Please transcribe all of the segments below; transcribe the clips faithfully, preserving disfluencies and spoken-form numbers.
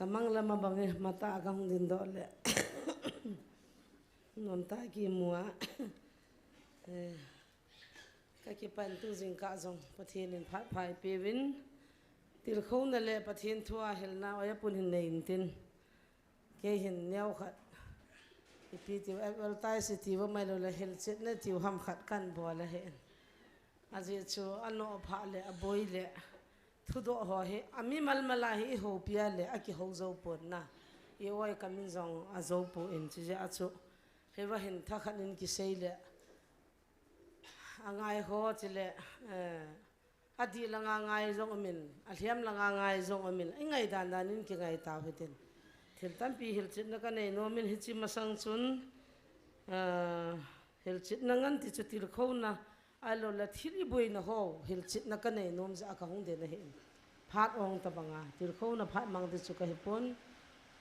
Tamang lama bang e, mata ka hung ding doh le. Nomtah kimu a. Eh, ka kipan tu jingkah jong Pathen in phat pha eipeuvin. Tilkhouna le Pathen thu a hilna oja pun hin nei intin. Kei hin neo khat. Ipi tiu, advertise tiu, amailou le hilchetna tiu ham khat kan bol ahi. Ajeh chu anoh pha le aboi le. Thudoh ho hi, ami malmal a hi i houpi a le, aki hou jou pon na. I oi ka min jong ajou pon, chujeh a chu. Hiva hin thakhat in kisei le. Angai ho chule, eh, adih langa ngai jong umin, alhem langa ngai jong umin, i ngai dan dan in kingai tau hitin. Thil tampi hilchetna ka nei nom in hiche masang chun, eh, hilchetna ngen ti chu tilkhouna, ahilou le thil i boina ho, hilchetna ka nei nom jeh a ka hung den ahi. Phat ong tabang a, tilkhouna phat mang ti chu ka hi pon.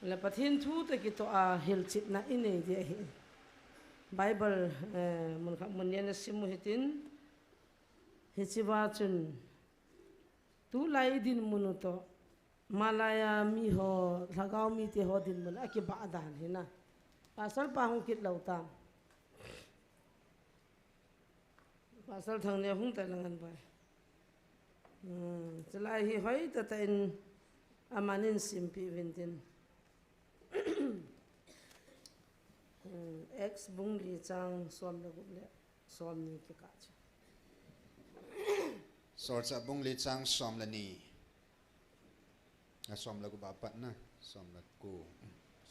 Le Pathen thu toh kitoh a hilchetna i nei di ahi. Bible, eh, mun khat mun ni a na sim u hitin. Hiche va chun, tulai i dinmun u toh, malai a mi ho, lhagao mite ho dinmun, akibah dan hi na. Pastor pa hung kit lou tam. Pastor Thangneo hung tai lang an bai. Hmm, chulai hi hoi tah tah in aman in simpi uvin tin. Hmm, Acts bung li chang som le gup le som ni kikah chu. Solchah bung li chang som le ni. A som le gup a pat na, som le gup,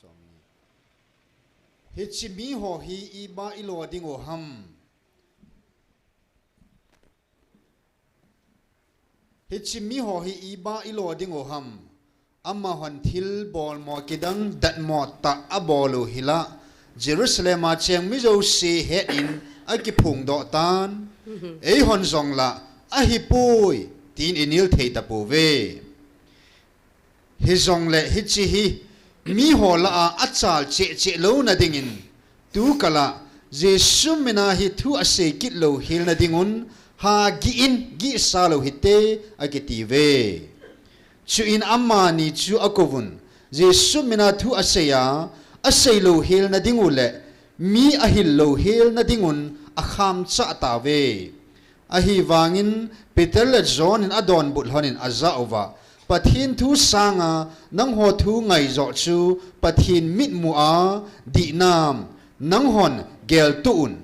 som ni. Hiche mi ho hi iba i lo ding u ham. Hiche mi ho hi iba i lo ding u ham. Amahon thil bolmo kidang datmo tah abol u hi la, Jerusalem a cheng mi jouse het in akiphong doh tan. Eihon jong la, ahipoi, tin i nil thei tapouve. Hijongle hiche hi, mi ho lah a achal cheh cheh louna dingin, tu kal a Jesu min a hi thu asei kit lou helna dingun, ha gih in, gihsa lou hite, akiti uve. Chuin amani chu akouvun, Jesu min a thu asei a, asei lou helna ding u le, mi ahil lou helna dingun, akham chah tauve. Ahivangin Peter le John in adonbut lhonin ajah uva, Pathen thu sanga nangho thu ngai joh chu Pathen mitmu a dihnam, nanghon geltoh un.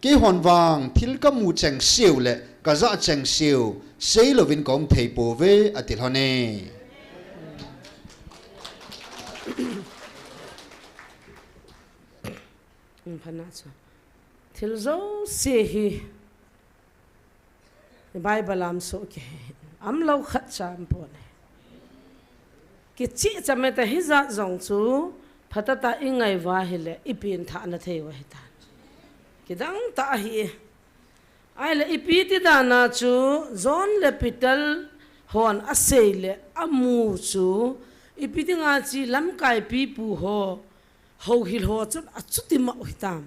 Keihon vang thil kamu chengseu le kajah chengseu seilouvin kaum thei pouve, ati lhon e. Phat na chu. Thil jouse hi Bible a um soh kei, umlou khat cha um pon e. Kicheh cha mete hijat jong chu phatah tah a i ngai uva ahile i pengthah na thei u ahitan. Kidang tah ahi e. Ahile ipi ti dan a chu John le Peter hon asei le amu chu ipi ti nga chi lamkai pipu ho, houhil ho chun achuti mah u hitam.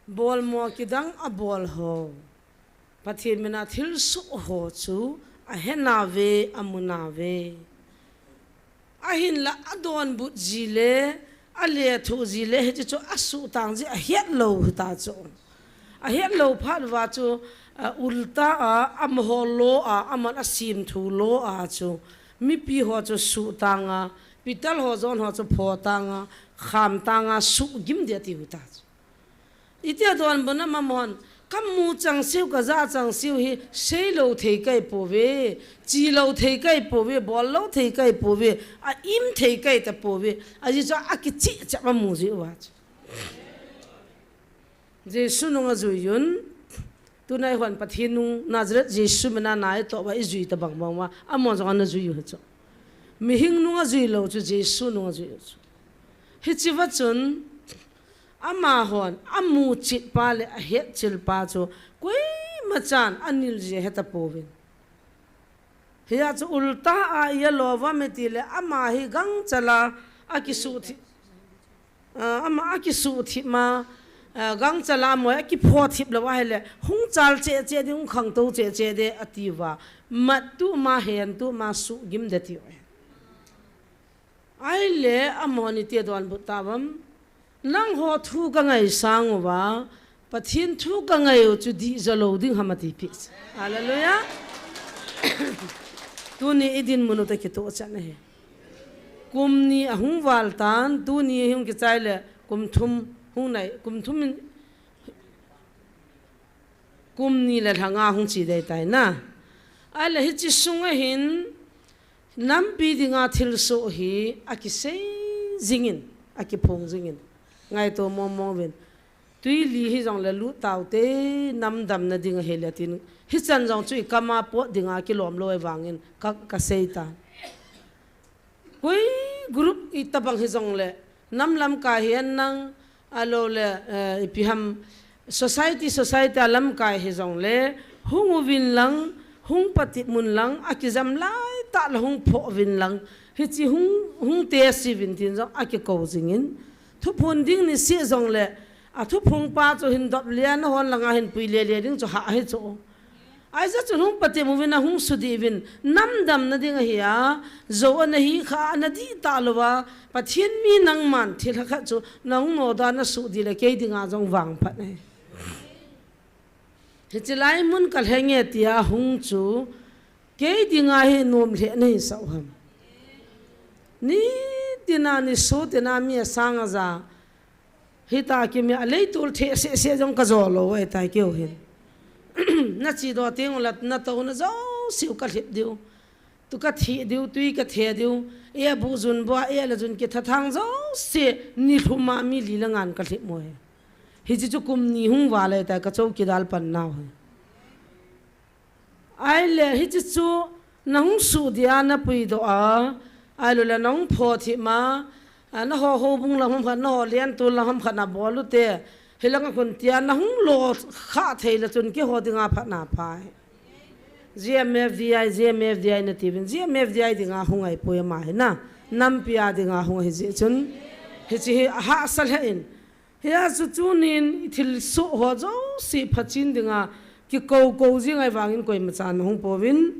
Bolmo kidang abol ho, Pathen min a thil soh ho chu ahe nauve, amu nauve. Ahinla adonbut ji le, alethuh ji le, hiche chu asuhtang ji ahet lou hita chu. Ahet lou phat uva chu, a, ulta a, amaho lo a, aman asim thu lo a chu. Mipi ho chu suhtang a, Peter ho John ho chu photang a, khamtang a, suhgim ding ati u hita chu. Iti adonbut na amahon, kamu changseu, kajah changseu hi seilou thei kai pouve, chilou thei kai pouve, bollou thei kai pouve, aim thei kai tapouve, ajeh chu akicheh cheh a amu ji uva chu. Jesu nung ajui un, tuna eihon Pathen nung Nazareth Jesu min a na itoh uva ijui tabang bang uva, amahon jong ana jui u hi chu. Mihing nung ajui lou chu Jesu nung ajui u chu. Hiche va chun, amahon, amu chet pa le ahet chil pa chu, koima chan anil ji ahe tapouvin. Hia chu ulta a i alo uvam itile, ama hi gangchal a akisuhthip, a, ama akisuhthip ma, a, gangchal a amoi akiphothip lou ahile, hung chal cheh cheh ding, hung khangtou cheh cheh ding ati uva, mat tu ma, hen tu ma, suhgim ding ati uve. Ahile amahon iti adonbut tauvem. Nangho thu kangaisang uva, Pathen thu kangai u chu dih jalou ding ham ati peh. Hallelujah. Tuni idinmun u toh kitoh chan ahi. Kum ni ahung val tan, tuni hung kichai le, kum thum hung nai, kum thum in, kum ni le lha nga hung che dei tai na. Ahile hiche sunga hin, nampi dinga thilsoh hi akisei jingin, akiphong jingin. Ngaito mong mong uvin. Tui li hijongle lut taute, nam damna ding ahile tin. Hichan jong chu ikam a pot dinga kilom lou ahivangin ka, kasei tan. Koi group itobang hijongle, nam lamkai hi hen lang, ahilou le, eh, ipi ham, society, society a lamkai hijongle, hung uvin lang, hung patep un lang, akijam lai tah le hung phoh uvin lang, hiche hung, hung test uvin tin jong akikou jingin. Thuphon ding niseh jongle, athuphon pa chu hin dop le a, nahon langa hin pui le le ding chu hah ahi chu. Ahi jeh chun hung patep uvin, ahung sudih uvin, nam damna ding ahi a, jou ana hi kha, ana dih talou a, Pathen mi nangman thil khat chu nahung nodoh a nasuh dih le kei dinga jong vangphat ahi. Hiche lai mun kalheng e tia hung chu, kei dinga hi nom lheh nahi sah u ham. Nitina nisoh tina mi asang aja, hita kimi a leitol theh seh seh jong kajo lou ahitai keu hin. Nache doh teng ula natouna jouse u kalhep diu. Tu katheh diu, tui kathe diu. E bu jun bua, e le jun kitha thang jouse nilhum a mi li le nga kalhep mo e. Hiche chu kum ni hung val ahitai, kachou kidal pan nau hi. Ahile hiche chu nahung sudih a napuidoh a, ahilou le nahung phothip ma, a, naho houbung lam ham khat, naho lentol lam ham khat nabol ute, hilanga khun tia nahung lo kha thei le chun keiho dinga phatna phai. G M F D I, G M F D I nati uvin, G M F D I dinga hung ahipoi ama hi na, nampi a dinga hung ahi jeh chun, hiche hi ahahsa lheh in, hia chu tunin thilsoh ho jouse phachen dinga kikou kou jing ahivangin koima chan hung pouvin.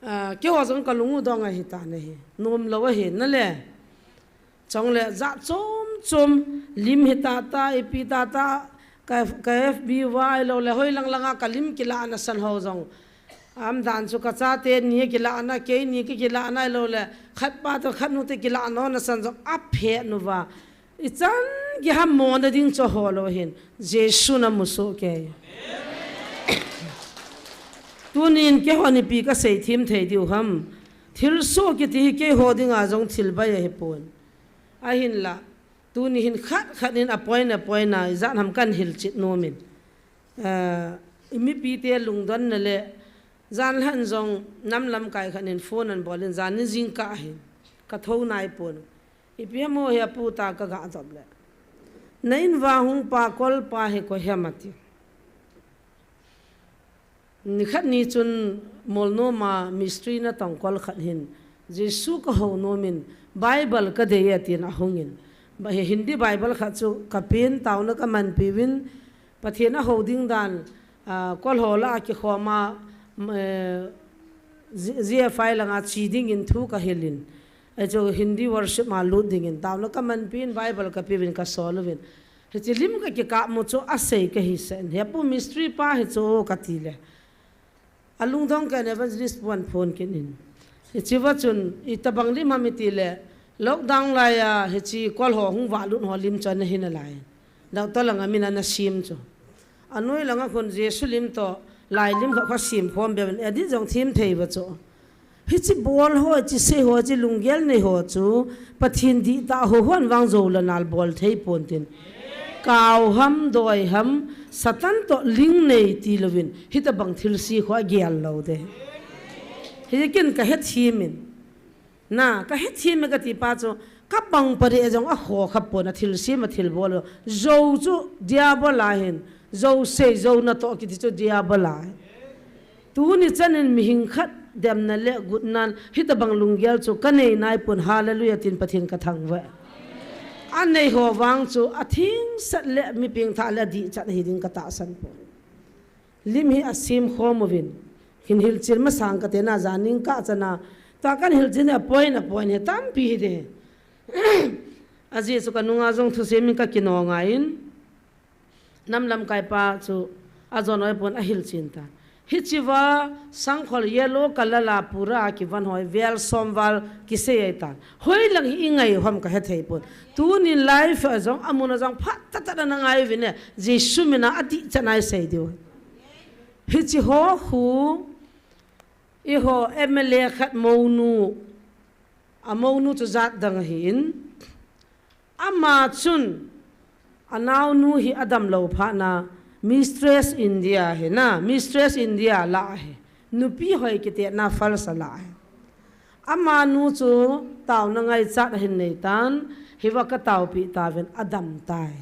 Ah, keiho jong kalung u dong ahitan ahi. Nom lou ahi nale. Chule jat chom chom lim hi tata, ipi tata, ka, ka F B uva ahilou le hoi lang langa kalim kilahna san ho jong. Aum dan chu kachate ni kilahna, keini ki kilahna ahilou le khat pa toh khat nu te kilahna ho nasan jong aphet uva. Ichan gei ham mona ding chu aho lou hin, Jesu namu soh kei. Tunin keihon ipi kasei them thei diu ham. Thilsoh kiti hi keiho dinga jong thil bai ahipon. Ahinla, tuni hin khat khat in apoina poina, ijat ham kan hilchet nom in. Eh, i mipite lungdonna le, jan lhan jong nam lamkai khat in phone anabol in, jan ni jingkah hin, kathou naipon. Ipi ham o hi apu ta kaga dop le. Na in vang hung pa kol pa hi koi ham ati. Nikhat ni chun Molnom a mistri natong kol khat hin, Jesu kahou nom in, Bible kadei e tin ahung in. Ba hi Hindi Bible khat chu kapen taona kamanpi uvin, Pathen ahou ding dan, ah, kol ho lah a kikhom a, mm, eh, G-, G F I langa che dingin thu kahil in. Ahi chu Hindi worship ma lut dingin taona kamanpi in Bible kape uvin kasol uvin. Hiche lim kakikap mu chu asei kahi sah in. He pu mistri pa hi chu kati le. Alungdong kei in evangelist pu aphone kit in. Hiche va chun, itobang lim ham iti le, lockdown lai a, hiche kol ho hung valut ho lim chu ana hi nalai. Doctor langa min ana sem chu. Anoi langa khun Jesu lim toh, lai lim kha kha sem khom be in, edit jong them thei va chu. Hiche bol ho, hiche sei ho, hiche lunggel nei ho chu, Pathen dihtah ho hon vang jou le nal bol thei pon tin. Kau ham, doi ham, Satan toh link nei tilouvin, hitobang thilse ho agel lou de. Hiche kin kahethem in. Na, kahethem e kati pa chu, kabang pare jong aho kha pon a thilse ma thilbol. Jou chu Diabol a hin, jou sei, jou natoh kiti chu Diabol a hin. Tuni chan in mihing khat demna le gutnan, hitobang lunggel chu kanei naipon, hallelujah tin Pathen kathangvah e. Anei ho vang chu atheng sat le mi pengthah le adih chat hi ding katahsan pon. Lim hi asem khom uvin. Hin hilchen masang kate na janin kachana. Tua kan hilchin a point a point hi tampi hi de. Ajeh chu ka nunga jong thusei min ka kino ngai in. Nam lamkai pa chu ajon oi pon ahilchin ta. Hichiva sangkhol yellow color la pura kivan hoi vel som val kisei ai tan. Hoilang hi i ngai hom ka hethei pon. Tunin life a jong amun a jong phat tata na ngai vin e. Jesu mina ati chanai sei diu. Hichi ho khu i ho M L A khat monu. A monu chu jat dang ahi in. Ama chun anaunu hi adam lou phat na Mistress India hi na, Mistress India la hi. Nupi hoi kiti na falsa la hi. Amanu chu tauna ngaichat ahin nei tan, hiva ka taupi tauvin adam tai.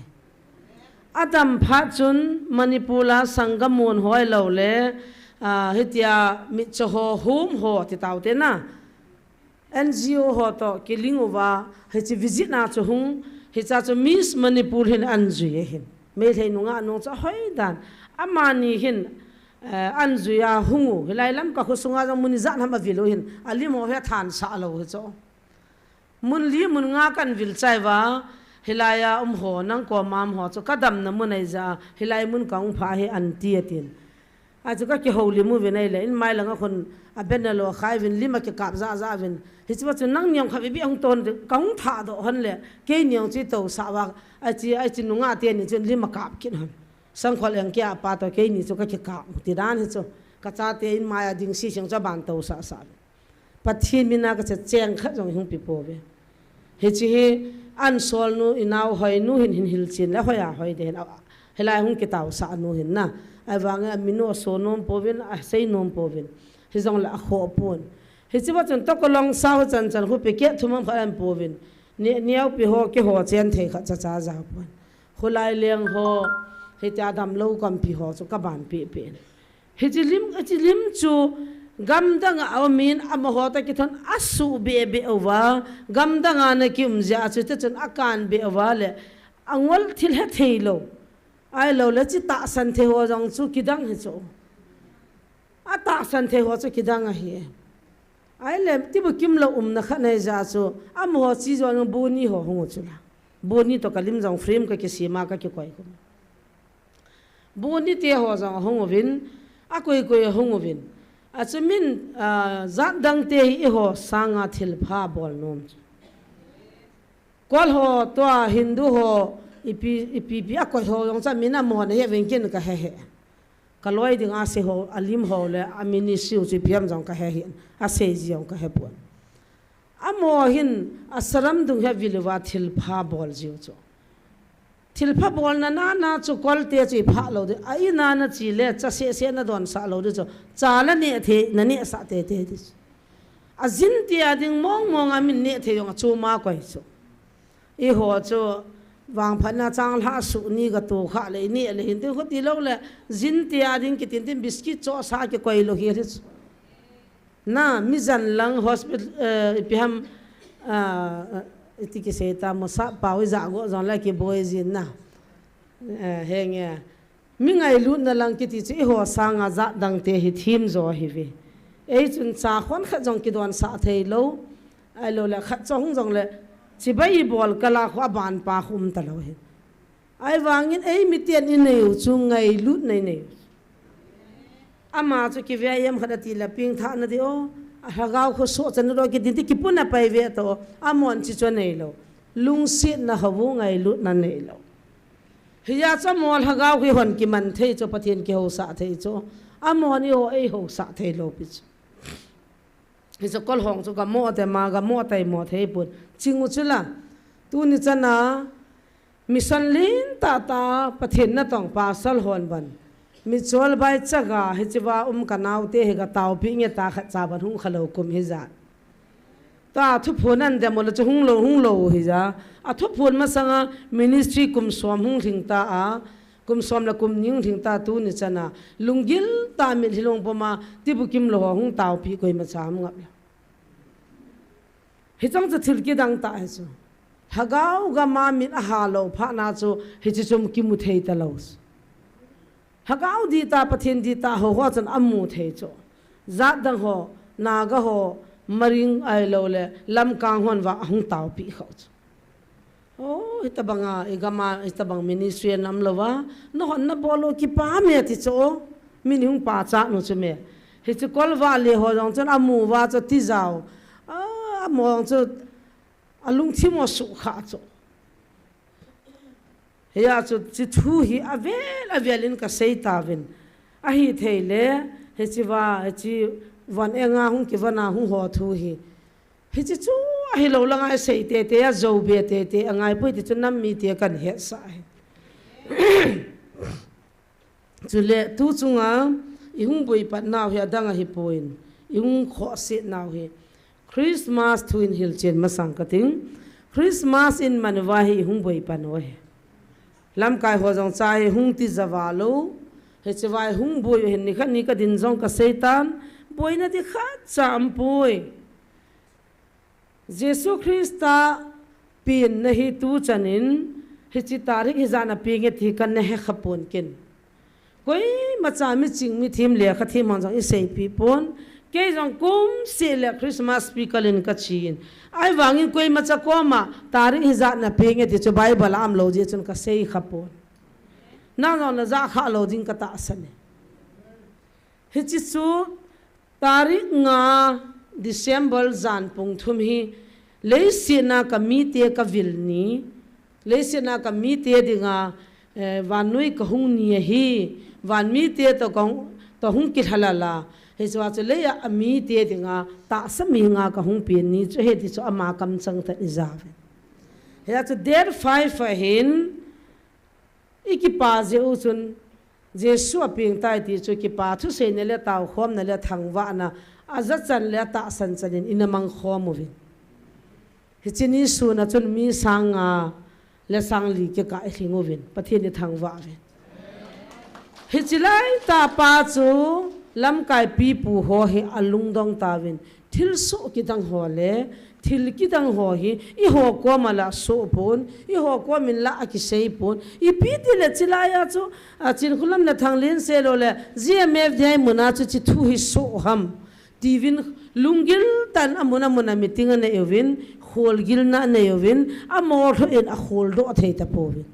Adam phat chun Manipur a sangam mun hoi lou le, ah, hitia mitcho ho hum ho ti taute na. N G O ho to kiling uva, hichi visit na chu hung, hicha chu Miss Manipur hin anjui ahin. Meilhei nunga nung chu hoi dan. Amani hin, eh, anjui a hung u. Hilai lam ka khusunga jong mun ijat ham avil u hin. Alim ho hi than sa lou hi chu. Mun li mun nga kan vil chai va. Hilai a um ho nang ko mam ho chu ka damna mun ai ja. Hilai mun ka ung pha hi anti atin. Achu ka kihoulim uvin ahile, in mai langa khun a banner lo khai vin lim akikap ja ja vin. Hichu chu nang niang kha vivi hung ton ka hung tha do hon le, kei niang chu tousah va, achi, achi nunga teni chun lim akap kit hon. Sangkhol eng kia pa to keini chu ka kikap ti dan hichu. Ka chate in mai a ding si seng cha ban tousah sah vin. Pathen mina ka che cheng khat jong hung pi pouve. Hichi hi an solnu inau hoinu hin hin hilchin le hoiya hoi de hin. Hilai hung kitausah nu hin na. Ahivang a minu aso nom pouvin, asei nom pouvin. Hijongle akhoh pon. Hichi va chun tokolong sao chan chan khu pe ke thum am khat an pouvin. Ni, niau pi ho ke ho chen thei khat cha cha ja pon. Khulai leng ho, hitia damlou kampi ho chu ka ban pe pe. Hichi lim, hichi lim chu gamdang a umin amaho ta kithon asu be be uva, gamdang a na kium jia chu te chun akan be uva le, angol thil he thei lou. Ai lou le chi tahsan thei ho jong chu kidang hi chu. A tahsan thei ho chu kidang ahi. Ai le, tibu kim lou umna khat nei ja chu, amaho chi jong buni ho hung u chu la. Buni to ka lim jong frame ka kisima ka kikoi kum. Buni te ho jong ahung uvin, akoi koi ahung uvin. Achu min, ah, jat dang te hi eiho sanga thilpha bol nom chu. Kol ho tua Hindu ho ipi, ipi, ipi akoi ho jong cha min amon he vin kin ka he he. Ka loi ding a se ho, alim ho le, a ministry u chu ipi ham jong ka he he. Asei ji jong ka he pon. Amaho hin asalam dung hi avil uva thilpha bol jiu chu. Thilpha bolna nana chu kolte chu ipha lou di. A ina na chi le, cha seh seh na donsah lou di chu. Cha la neh thei, na nehsah tei tei di chu. Ajin tia ding mong mong a min neh thei jong a chu ma koi chu. Eiho chu vangphatna changlhah suh ni ka tu kha le, i neh le hin tin khuti lou le, jin tia ding kitin tin biscuit chohsah kikoi lou hi di chu. Na, mi jan lang hospital, eh, ipi ham, ah, iti kisei ta, mosa pau ija go jong la kiboi jin na. Eh, henge. Mi ngailutna lang kiti chu eiho sanga jat dang te hi thim jo hi ve. Ei chun cha khon khat jong kidonsah thei lou. Ai lou le khat chong jong le chibai bol kala khu aban pa khu um ta lou hi. Ahivangin ei miten i nei u chu ngailutna i nei u. Ama chu kivei em khat ati le pengthahna di o. A lhagao khu sohchan lo kiti ti kipuna pai ve to. Amon chi chu nei lou. Lungsetna ho u ngailutna nei lou. Hijeh chun amaho lhagao khu hon kiman thei chu Pathen kihousah thei chu. Amon eiho eihousah thei lou pi chu. Hichu kol hong chu ka mo te ma, ka mo tai mo thei pon. Ching u chu la. Tuni chana mission lin tata Pathen natong pasal hon ban. Mi chol bai chaga hichiva um ka naote hi ka taopi nge ta khat cha ban hung kha lou kum hijat. Ta thuphon an dem u le chu hung lou, hung lou hija. A thuphon masanga ministry kum som hung lhing ta a. Kum som le kum ni hung lhing ta tuni chana. Lunggil ta mitlhi lungpuma tibu kim lou ho hung taopi koima cha ham ngap lou. Hichang chu thil kidang ta hi chu. Lhagao gama min aha lou phat na chu hichi chu kimu thei ta lou. Lhagao dih ta, Pathen dih ta ho ho chun amu thei chu. Jat dang ho, Naga ho, Maring ahilou le, lamkang hon vang ahung taopi khah chu. Oh, hitabang a, igam a, hitabang ministry anam lou va. Nahon nabol u kipah me ti chu. Min hung pachat nu chu me. Hichu kolva le ho jong chun amu va chu tijao. Ah, amu jong chu alungthim u sukha chu. Hia chu, chi thu hi avel, avel in kasei tauvin. Ahithei le, hichi va, hichi van enga hung kivon a hung ho thu hi. Hichi chu ahilou langa isei tete a, jou be tete angai poi ti chu nam mite kan hetsah hi. Chule, tu chunga ihung boipat nau hi adang ahipoi. Ihung khohse nau hi. Christmas thu in hilchen masang kating. Christmas in man uva hi ihung boipat u hi. Lamkai ho jong cha hi hung tija val u. Hichi va ihung boi u hin nikhat ni kadin jong kasei tan. Boina ding khatcha aumpoi. Jesu Christa penna hi tu chan in, hichi tarik hijat a peng e ti kana hekha pon ken. Koimacha miching mithem lekha them hon jong iseipi pon. Kei jong kumseh le Christmas pi kalin kachen. Ahivangin koimacha koma tarik hijat a peng e ti chu Bible a umlou jeh chun kasei kha pon. Nang jong najah kha lou ding katahsan e. Hichi chu tarik nga December jan pung thum hi leiset a kamite kavil ni, leiset a kamite dinga, eh, vannoi kahung ni ahi, van mite toh kahung, toh hung kilhalal a. Hichua chu lei a amite dinga tahsa mi nga kahung pen ni chu ahi ti chu ama kamchang tah in ijah uve. Hia chu date five ahin, ikipa jeh u chun, Jesu apeng tai ti chu kipa thuseina le taokhomna le thangvahna, ajachan le atahsan chan in ina mangkhom uvin. Hichi ni sun a chun mi sang nga le sang li kikah ilhing uvin. Pathen ithangvah uvin. Hichi laitah pa chu lamkai pipu ho hi alungdong tauvin. Thilsoh kidang ho le, thil kidang ho hi, eiho koma la soh pon, eiho komin la akisei pon. Ipi ti le chilai a chu, a, Chinkholam le Thanglin seilou le, G M F D I mun a chu chi thu hi soh ham. Tiuvin lunggil tah in amun amun a meeting anei uvin, kholgilna anei uvin, amolho in akholdoh thei tapouvin.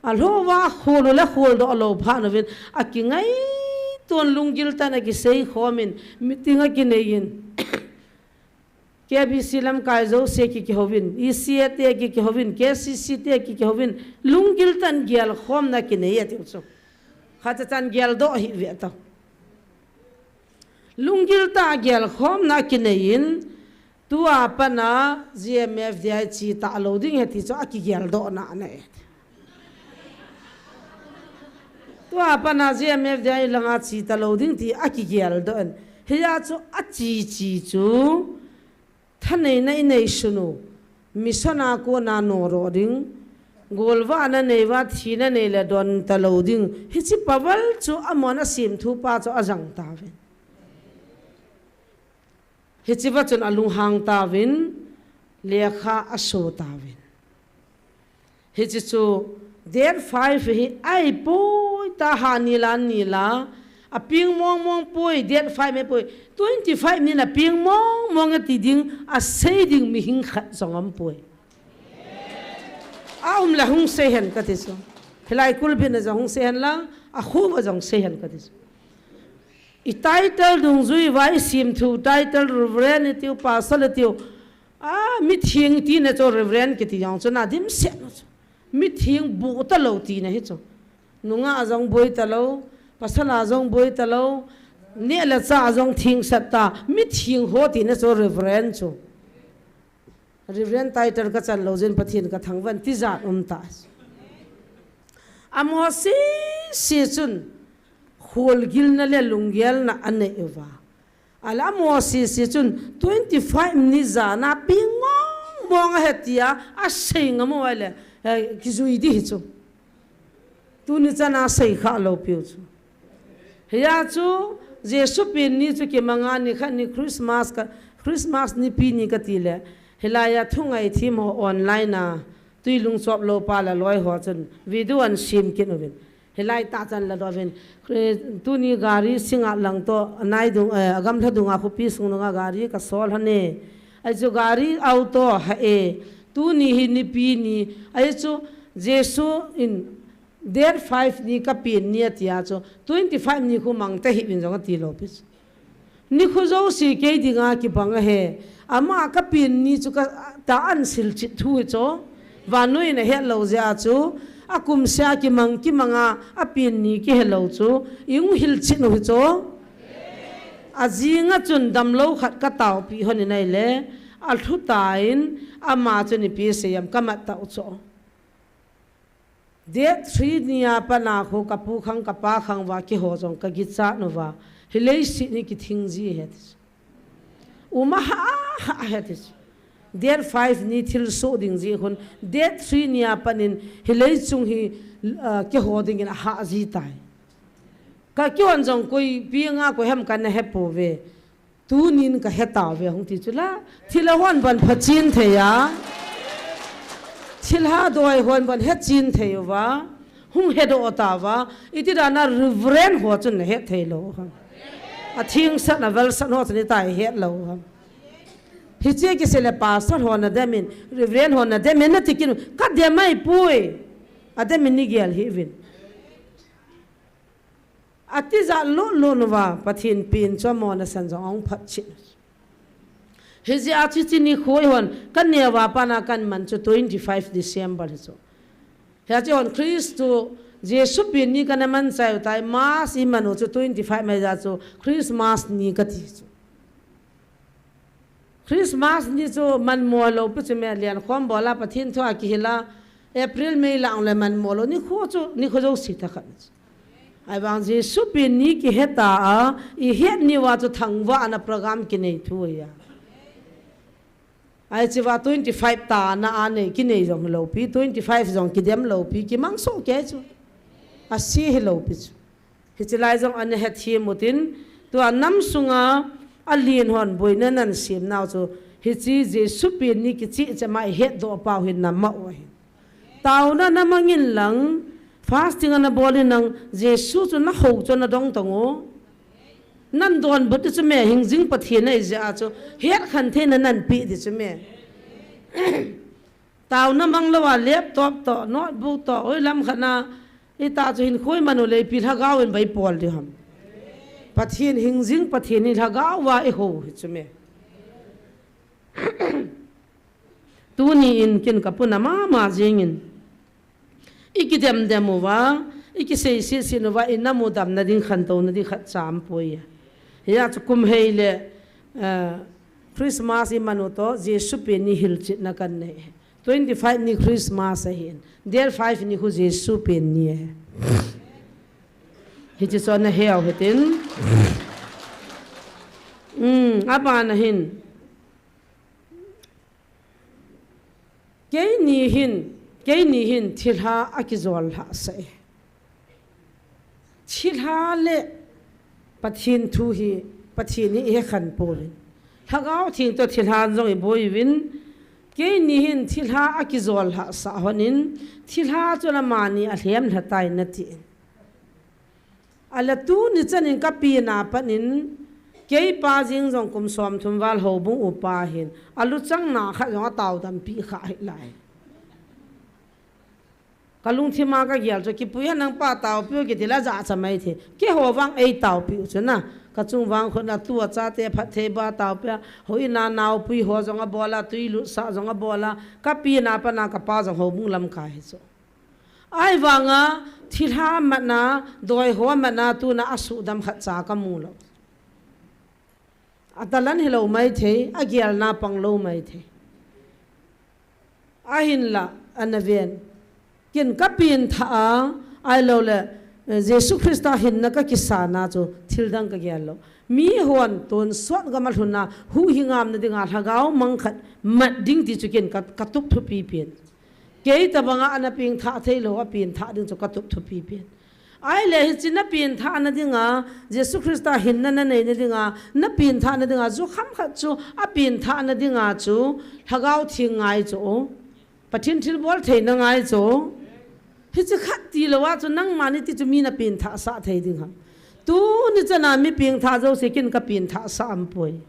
Alhou va khol u le kholdoh lou phat uvin, akingaito in lunggil tah in akisei khomin, meeting akinei in. K B C lamkai jouse ki, kihouvin, E C A te ki, kihouvin, K C C te ki, kihouvin, lunggil tah in gelkhomna kinei atiu chu. Khat cha chan geldoh hih ve tau. Lunggil tah a gelkhomna kinei in, tua pat a G M F D I chi talou ding ahi ti chu akigeldohna anei. Tua pat a G M F D I langa chi talou ding ti akigeldoh in. Hia chu achi chi chu, thaneina inei sun u, mission a kona nodoh ding, golvahna nei uva thina nei le don talou ding. Hichi pa val chu amon asemthu pa chu ajang tauvin. Hichi va chun alunghang tauvin, lekha aso tauvin. Hichi chu date five hi ahipoi ta ha ni la ni la, apeng mong mong poi, date five ahipoi, twenty five ni na peng mong mong ati ding, asei ding mihing khat jong aumpoi. Aum le hung sei hen kati chu. Hilai kulbin a jong hung sei hen lang, akhu va jong sei hen kati chu. I title dungjui uva isemthu title Reverend itiu, Pastor itiu. A, mitheng tina chu Reverend kiti jong chu na dimset na chu. Mitheng bu talou tina hi chu. Nungah jong boi talou, pasal a jong boi talou, neh le chah jong thengsel ta, mitheng ho tina chu Reverend chu. Reverend title kachan lou jeh in Pathen kathangvah in tijat um ta. Amaho sese chun kholgilna le lunggelna anei uva. Ahile amaho sese chun twenty five ni jan a peng mong mong ahi tia asei ngam u ahile, eh, kijui ding hi chu. Tuni chan a sei kha lou piu chu. Hia chu Jesu pen ni chu kimang a nikhat ni Christmas ka, Christmas nipi ni kati le. Hilai a thungai them ho online a Twilung Choplou pa le loi ho chun video ahin sem kit uvin. Hilai tah chan la dovin, eh, tuni gari singa lang to, anai dung, eh, agamla dunga khopi sung dunga gari kasol hane. Ahi chu gari auto ha e. Tuni hi nipi ni, ahi chu Jesu in date five ni kapen ni atia chu, twenty five ni khu mang tahih uvin jong ati lou pi chu. Nikho jouse kei dinga kibang ahi. Ama kapen ni chu ka, ta an silchit thu hi chu. Vannoi in ahet lou jeh a chu. Akum sea kimang kimanga apen ni kihe lou chu. Ihung hilchit u hi chu. Ajing a chun damlou khat kataopi hon in ahile. Alhu tan ama chu nipi seiyam kamat tau chu. Date three nia pat a khu kapu khang kapa khang uva kiho jong kagichat uva. Hilei sit hi kithing ji ahi ti chu. Uma ha ha ahi ti chu. Date five ni thilsoh ding ji khun. Date three nia pat in hilei chung hi, ah, kiho dingin aha ji tai. Kakihon jong koipi nga koi ham kana hepouve. Tunin kahe tauve hung ti chu la. Thilha hon bon phachen thei a. Thilha doi hon bon hechen thei uva. Hung hedoh tauva. Iti dana Reverend ho chun nahet thei lou ham. Athingsat a velsat ho chun ita ihet lou ham. Hiche kisei le pastor ho nadem in, Reverend ho nadem in nati kit u. Kadem ahipoi. Adem in neigel hih uvin. Atijat lutlut uva, Pathen pen chu amona san jong ahung phatchet. Hijeh a chu hiche nikho hi hon, kaneo a pat a kaman chu twenty five December hi chu. Hiche hon Christu, Jesu pen ni kana man chai u tai, Mass iman u chu twenty five mai jeh a chu, Christmas ni kati chu. Christmas ni chu manmo lou pi chu me, lenkhom bol a Pathen thu a kihil a, April, May lang le manmo lou, nikho chu, nikho jouse tah khat. Ahivang Jesu pen ni kihe ta a, ihet ni uva chu thangvah na program kinei thu ahi a. Ahi chu va twenty five tah na anei, kinei jong hilou pi, twenty five jong kidem lou pi, kimang soh kei chu. Ase hilou pi chu. Hiche lai jong ana hethem u tin, tua nam sunga alen hon boina nan sem nau chu, hiche Jesu pen ni kicheh cheh ma ihet doh pau hin na ma u ahi. Taona na mang in lang, fasting ana bol in lang, Jesu chu na hou chu na dong tong u. Nan donbut di chu me, hingjing Pathen ahi jeh a chu, het khen theina nan pe di chu me. Taona mang lou a laptop toh, notebook toh, oi lam khat na, ita chu hin khoi man u le ipi lhagao in vai pol di ham. Pathen hingjing Pathen hi lhagao va ihou hi chu me. Tuni in kin kapuna mama jing in. Ikidem dem uva, ikisei sisi uva, inam u damna ding khantouna ding khat cham poi. Hia chu kum hei le, eh, Christmas iman u toh, Jesu pen ni hilchetna kanei. Twenty five ni Christmas ahin. Date five ni khu Jesu pen ni ahi. Hiche chu ana heu hitin. Um, abana hin. Keini hin, keini hin thilha akijol lhah sah e. Thilha le Pathen thu hi, Pathen hi ihe khen pouvin. Lhagao Theng toh thilha jong iboi uvin. Keini hin thilha akijol lhah sah hon in, thilha chu amani alhem lha tai nati in. Ahile tuni chan in kapen a pat in, keipa jeng jong kum somthum val houbung upa hin, aluchang na khat jong atao dampi kha hih lai. Kalungthim a kagel chu, kipui hen nang pa taopiu kiti le ajachat mai thei. Keiho vang eitaopiu chu na. Kachung vang khut na tua chate phattheiboh a taopia, houin a naopui ho jong abol a, tui lutsah jong abol a, kapen a pat a kapa jong houbung lamkai hi chu. Ahivanga, thilha matna, doiho matna, tuna asuhdam khatcha kamu lou. Atalan hilou maithei, agelna panglou maithei. Ahinla, ana ven. Ken kapen tha a, ahilou le, eh, Jesu Christa hinna kakisan a chu, thildang kagel lou. Mihon tonsot gam a lhun a, huhhing a umna dinga, lhagao mang khat mat ding ti chu ken ka, katup thupi pen. Kei tabanga ana pengthah theilou, apengthah ding chu katup thupi pen. Ahile hiche napengthahna dinga, Jesu Christa hinna nanei na dinga, napengthahna dinga, jukham khat chu apengthahna dinga chu, Lhagao Theng ngai chu. Pathen thilbol theina ngai chu. Hiche khat tilou a chu nangma ni ti chu mi na pengthah sah thei ding ham? Tuni chana mi pengthah jouse kin ka pengthah sah ampoi.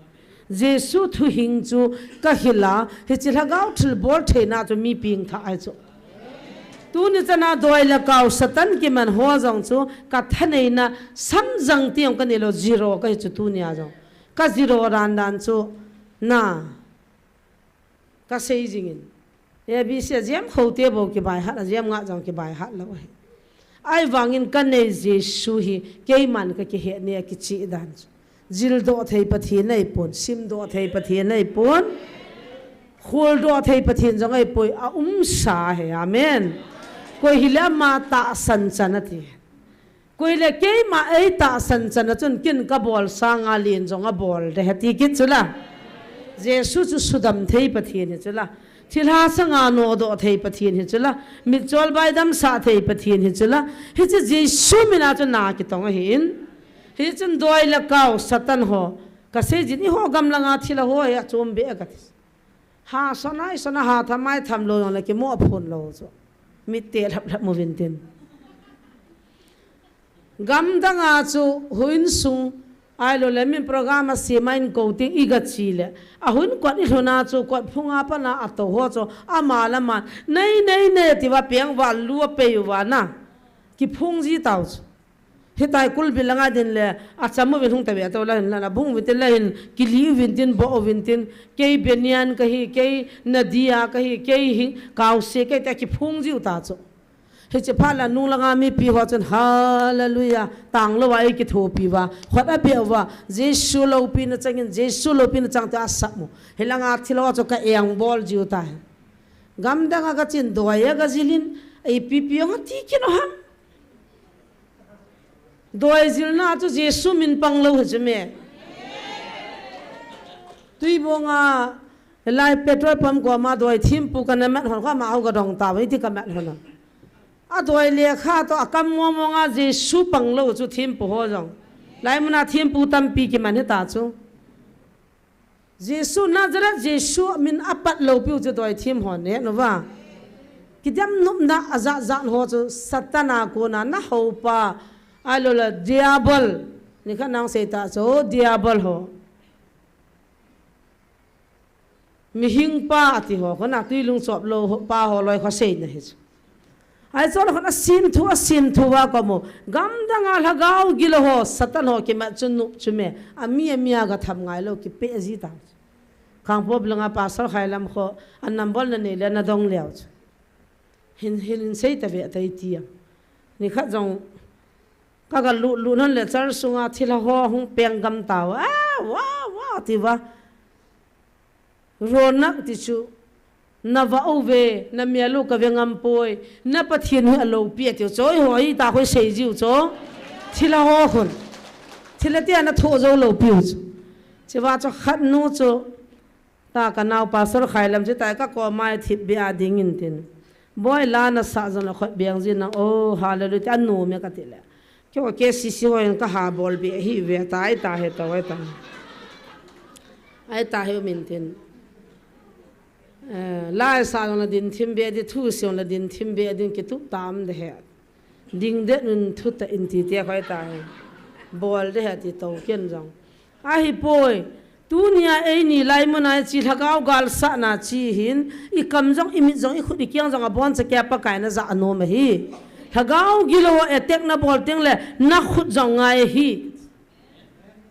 Jesu thuhing chu ka hil a, hiche lhagao thilbol theina chu mi pengthah ahi chu. Tuni chana doi le kau Satan kiman ho jong chu ka thaneina samjang tiang ka neilou, zero kahi chu tunia jong. Ka zero dan dan chu na ka sei jingin. A B C a jam khote bou kibaihat, a jam nga jong kibaihat lou ahi. Ahivangin ka nei Jesu hi keiman ka kihet ni a kicheh dan chu. Jildoh thei Pathen ahipon, simdoh thei Pathen ahipon, kholdoh thei Pathen jong ahipoi, a umsa ahi. Amen. Koi hile ama tahsan chan ati. Koi le keima eitahsan chan a chun kin ka bol sanga len jong abol de ahi ti kit chu la. Jesu chu sudam thei Pathen hi chu la. Thilha sanga nodoh thei Pathen hi chu la. Mitchol baidam sah thei Pathen hi chu la. Hiche Jesu mina chu na kitong ahin. Hichun doi le kau Satan ho. Ka sei jin eiho gam langa thilha ho hi achom be a ka ti. Ha sona, i sona ha tham, mai tham lou jong le kimo aphun lou chu. Mit te lhap lhap mu vin tin. Gamdang a chu houin sung, ahilou le min program a sema in kou ting i ga chi le. A houin kot i lhun a chu kot phung a pat a atou ho chu ama le ama. Nei, nei, nei, tia peng val lu a pei uva na. Kiphung ji tau chu. Hitia kulbi langa din le, acham uvin hung ta ve to la hin la, abung uvin tin la hin, kili uvin tin, bo uvin tin, kei Benian kahi, kei Nadia kahi, kei hi, Kause kahi tia kiphung jiu ta chu. Hiche phat la nung langa mipi ho chun, hallelujah, tang lou a ei kithopi uva, khut a beh uva, Jesu loupina changin, Jesu loupina chang tia asap mu. Hilanga thilha ho chu ka engbol jiu ta hi. Gamdang a ka chin doi a ka jilin, ipi pi jong ati kit u ham. Doi jilna chu Jesu min pang lou hi chu me. Tuibong a lai petrol pump koma doi thempu kana mat hon kha ma ho ka dong ta, iti ka mat hon a. A doi lekha toh a kam mong mong a Jesu pang lou chu thempu ho jong. Lai mun a thempu tampi kiman hita chu. Jesu, Nazareth Jesu min apat lou piu chu doi them hon he nu va. Kidem nopna ajat jat ho chu Satan a kona na houpa, ahilou le Diabol. Nikhat nang sei ta chu Diabol ho. Mihing pa ati ho, kona tui lungchop lou ho, pa ho loi kho seina hi chu. Ahi chun khun asim thu, asim thu va komu. Gamdang a lhagao gilou ho, Satan ho kimat chu nup chu me. Ami, ami a ga tham ngai lou, kipe ji ta. Kangpokpi langa Pastor Khailam kho, a number na nei le na dong leu chu. Hin, hin, hin sei ta ve tai ti a. Nikhat jong, ka ga lut, lut non le church sunga thilha ho hung peng gam tau. Ah, wa, wa, ti va. Ronak ti chu, na va uve, na mel u ka ve ngam poi, na Pathen hi aloupi a tiu chu, eiho hi ta khoi sei jiu chu, thilha ho khun. Thilha tia na tho jou lou piu chu. Chiva chu khat nu chu, ta ka nau Pastor Khailam chu ta ka koma thip be a ding in tin. Boi la na sa jong la khut beng jin nang, oh, hallelujah, ti a nu me ka ti le. Kio ke sisi ho in ka ha bol be hi ve ta, ai ta he to, ai ta. Ai ta he min tin. Eh, lai sa jong la din thim be di thu si jong la din thim be din ki tup tam de he. Ding de nun thu ta in ti te khoi ta he. Bol de he ti to ken jong. Ahi poi. Tunia eini lai muna chi lhagao gal sahna chi hin, i kam jong, i mit jong, i khut i kiang jong abon cha kia Pakai na ja anom ahi. Lhagao gilou attack na bol teng le, na khut jong ngai ahi.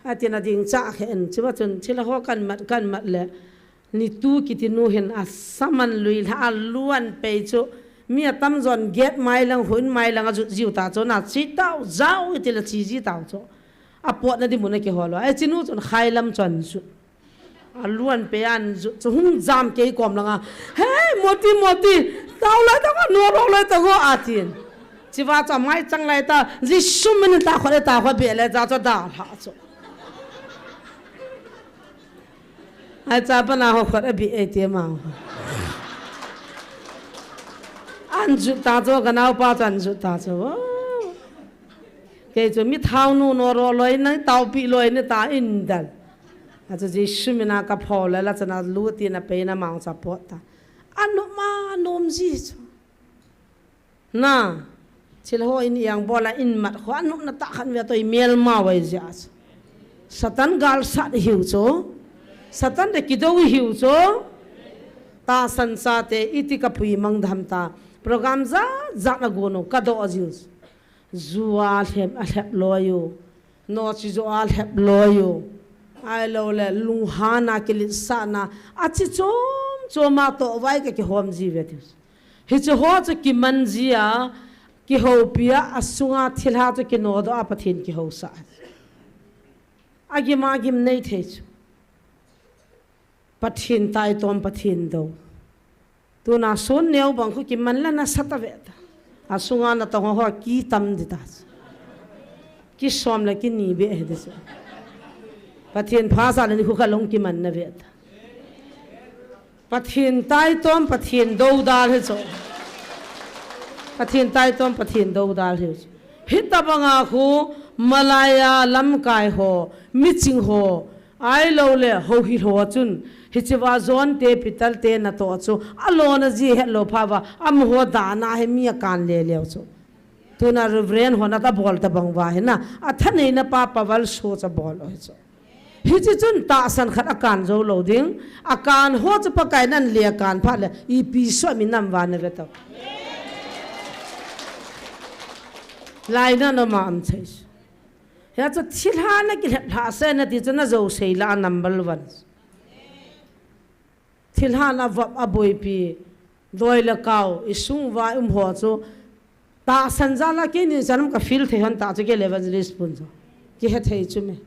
Ati na ding cha khen, chiva chun, thilha ho kan mat, kan mat le, ni tu kiti nu hin a saman lui lha a luan pei chu, mi atam jon get mai lang, hun mai lang a jut jiu ta chu, na chi tau, jau iti le chi ji tau chu. A pot na di mun a kihol lo. Ai chinu chun Khailam chun chu. A luan pe an chu, chu hung jam kei kom langa. Hey, Moti, Moti, tau lai ta ko, no ro lai ta ko, atin. Chiva cha mai chang lai ta, Jesu min ta kho le ta kho be le ja cha da lha chu. Ai cha pa na ho kho be e te ma. An ju ta chu, ka nau pa chu an ju ta chu. Kei chu mi thau nu no ro loi na tau pi loi ni ta in dan. A chu Jesu mina ka pho le la chana lu ti na pe na mang cha pot ta. Anu ma nom ji chu. Na, thil ho in iang bol a in mat ho, anopna tah khat ve toh i melma vai jia chu. Satan galsat ihiu chu. Satan de kidou ihiu chu. Tahsan chate iti ka pui mang dam ta. Program jat jat na gon u ka doh jiu chu. Ju a lhep, a lhep loi u. Nochi jo a lhep loi u. Ahilou le, lunghan a kiletsahna. Achi chom chom a toh vai ka kihom ji ve tiu. Hiche ho chu kiman ji a, kihoupi a, asunga thilha chu kinodoh a Pathen kihousah. Agim a gim nei thei chu. Pathen taitom, Pathen dou. Tuna sun neo bang khu kiman la nasat a ve ta. Asunga natong ho kitam di ta. Kisom le kini be he di chu. Pathen phasa le nikho khat long kiman na ve ta. Pathen taitom, Pathen dou dal hi chu. Pathen taitom, Pathen dou dal hi chu. Hitabanga khu malaiya lamkai ho, miching ho, ahilou le houhil ho chun, hicheva John te, Peter te natoh chu, alona ji hetlou pha uva, amaho dana hi mi akan le leu chu. Tuna Reverend hon ata bol tabang uva hi na, athaneina pa Paval so cha bol u hi chu. Hiche chun tahsan khat akan jou lou ding, akan ho chu Pakai nan le akan phat le, ipi so mi nam uva na ve tau. Laina noma am chai. Hia chu thilha na kilhep lha se na ti chu na jou sei la number one. Thilha na vop a boipi, doi le kau, isung uva um ho chu, tahsan jal a keini chanam ka feel thei hon ta chu ke le evangelist pun chu. Kihe thei chu me.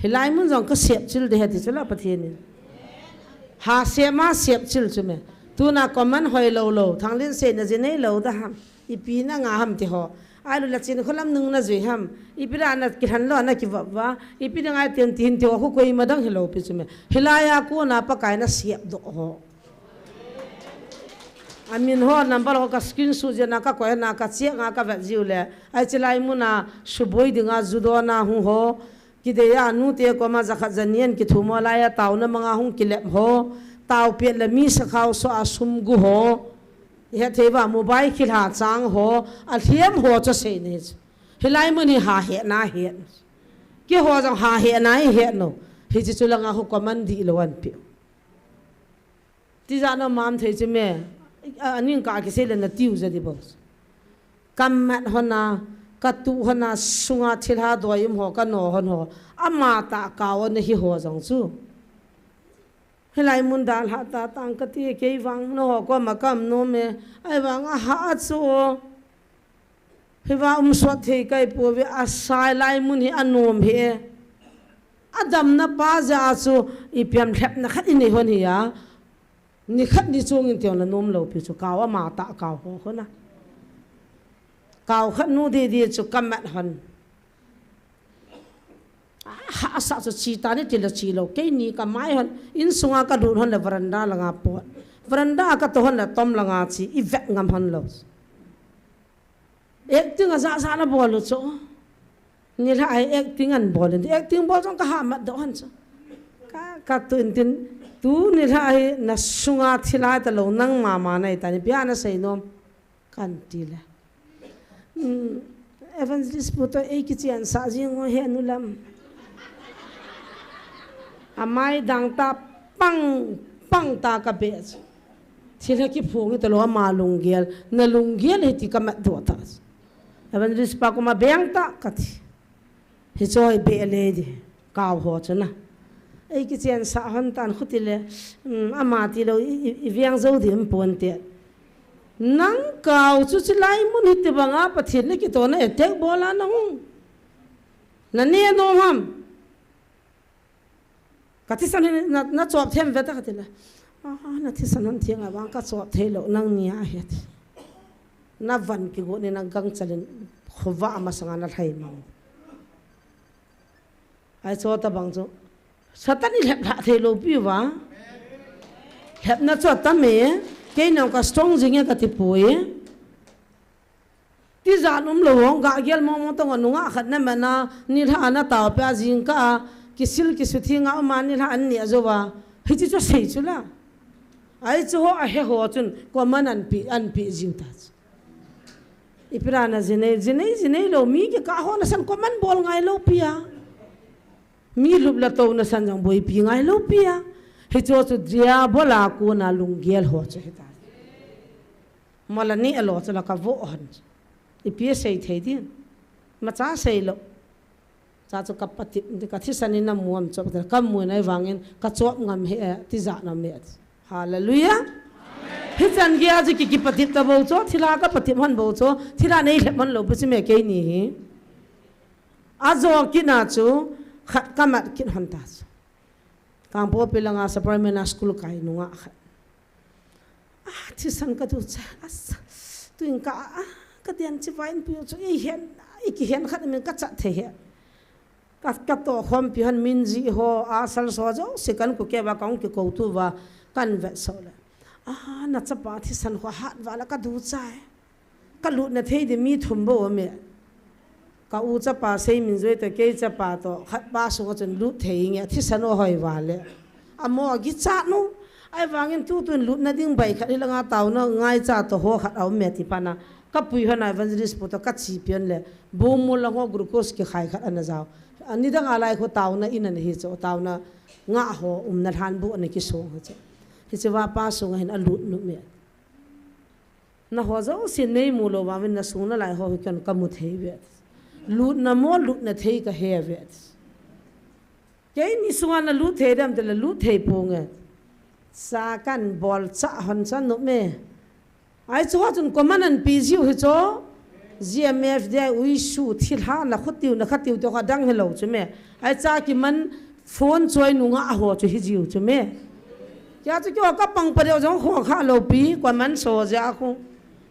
Hilai mun jong ka sep chil de he ti chu la Pathen in. Ha sep ma sep chil chu me. Tuna comment hoi lou lou, Thanglin sei na ji nei lou da ham. Ipi na nga ham ti ho. Ahilou le chin kholam nung na jui ham. Ipi ra na kilhan lou na kivop uva. Ipi ding ai tin tin ti ho khu koima dang hilou pi chu me. Hilai a kona Pakai na sep doh ho. Amin ho number ho ka screenshot jia na ka koi na ka check nga ka vet jiu le. Ai chilai muna suboi dinga judo na hung ho. Kideia nute koma jakhat janian kithumo laiya tauna manga hung kilep ho. Tau pet le mi sakhao so a sum gu ho. Ihet thei uva mobile kilha chang ho. Alhem ho chu sei nei chu. Hilai mun hi ha he na he. Keiho jong ha he na hi he no. Hiche chu langa ho comment di lou an pi. Tijat na mam thei chu me, a, aning ka kisei le na tiu ja di bo. Ka mat hon a, ka tu hon a, sunga thilha doi um ho, ka no hon ho. Ama ta ka o na hi ho jong chu. Hilai mun dalha ta tang ka ti kei vang na ho ko ma kam no me. Ai vang a ha chu. Hiva um sot thei kai pu ve a sai lai mun hi a nom hi e. A damna pa ja chu ipi ham lhepna khat i nei hon hi a. Ni khat ni chung in tiang la nom lou pi chu kau ama ta kau ho ho na. Kau khat nu di di chu ka mat hon. A, ha sa chu chi ta ni ti la chi lou. Keini ka mai hon, insunga ka lut hon le veranda langa pot. Veranda ka to hon le tom langa chi, i vet ngam hon lou. Acting a ja ja na bol u chu. Nilhah hi acting an bol in. Acting bol jong ka ha mat doh hon chu. Ka, ka tu in tin, tu nilhah hi na sunga thilha ta lou nang mama nei ta ni pia na sei nom. Kan ti le. Hmm, Evangelist pu to ei kichian sa jing ngo he nu lam. Amai dang ta pang, pang ta ka be chu. Thilha kiphong hi ta lou ama lunggel, na lunggel hi ti ka mat doh ta. Evangelist pa koma beng ta ka ti. Hiche hi be le di, kau ho chu na. Ei kichen sa hon tan khuti le, um, ama ti lou i, i, i veng jou di um pon te. Nang kau chu chilai mun hi ti banga Pathen le kitona attack bol a na hung. Na ne nom ham. Ka thisan hi na, na chop them ve ta ka ti le. Ah, na thisan hon thiang a vang ka chop thei lou nang ni a he ti. Na van kigo ni na gangchal in khovah a masanga na lhai mang. Ai cho ta bang chu. Satan i lhep lha thei lou pi uva. Lhepna chu atam e. Kei nang ka strong jing e ka ti poi. Tijat um lou hong, ga gel mong mong tong a nungah khat na man a, nilhah a na tao pia jingkah a, kisil kisutheng a um a nilhah an neh jou a, hiche chu sei chu la. Ai chu ho a he ho chun, koiman an pi, an pi jing ta chu. Ipi ra na jinei, jinei, jinei lou, mi kikah ho nasan comment bol ngai lou pi a. Mi lup le to nasan jong boipi ngai lou pi a. Hicho chu diabol a kona lunggel ho chu hita. Mola ni alo chu la ka vo hon. Ipi sei thei din. Macha sei lou. Cha chu ka patep, ka thisan in na muam chop, ka mu nai vangin ka chop ngam he, eh, tija na me. Hallelujah. Hichan gei a chu ki, ki patep ta bou chu, thilha ka patep hon bou chu, thilha nei lhep hon lou pi chu me keini hi. Ajo kit na chu, khat ka mat kit hon ta chu. Kangpokpi langa Sapermeina school kai nunga khat. Ah, thisan ka du cha. Asa. Tuin ka, ah, ka dian chi vain pu chu i hen, i ki hen khat min ka chat thei he. Ka, ka to khom pi han min ji ho, a sal so jo, si kan ku ke ba kong ki ko tu ba, kan vet so le. Ah, na chapa thisan ho hat va la ka du cha e. Ka lut na thei di mi thum bou me. Ka u chapa Seiminjoi to kei chapa to khat pa sunga chun lut thei nge thisan o hoi vale. Amo a kichat nu. Ahivangin tutun lutna ding bai khat hilanga taona ngaicha to ho khat a um me ti pana. Ka pui hon a evangelist pu to ka chi pian le. Bumul lang ho glucose kikhai khat ana jao. Ani dang a lai khu taona in ana hi cho taona nga ho umna lhan bu ana kisong ho cho. Hiche va pa sunga hin a lut nu me. Na ho jouse nei mu lou vangin na sung na lai ho hi kan ka mu thei ve. Lutna mo lutna thei ka he ve. Keini sunga na lut thei dem te le lut thei ponge. Sa kan bol cha hon cha nu me. Ai chu chun comment an pi jiu hi cho. G M F D I ui su thilha na khutiu na khatiu te kha dang hello chu me. Ai cha kiman phone choi nunga a ho chu hi jiu chu me. Kya chu kyo ka pang pa deu jong ho kha lo pi, kwa man so ja khu.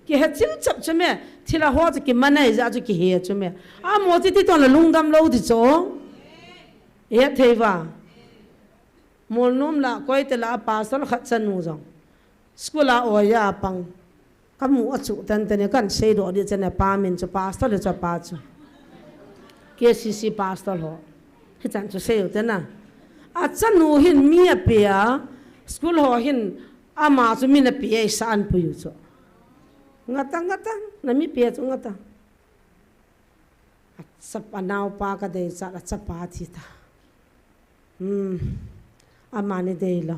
Ki he chil chap chu me, thilha ho chu kiman ai ja chu ki he chu me. Amo chi ti ton la lungdam lo di cho. He thei va. Molnom la koi te la pastor khat chanu jong. School a oya pang. Ka mu a chu tan tan kan sei do di chane pa min chu pastor le chu pa chu. K C C pastor ho. Hichan chu sei u te na. A chanu hin mi a pe a. School ho hin ama chu min a pe a sa an pu u chu. Ngata ngata na mi pe chu ngata. A chapa nao pa ka dei cha a chapa thi ta. Hmm. Amani dei lo.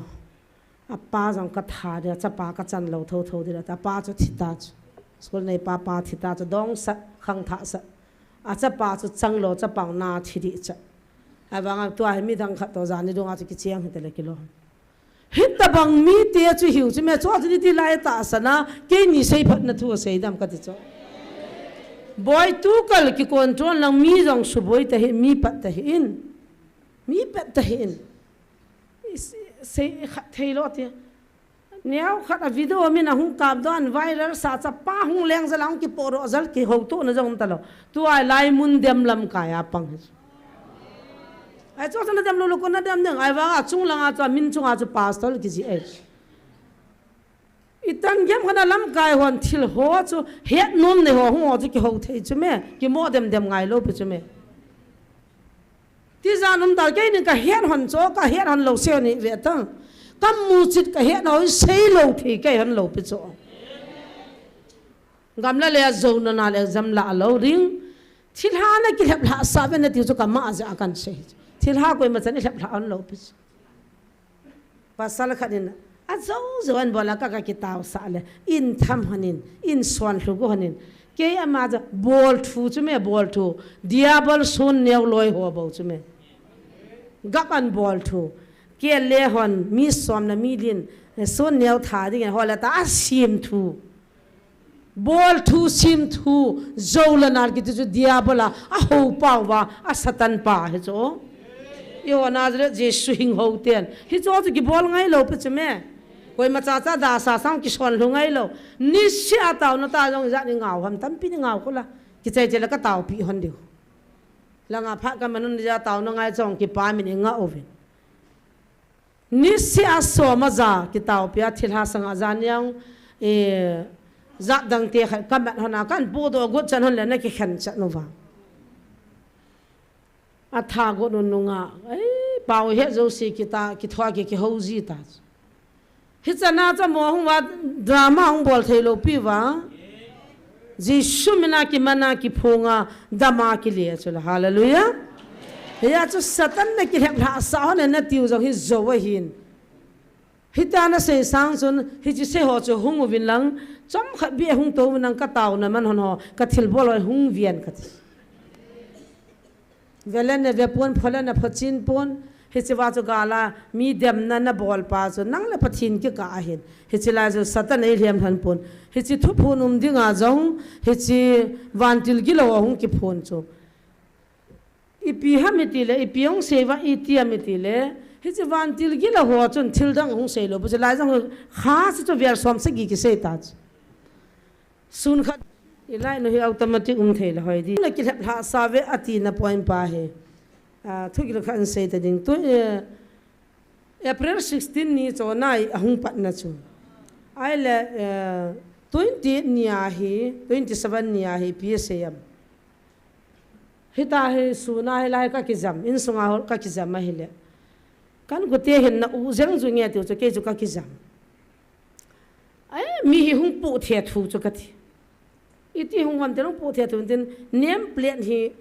A pa jong ka tha dia, chapa ka chan lo tho tho dia, a pa chu thi ta chu. School nei pa pa thi ta chu, dong sa, khang tha sa. A chapa chu chang lo, chapang na thi di cha. Avang a tua hi mi dang khat to jani dong a chu kicheng hi te le kilo. Hitabang mi te chu hiu chu me chu chu ti lai ta sana, keini sei phat na thu sei dam ka ti chu. Boi tu kal ki control lang mi jong su boi ta hi, mi pat ta hi in. Mi pet ta hin. Sei khat thei lo ti. Neo khat a video min a hung kap don viral sa cha pa hung leng jal ang ki poro jal ki ho to na jong ta lo. Tu ai lai mun dem lam kai a pang hi. Ai chu na dem lo lo ko na dem neng ai vang a chung lang a chu min chung a chu pastor ki ji ai. I tan gem khana lamkai hon thil ho chu het nom nei ho hung ho chu ki ho thei chu me, ki mo dem dem ngai lo pi chu me. Ti jan um ta kei nin ka het hon chu, ka het hon lo se ni ve ta. Ka mu chit ka het hon sei lo thei kei hon lo pi chu. Gamla le a zo na na le exam la lo ring. Thilha na ki lhep lha sa ve na ti chu ka ma ja kan sei. Thilha koi ma chan i lhep lha hon lo pi chu. Pasal khat in, a zo zo an bola ka, ka kitao sa le, in tham hanin, in suan hlu go hanin. Kei ama ja bol thu chu me bol thu, diabol sun neo loi ho bo chu me. Gap an bol thu, ke le hon, mi som na mi lin, sun neo tha ding ho le ta a sim thu. Bol thu, sim thu, zo la nal kiti chu diabol a, a ho pau va, a Satan pa hi chu. I ho Nazareth Jesu hing ho ten. Hi chu chu ki bol ngai lo pe chu me. Koi ma cha cha da sa sang ki son hlu ngai lo. Ni sia tau na ta jong ja ni ngau ham tampi ni ngau ko la. Ki chai chai la ka tau pi hon diu. La nga pha ka manun ja tau na ngai chong ki pa min i nga ovin. Ni sia soma ja kitao pia thilha sanga ja niang, eh, ja dang te khat ka mat hona kan pu do gut chan hon le na ki khen chan nu va. A tha go nu nu nga, eh, pau he zo si kita, ki thua ki, ki ho ji ta. Hi chana cha mo hung va drama hung bol thei lo pi va. Jesu mina kimana kiphonga dama kile chu la. Hallelujah. Hia chu Satan na kilhep lhah sa hon na tiu jong hi jo ahin. Hita na sei sang chun, hiche sei ho chu hung uvin lang, chomkhat beh hung to uvin lang ka taona man hon ho, ka thilbol ho hung ven ka ti. Vele na ve pon, phola na phochin pon, hiche va chu gala, mi demna na bol pa chu, nang le Pathen kikah ahin. Hiche lai chu Satan ei lhem lhon pon. Hiche thuphon um dinga jong, hiche vantil gilou a hung kiphon chu. Ipi ham iti le, ipi hung sei va iti ham iti le, hiche vantil gilou ho chun thil dang hung sei lou, bu chu lai jong kha chu chu vel som sagi kisei ta chu. Sun khat, i lai nu hi automatic um thei le hoi di. Na kilhep lhah sa ve ati na point pa hi. Ah, thu kile khat in sei ta ding. Tu, eh, April sixteen ni chu nai ahung patna chu. Ahile, eh, twenty-eight ni a hi, twenty-seven ni a hi, P S A M. Hita hi suna hi lai ka kijam, insunga hol ka kijam ahile. Kan gute hin na u jeng ju nge tiu chu kei chu ka kijam. Ai, mi hi hung pu the thu chu ka ti. Iti hung vam te hung pu the thu tin, name plate hi,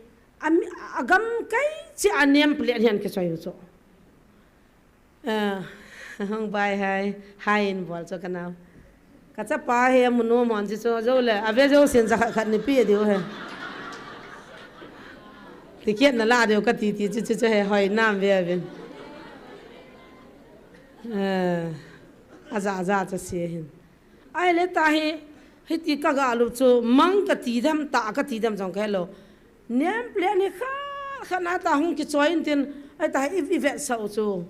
a mi, a gam kai chi a name plate hian kichoi u chu. Eh, hung bai hai, hai in bol chu ka nau. Ka chapa hi a munu mon chi chu, jo le, a ve jo sin ja khat khat ni pi diu he. Ticket na la diu ka ti ti chu chu chu he, hoi nam ve a vin. Eh, a ja a ja chu si hin. Ahile ta hi, hiti ka ga lu chu, mang ka ti dam, ta ka ti dam jong ka he lou. Name plate ni kha, kha na ta hung kichoi in tin, ai ta hi i, i vet sau chu.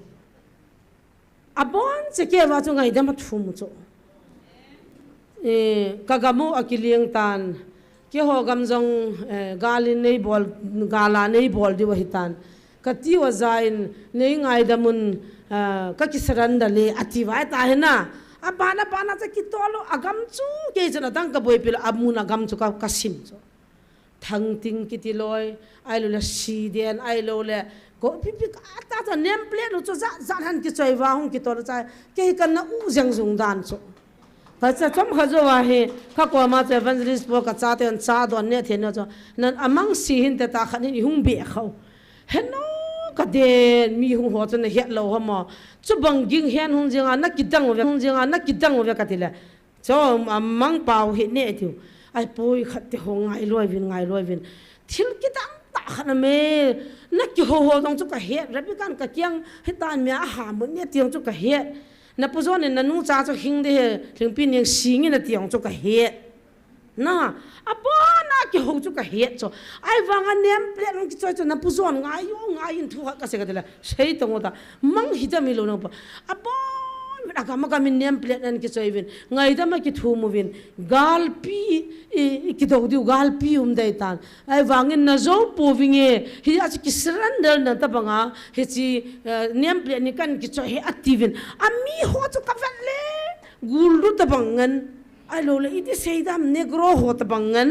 A bon che kei va chu ngaidam a thum u chu. Eh, ka gam u a kiliang tan. Keiho gam jong, eh, gal in nei bol, gal a nei bol diu ahi tan. Ka tiu a ja in, nei ngaidam un, ah, ka ki surrender le, a ti vai ta hi na. A ban a ban a cha kitol u, a gam chu, kei chun a dang ka boipi lou, a mun a gam chu ka, ka sim chu. Thangting kiti loi, ahilou le Siden, ahilou le, ko pipi ka ta ta name plate u chu ja, ja han kichoi va hung kitol u cha, kei ka na u jeng jung dan chu. Ka cha chom kha jo a hi, ka koma chu evangelist po ka chate an cha don ne the ne chu, nan a mang si hin te ta khan hin i hung be khau. Heno ka den mi hung ho chu na het lou ho mo. Chu bang ging hen hung jing a, na kidang u ve, hung jing a, na kidang u ve ka ti le. Chom a mang pau hi ne tiu. Ai poi khat te ho ngai loi vin, ngai loi vin. Thil kidang ta khat na me. Na kiho ho jong chu ka het. Rabi kan ka kiang hi tan mi a ha mu ne tiang chu ka het. Na pu jon in na nu cha chu hing de he, Lhingpi Ning sing in a tiang chu ka het. Na, a bon a kiho chu ka het chu. Ai vang a name plate nung kichoi chu na pu jon ngai u, ngai in thu khat ka sei ka ti le. Sei tong u ta. Mang hi ta mi lou nang pa. A bon, a gam a gam in name plate nan kichoi vin. Ngaidam a kithum u vin. Galpi, i, i kido diu, galpi um dai tan. Ai vang in na jo po vinge. Hi a chu ki surrender na ta bang a. Hi chi, eh, name plate ni kan kichoi he a ti vin. A mi ho chu ka vet le. Gul du ta bang ngan. Ahilou le, iti sei dam Negro ho ta bang ngan.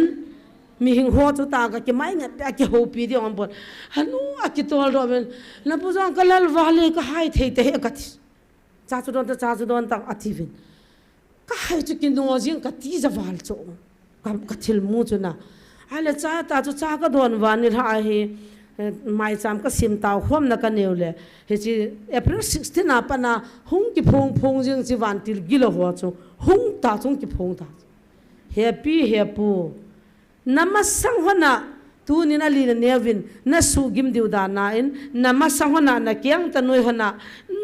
Mihing ho chu ta ka kimai ngat pe a kihopi di ong bon. Hanu a kitol do men. Na pu jong ka lal va le ka hai thei te he ka ti. Cha chu don ta, cha chu don ta a ti vin. Ka hai chu kino jing ka ti ja val chu. Ka, ka thil mu chu na. Ahile cha ta chu cha ka don va ni lha hi. Eh, maicham ka sim tau khom na ka neu le. Hi chi April sixteen a pat na hung kiphong phong jing chi vantil gilo ho chu. Hung ta chung kiphong ta. Hepi, hepu. Na masang hon a, tunin a lina neuvin, na sugim diu dan a in, na masang hon a, na kiang ta nui hon a,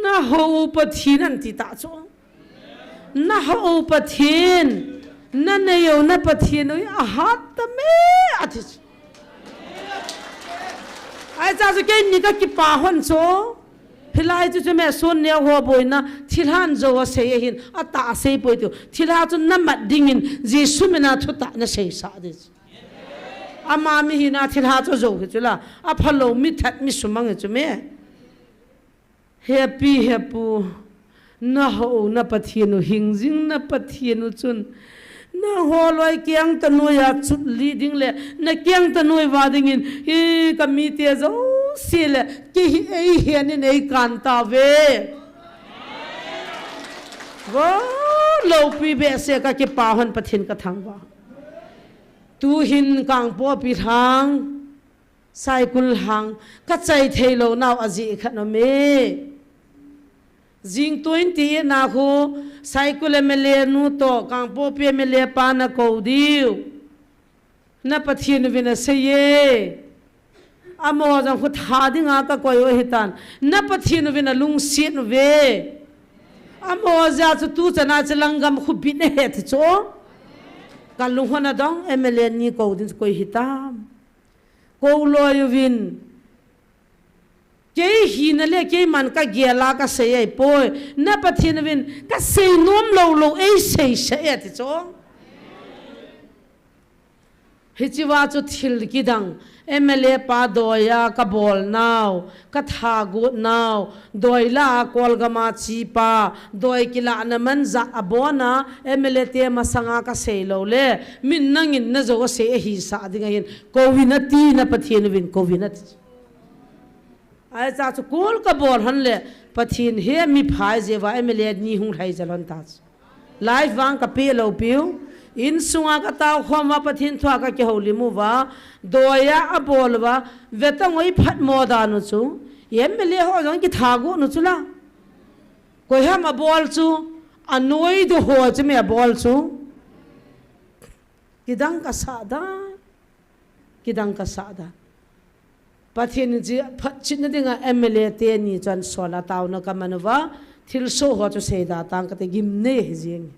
na ho Pathen an ti ta chu. Na ho Pathen, na nei u na Pathen u hi a hat ta me, a ti chu. Ai cha chu kei ni ka kipa hon chu. Hilai chu chu me sun neo ho boina, thilhan jo a sei ahin, a ta a sei poi tiu. Thilha chu na mat dingin, Jesu mina thu ta na sei sa di chu. Ama mi hina thilha chu jo hi chu la, a phalou mi that mi sumang hi chu me. Hepi, hepu, na ho na Pathen u, hing jing na Pathen u chun. Na ho loi kiang ta nui a chut li ding le, na kiang ta nui va dingin, hi ka mi te jo si le, ki hi ei hian in ei kan ta ve. Vo, lopi behseh ka kipa hon Pathen ka thangvah. Tuhin Kangpokpi lhang, Saikul lhang, ka chai thei lou nau ajeh khat aume. Jing twenty eight na khu, Saikul M L A nu toh, Kangpokpi M L A pa na kou diu. Na Pathen uvin aseiye. Amaho jong khu tha dinga ka koi u ahitan. Na Pathen uvin alungset uve. Amaho jeh chu tuchan a chu langgam khu bit ahi ti chu. Ka lung hon adong, M L A ni kou ding chu koi hitam. Kou loi uvin. Kei hina le keiman ka gel a ka sei ahipoi. Na Pathen uvin ka sei nom lou lou ei seisah e ti chu. Hichea chu thil kidang, M L A pa doiya ka bol nau, ka tha got nau, doi lah a Kolgam a chepa, doi kilahna man jah abona, M L A te masanga ka sei lou le, min nangin na jou asei ahi sah ding ahin, kou in ati, na Pathen uvin kou in ati. Ahi cha chu kou ka bol hon le, Pathen he mi phai jeh uva M L A ni hung lhai jel hon ta chu. Life vang ka pe lou piu. Insunga ka tao khom uva Pathen thua ka kihoulim uva. Doiya abol uva. Vetang oi phat mo dan u chu. M L A ho jong kitha got u chu la. Koi ham abol chu. Anoi do ho chu mi abol chu. Kidang ka sah dan. Kidang ka sah dan. Pathen in chi phatchitna dinga M L A teni chun sol a taona ka man uva, thilsoh ho chu seida tang kate gimnei ahi jing.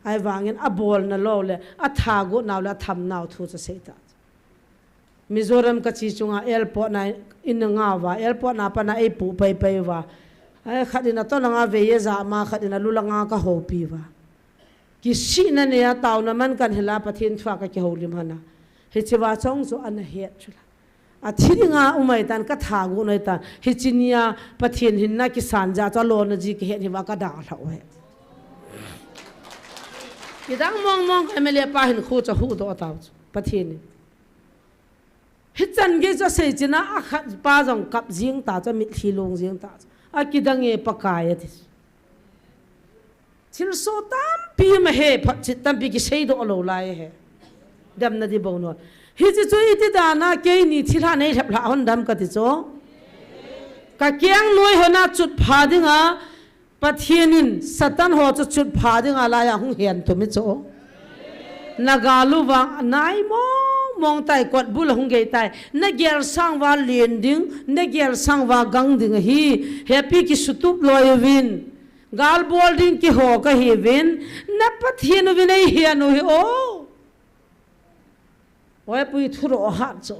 Ahivangin abolna lou le, atha got nau le, atham nau thu chu seita. Mizoram ka che chunga airport na in nga uva, airport na pat a eipu paipai uva. Ai khat in atolanga vei eija ma, khat in alulanga ka houpi uva. Kisihna neiya taona man kan hela Pathen thua ka kihoulim hon a. Hichea chong chu ana het chu la. Athi dinga um ahitan ka tha got u ahitan. Hiche nia Pathen hinna kisan jeh chu alona ji ka het hi uva ka dalha u ahi. Kidang mong mong M L A pa hin khu chu ahuhdoh tau chu. Pathen in. Hichan gei chu asei china akhat pa jong kap jing ta chu, mitlhi long jing ta chu. Akidang e Pakai ati. Thilsoh tampi um ahi, phatchit tampi kiseidoh lou lai ahi. Damna di bou non. Hiche chu iti dana keini thilha nei lhep lha hon dam kati chu. Ka keng noi hon a chutpha dinga Pathen in Satan ho chu chutpha dinga laiya hung hen tum hi chu. Na gal u vang anai mong mong tai, kot bul a hung gei tai. Na gel sang uva len ding, na gel sang uva gang ding ahi. Hepi kisutup loi uvin. Gal bol ding kiho kahi uvin. Na Pathen uvin eihen u hi o. Oi pui thu ro hat chu.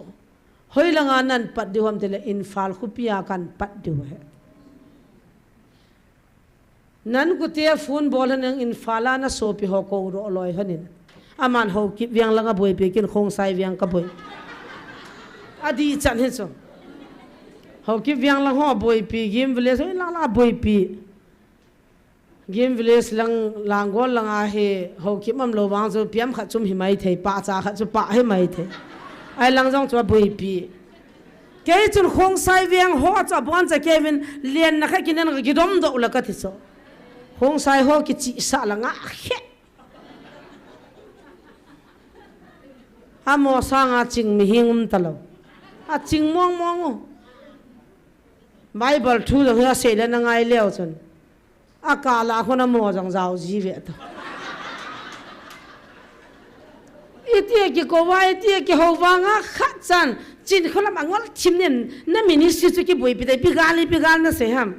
Hoilanga nan pat diu ham tile Imphal khopia kan pat diu ahi. Nan kutia phone bol hon in Imphal a na sopi ho kou ro loi hon in. Aman Haokip veng langa boipi kin Khongsai veng ka boi. Adih chan hi chu. Haokip veng lang ho boipi, Game Village, oi lang la boipi. Game Village lang, Langgol langa hi, Haokip um lou vang chu, piam khat chu um hi mai thei, pahcha khat chu pah hi mai thei. Ai lang jong chu aboipi. Kei chun Khongsai veng ho chu abon cha kei uvin, lenna khat kinen ka kidom doh le kati chu. Khongsai ho kichihsah la nga khe. Amo sanga ching mihing um talou. Aching mong mong u. Bible thu jong hi asei le na ngai leu chun. Akala khun amo jong jao ji ve to. Itia kikouva, itia kihouva nga khat chan. Chin kholam angol thim nin, na ministry chu kiboipi tai, ipi gal, ipi gal na sei ham.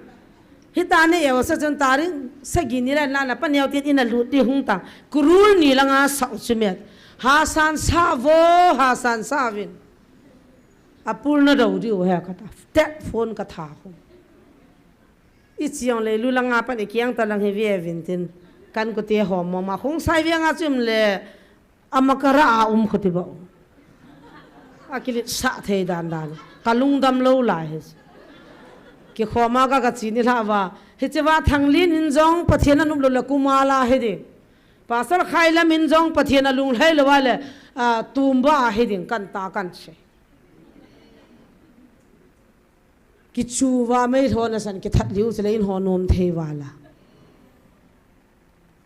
Hita nei eo sa chun tarik sagi ni le na na pa neo tin in a lut di hung ta. Kurul ni langa sau chu met. Hasan sa vo, hasan sa vin. Apul na dou diu he kata. Tep phone ka tha khu. Ichiang le lu langa pan ikiang ta lang hi ve vin tin. Kan kute ho mo ma Khongsai veng a chim le amakara a um khuti ba. Akilit sa thei dan dan. Ka lungdam lou lai hi. Kikhoma ka ka chini lha va. Hiche va Thanglin in jong Pathen anop lou le kumala hi ding. Pastor Khailam in jong Pathen alunglhai lou va le, a, tumba hi ding kan ta kan se. Kichu va mei lhona san kithat liu chule in ho nom thei va la.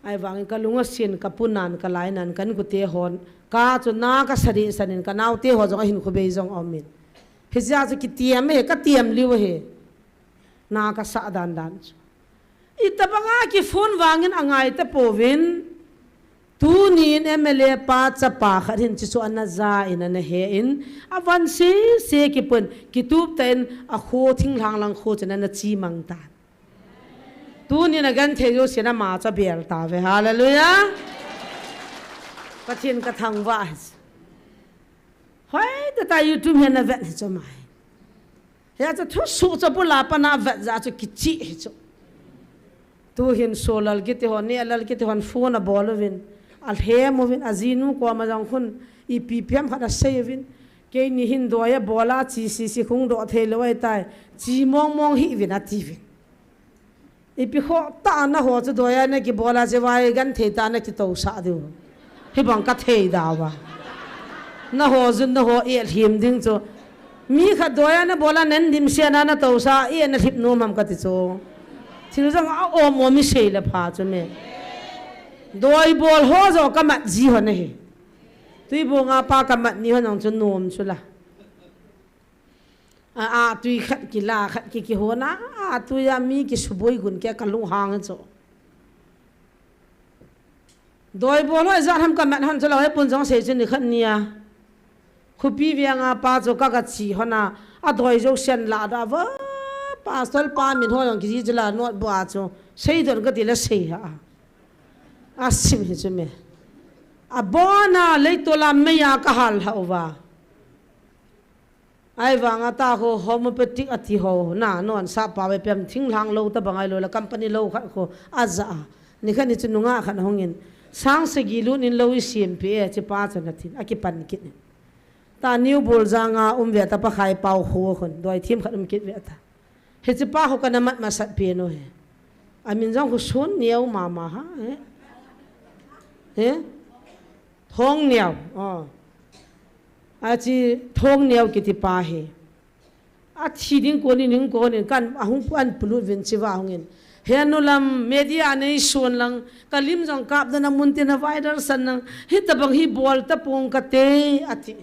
Ahivangin ka lung asin, ka punan, ka lainan, kan kute hon, Ka chu na kasa dehset in, ka naote ho jong ahin khobei jong aum in. Hijeh a chu kitiam e, katiam liu ahi. Na kasa dan dan chu. Itobang a kiphone vangin angai tapouvin. Tunin M L A pa chapa khat hin chuchu ana ja in ana he in. Avan sese kipon, kitup tah in akho thinglhang lang kho chun ana chemang tan. Tunin agenthei jouse in ama chu abel tauve. Hallelujah. Pathen kathangvah e. Hoitah tah a YouTube hi ana vet hi chu mai. Hia chu thusoh chu bula pat na vet jeh chu kichih hi chu. Tuhin Solal kiti hon, Nehlal kiti hon phone abol uvin. Alhem uvin, ajinu koma jong khun ipi pi ham khat asei uvin. Keini hin doi abol a che sese khung doh thei lou ahitai. Che mong mong hih uvin atiuvin. Ipi khoh tah a naho chu doi a nakibol a che vai genthei tah a nakitousah diu. Hibang kathei dauva. Naho jun naho ehlhem ding chu. Mi khat doi a nabol a nandimset a natousah a, i nalhip nom ham kati chu. Thil jong aum um isei le pha chu me. Doi bol ho joh kamat ji hon ahi. Tuibong a pa kamat ni hon jong chu nom chu la. A, a tui khat kila, khat ki, kihon a, a tui a mi kisuboi gun kei kalunghang chu. Doi bol ho ijat ham kamat hon chu lou, hepon jong sei chu nikhat ni a. Khopi veng a pa chu ka, kache hon a, adoi jousen la da va, pastor pa min ho jong kiji chu la notebook a chu. Seidon kati le sei ha. Asim hi chu me. Abon a leitol a mei a kahal ha uva. Ahivang a tah ho homeopathic ati ho, na, non sap pao ve pem thinglhang lou tobang ahilou le company lou khat ho aja a. Nikhat ni chu nungah khat ahung in, sang sagi lut in lou isem peh e, chepa chun atin, akipan kit in. Tah New Boljang a um ve ta, Pakhai pao kho khun, doi thim khat um kit ve ta. Hichepa ho kana mat masat pen u hi. Amin jong khu Sonneo mama ha, he? He? Thongneo, oh. Ache Thongneo kiti pa hi. Athi ding kon in, ding kon in, kan ahung pu an pulut vin chiva hung in. Henu lam media nei suon lang, kalim jong kap dana mun tina viral san lang, hitobang hi bol tapong kate, ati.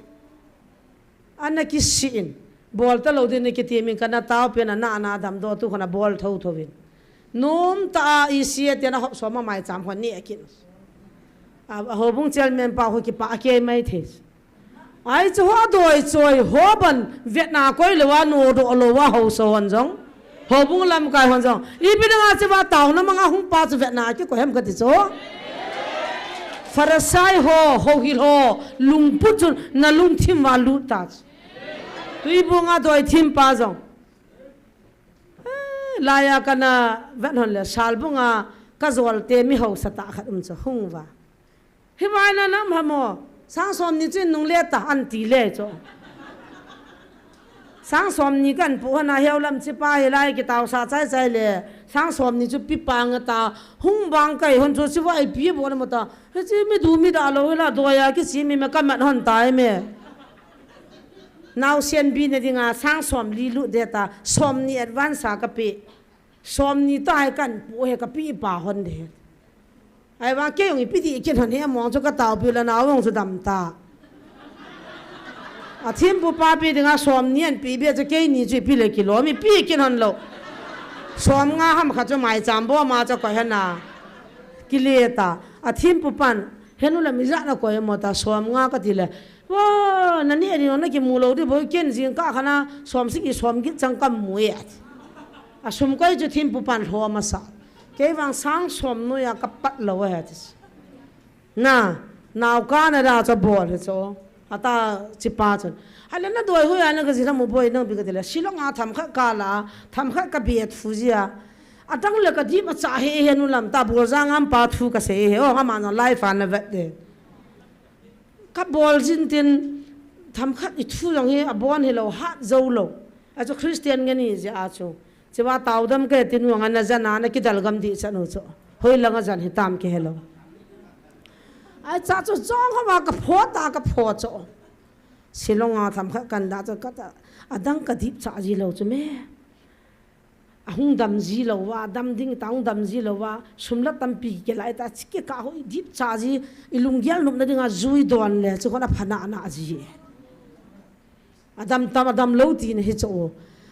Ana kisi in, bol talou din na kiti min kana tao pen ana, ana damdoh tu khana bol thotho in. Nom tah a isi a tia na hop soma mai cham hon ni akin. A, a houbung chairman pa ho kipa a kei mai thei. Ai chu ho doi choi ho ban vetna koi lou a nodoh lou a ho so hon jong. Houbung lamkai hon jong. Ipi dinga cheva taona manga hung pa chu vetna kikoi hem kati chu. Pharisai ho, houhil ho, lungput chun na lungthim va lut ta chu. Tuibung a doi thim pa jong. Eh, laiya kana vet hon le, Salbung a ka jol te mi hausa tah khat um chu hung va. Hi vai na nam hamo, sang som ni chu in nung le ta an ti le chu. Sang som ni kan pu hana heu lam chi pa hi lai ki tau sa chai chai le, sang som ni chu pi pa nga ta, hung bang kai hon chu chi vai pi bo na mo ta, hi chi mi du mi da lo hi la do ya ki chi mi me ka mat hon tai me. Nau sian bi na dinga sang som li lu de ta, som ni advance a ka pi. Som ni tai kan pu he ka pi pa hon de. Ai va kei ong ipi di kin hon he mong chu ka tau pi la nau ong chu dam ta. A thim pu pa pi dinga som ni an pi bia chu kei ni chu ipi le kilo mi pi kin hon lo. Som nga ham kha chu mai cham bo ma chu ko he na. Ki le ta. A thim pu pan. Henu la mi ja na ko he mo ta som nga ka ti le. Wa, na ni ani na ki mu lo di bo ken jing ka khana som si ki som ki chang kam mu e. A sum koi chu thim pu pan lho ma sa. Kei vang sang som nu ya ka pat lo he ti. Na, nau ka na da cho bol he cho. Ata chi pa chun. Hala na doi hu ya na ka ji la mu boi na bi ka ti le. Shillong a tham kha ka la, tham kha ka biet fu ji a. Adang le ka di ma cha he he nu lam ta bol ja ngam pa thu ka se he. O ha ma na life a na vet de. Ka bol jin tin tham khat i thu jong hi a bon hi lo hat zo lo. A chu Christian nge ni je a chu. Chiva tau dam ke tin wang ana jana na kidal gam di chan u chu. Hoi langa jan hi tam ke helo. Ai cha chu jong hama ka pho ta ka pho chu. Shillong a tham khat kan da chu ka ta adang ka dip cha ji lo chu me. Hung dam ji lou va, dam ding ta hung dam ji lou va, sum la tampi kila ta, chiki ka hoi dip cha ji, i lunggel nopna dinga jui don le, chu kona phana na ji. Adam tam, adam lou tina hi chu.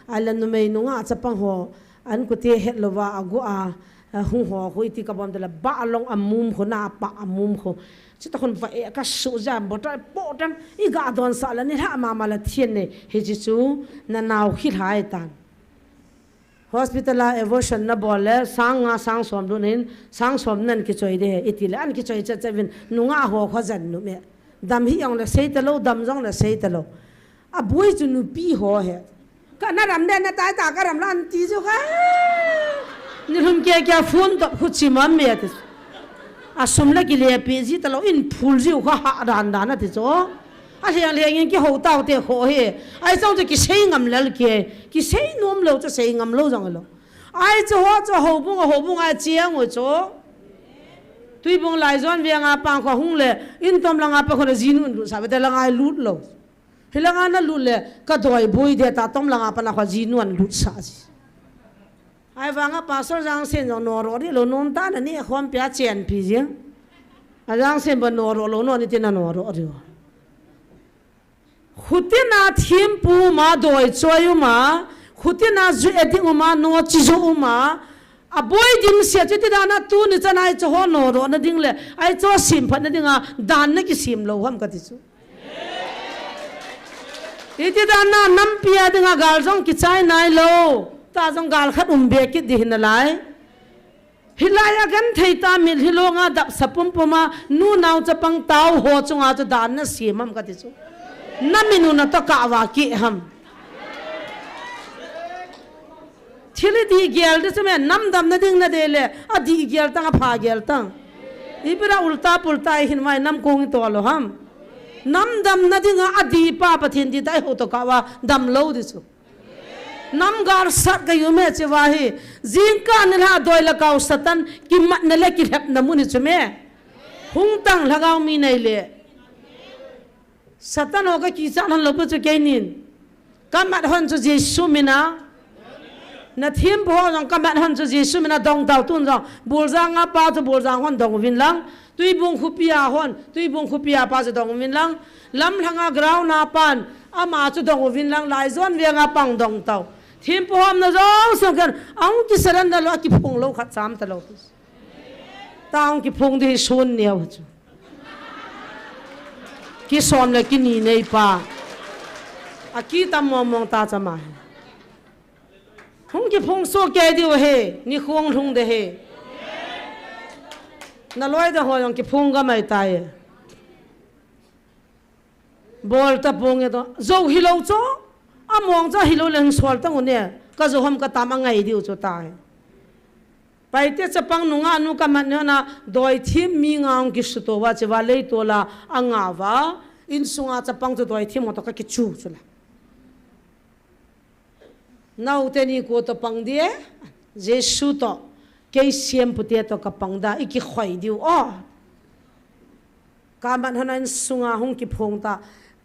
Ai la numei nungah chapang ho, an kute het lou va, agu a, a hung ho, hoi ti ka bom de la, ba long a mum ho, na pa a mum ho. Chuta khun va e ka su ja, bo ta, po tam, i ga don sa la ni ha ma ma la thien ne, hi chi chu, na nau khi hai tan. Hospital a abortion na bol le, sang nga, sang som lut in, sang som nan kichoi de, iti le, an kichoi chat chat vin, nungah ho kho jan nu me. Dam hi jong le sei ta lou, dam jong le sei ta lou. A boi chu nupi ho he. Ka na ram de na tai ta ka ram la an ti chu ka. Ni lum ke ke phone top khu chi mam me ti. A sum la ki le pi ji ta lou in phul ji u kha ha dan dan a ti chu. A leng leng in ki ho tau te ho he. Ai chong chu ki sei ngam lel ke. Ki sei nom lou chu sei ngam lou jong lou. Ai chu ho chu ho bung ho bung ai chiang u chu. Tuibung lai zon veng a pang kho hung le. In tom langa pa kho na ji nun lut sa be te langa ai lut lou. Hilanga na lut le, ka doi boi de ta tom langa pana kho ji nuan lut sa ji. Ai vanga pastor jang sen jong no ro ri lou non ta na ni khom pia chen pi ji. A jang sen ba no ro lou non ni ti na no ro ri. Khutina thim pu ma doi choi u ma, khutina ju e ding u ma, no chi ju u ma, a boi dim sia chu ti dan a tu ni chan ai chu ho no ro na ding le, ai chu sim phat na ding a, dan na ki sim lou ham ka ti chu. Iti dan na nampi a dinga gal jong kichai nai lou. Ta jong gal khat um be kit di hin nalai. Hilai a gan thei ta mil hilou nga dap sa pum pum a nu nau chapang tau ho chunga chu dan na siam ham ka ti chu. Na minu na to ka va ki ham. Thil i di gel de chu me, nam dam na ding na de le, a di gel tang, a pha gel tang. I bira ulta pulta i hin vai nam kong i to lo ham. Nam dam na ding a, a di pa Pathen di tai ho to ka va dam lo di chu. Nam gal sat ka yu me che va hi. Jing ka ni la doi la kau Satan ki mat na le ki lhep na mu ni chu me. Hung tang lhagao mi nei le. Satan ho ka kichat hon lou pu chu kei nin. Ka mat hon chu Jesu mina. Na thim pu ho jong ka mat hon chu Jesu mina dong tau tun jong. Buljang a pa chu Buljang hon dong vin lang. Tuibung khupi a hon. Tuibung khupi a pa chu dong vin lang. Lamlhang a ground a pan. Ama chu dong vin lang. Lai zon veng a pang dong tau. Thim pu hom na jong song kan. Ang ki surrender lou a ki phung lou khat cham ta lou. Tang ki phung di hi sun neo chu. Ki som le ki ni nei pa. A ki tam mong mong ta chama hi. Hung ki phung so ke diu he, ni khong lhung de he. Na loi de ho jong ki phung ga mai ta ye. Bol ta pung e to. Zo hi lo cho. A mong cha hi lo leng sol ta ngun e. Ka zo hom ka tam a ngai diu cho ta he. Paite chapang nunga nu ka mat neo na doi thim mi nga ong ki suto va che va lei to la a nga va. In sunga chapang chu doi thim to ka ki chu chu la. Nau te ni ko to pang die. Jesu to. Kei siam pu te to ka pang da. I ki khoi diu. Oh. Ka mat hon a in sunga hung ki phong ta.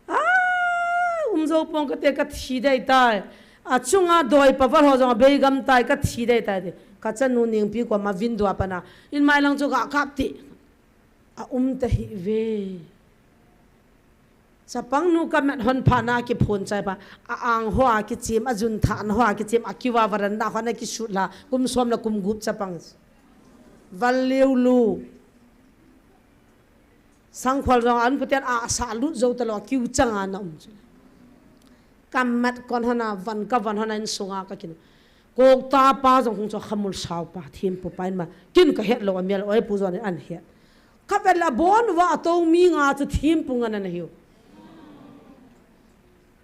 Ah, um zo pong ka te ka thi dei tai. A chunga doi pa val ho jong a bei gam tai ka thi dei tai ti. Ka chanu Ningpi ko ma window a pana. In mai lang chu ka kap ti. A um ta hi ve. Chapang nu ka mat hon pha na ki phon chai pa. A ang ho a ki chim, a jun tha an ho a ki chim, a ki wa varan na ho na ki sut la. Kum som la kum gup chapang. Val liu lu. Sangkhol jong an puten a sa lut zo ta lo, kiu chang a na um chu. Ka mat kon hona van, ka van hona in sunga ka kin. Kok ta pa jong hung cho khamul sau pa, thim pu pa in ma. Kin ka het lo a mial oi pu jong an het. Ka vel a bon va to mi nga chu thim pu nga na na hiu.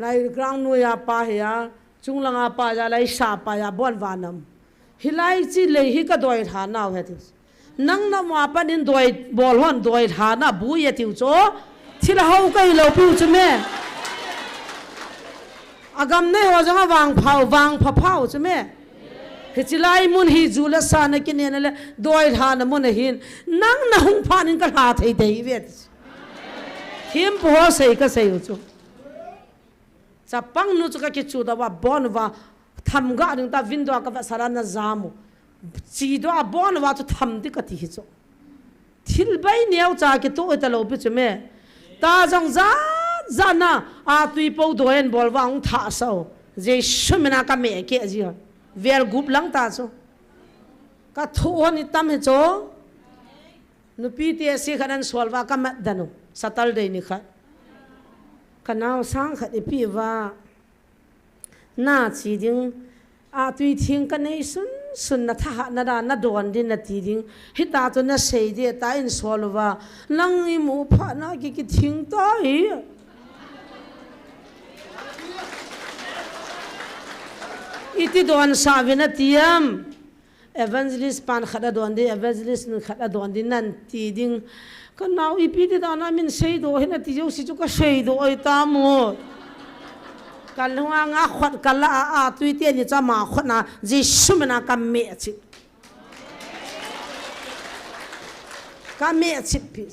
Lai ground noi a pa he a, chunglang a pa ja, lai sa pa ja, bon va nam. Hilai chi lei hi ka doi tha nau he ti. Nang na ma pa nin doi bol hon doi tha na bu ye tiu cho. Thil hau ka hi lo piu chu me. A gam nei ho jong a vang phau, vang pha phau chu me. Hi chi lai mun hi ju le sa na ki ne na le doi tha na mun a hin. Nang na hung pha nin ka tha thei thei ve ti. Thim pu ho sei ka sei u chu. Chapang nu chu ka kichu da va bon va Tham ga ding ta, window a ka vetsah la na jam u. Chi do a bon va chu tham ti ka ti hi chu. Thil bai neo cha ki tu ta lo pi chu me. Ta jong ja, ja na, a tui po do en bol va ong tha sau. Jesu mina ka me ke ji. Vel gup lang ta chu. Ka thu hon i tam hi chu. Nupi te si khat an sual va ka mat dan u. Saturday ni khat. Ka nau sang khat i pi va. Na chi ding, a tui thing ka nei sun sun na thahat na da na don din na ti ding. Hita chu na sei de ta in sual u va. Nang i mu pha na ki ki thing ta hi. I ti don sa ve na ti am. Evangelist pan khat a don ding, evangelist nun khat a don ding, nan ti ding. Ka nau ipi ti dan a min sei do, hin a ti jo si chu ka sei do, oi ta mo. Ka lunga nga khot ka la a, a tui te ni cha ma khot na, Jesu mina ka me chi. Ka me chi pi.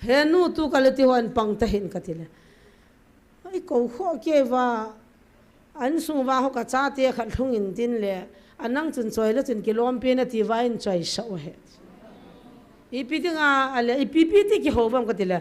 He nu tu ka le ti hon pang ta hin ka ti le. Ai ko kho ke va, an sung va ho ka cha te khat lhung in tin le, a nang chun choi le chun kilom pe na ti va in choi sa o he. Ipi ti nga, a le, ipi pi ti ki ho vam ka ti le.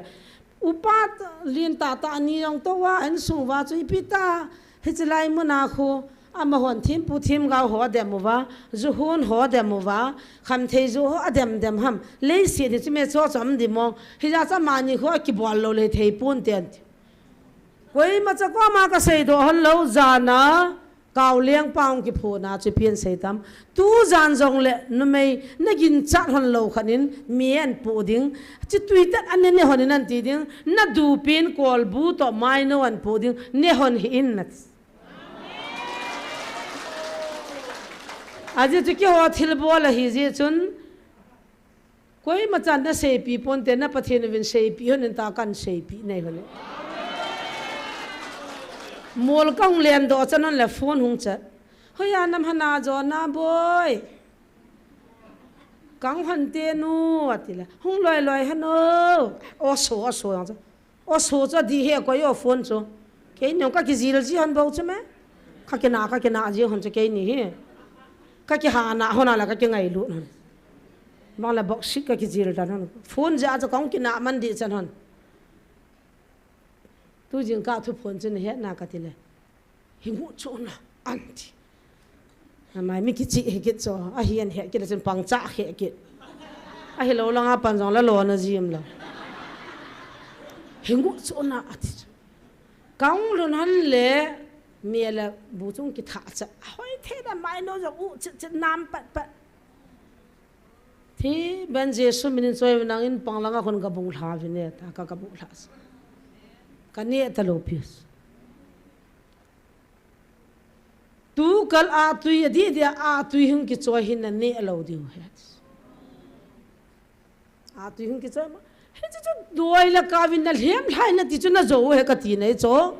Upa lin ta ta ni yong to va, an sung va chu ipi ta, hi chi lai mu na khu, ama hon thim pu thim gau ho dem u va, zu hun ho dem u va, kham thei zu ho a dem dem ham. Lei si ni chu me cho chom di mong, hi ja cha ma ni khu a ki bol lo le thei pun ten ti. Koima cha koma ka sei do hon lo, jana kau leng pang ki phu na chu pian sei tam. Tu jan jong le numei na gin chat hon lo khan in mi an pu ding. Chi tui tat an ne hon in an ti ding. Na du pin kol bu to mai no an pu ding. Ne hon hi in na. A ji chu ki ho thil bol a hi ji chun. Koima chan na seipi pon te na Pathen uvin seipi hon in ta kan seipi nei hon. Mol ka hung len do chan hon le phone hung chat. Hoiya nam hana jo na boi. Kang hon te nu ati le. Hung loi loi hano. O so, o so yang chan. O so chu di he ko yo phone chu. Kei ni ka kijil ji hon bo chu me. Ka kina, ka kina ji hon chu kei ni hi. Ka kihana hon ala ka kingailut hon. Bang la box ka kijil dan hon. Phone ja chu kong kina man di chan hon. Tu jing ka thu phone chu ni he na ka ti le. Hi ngu chu na an ti. Amai mi kichi he kit cho, a hian he kit, a chun pang cha he kit. A hi lo langa pan jong la lo na jim lo. Hi ngu chu na a ti. Kang lun han le, mi la bu chung ki tha cha. Hoi the da mai no jong u chit chit nam pat pat. Thi ben Jesu minin choi nang in pang langa khun ka bung hla vin e ta ka ka bung hla. Ka ne ta lo pius. Tu kal a tui, a di di a tui hung ki choi hin na ne a lo diu he. A tui hung ki choi ma. He chu chu doi la ka vin na lhem lhai na ti chu na jo he ka ti nei cho.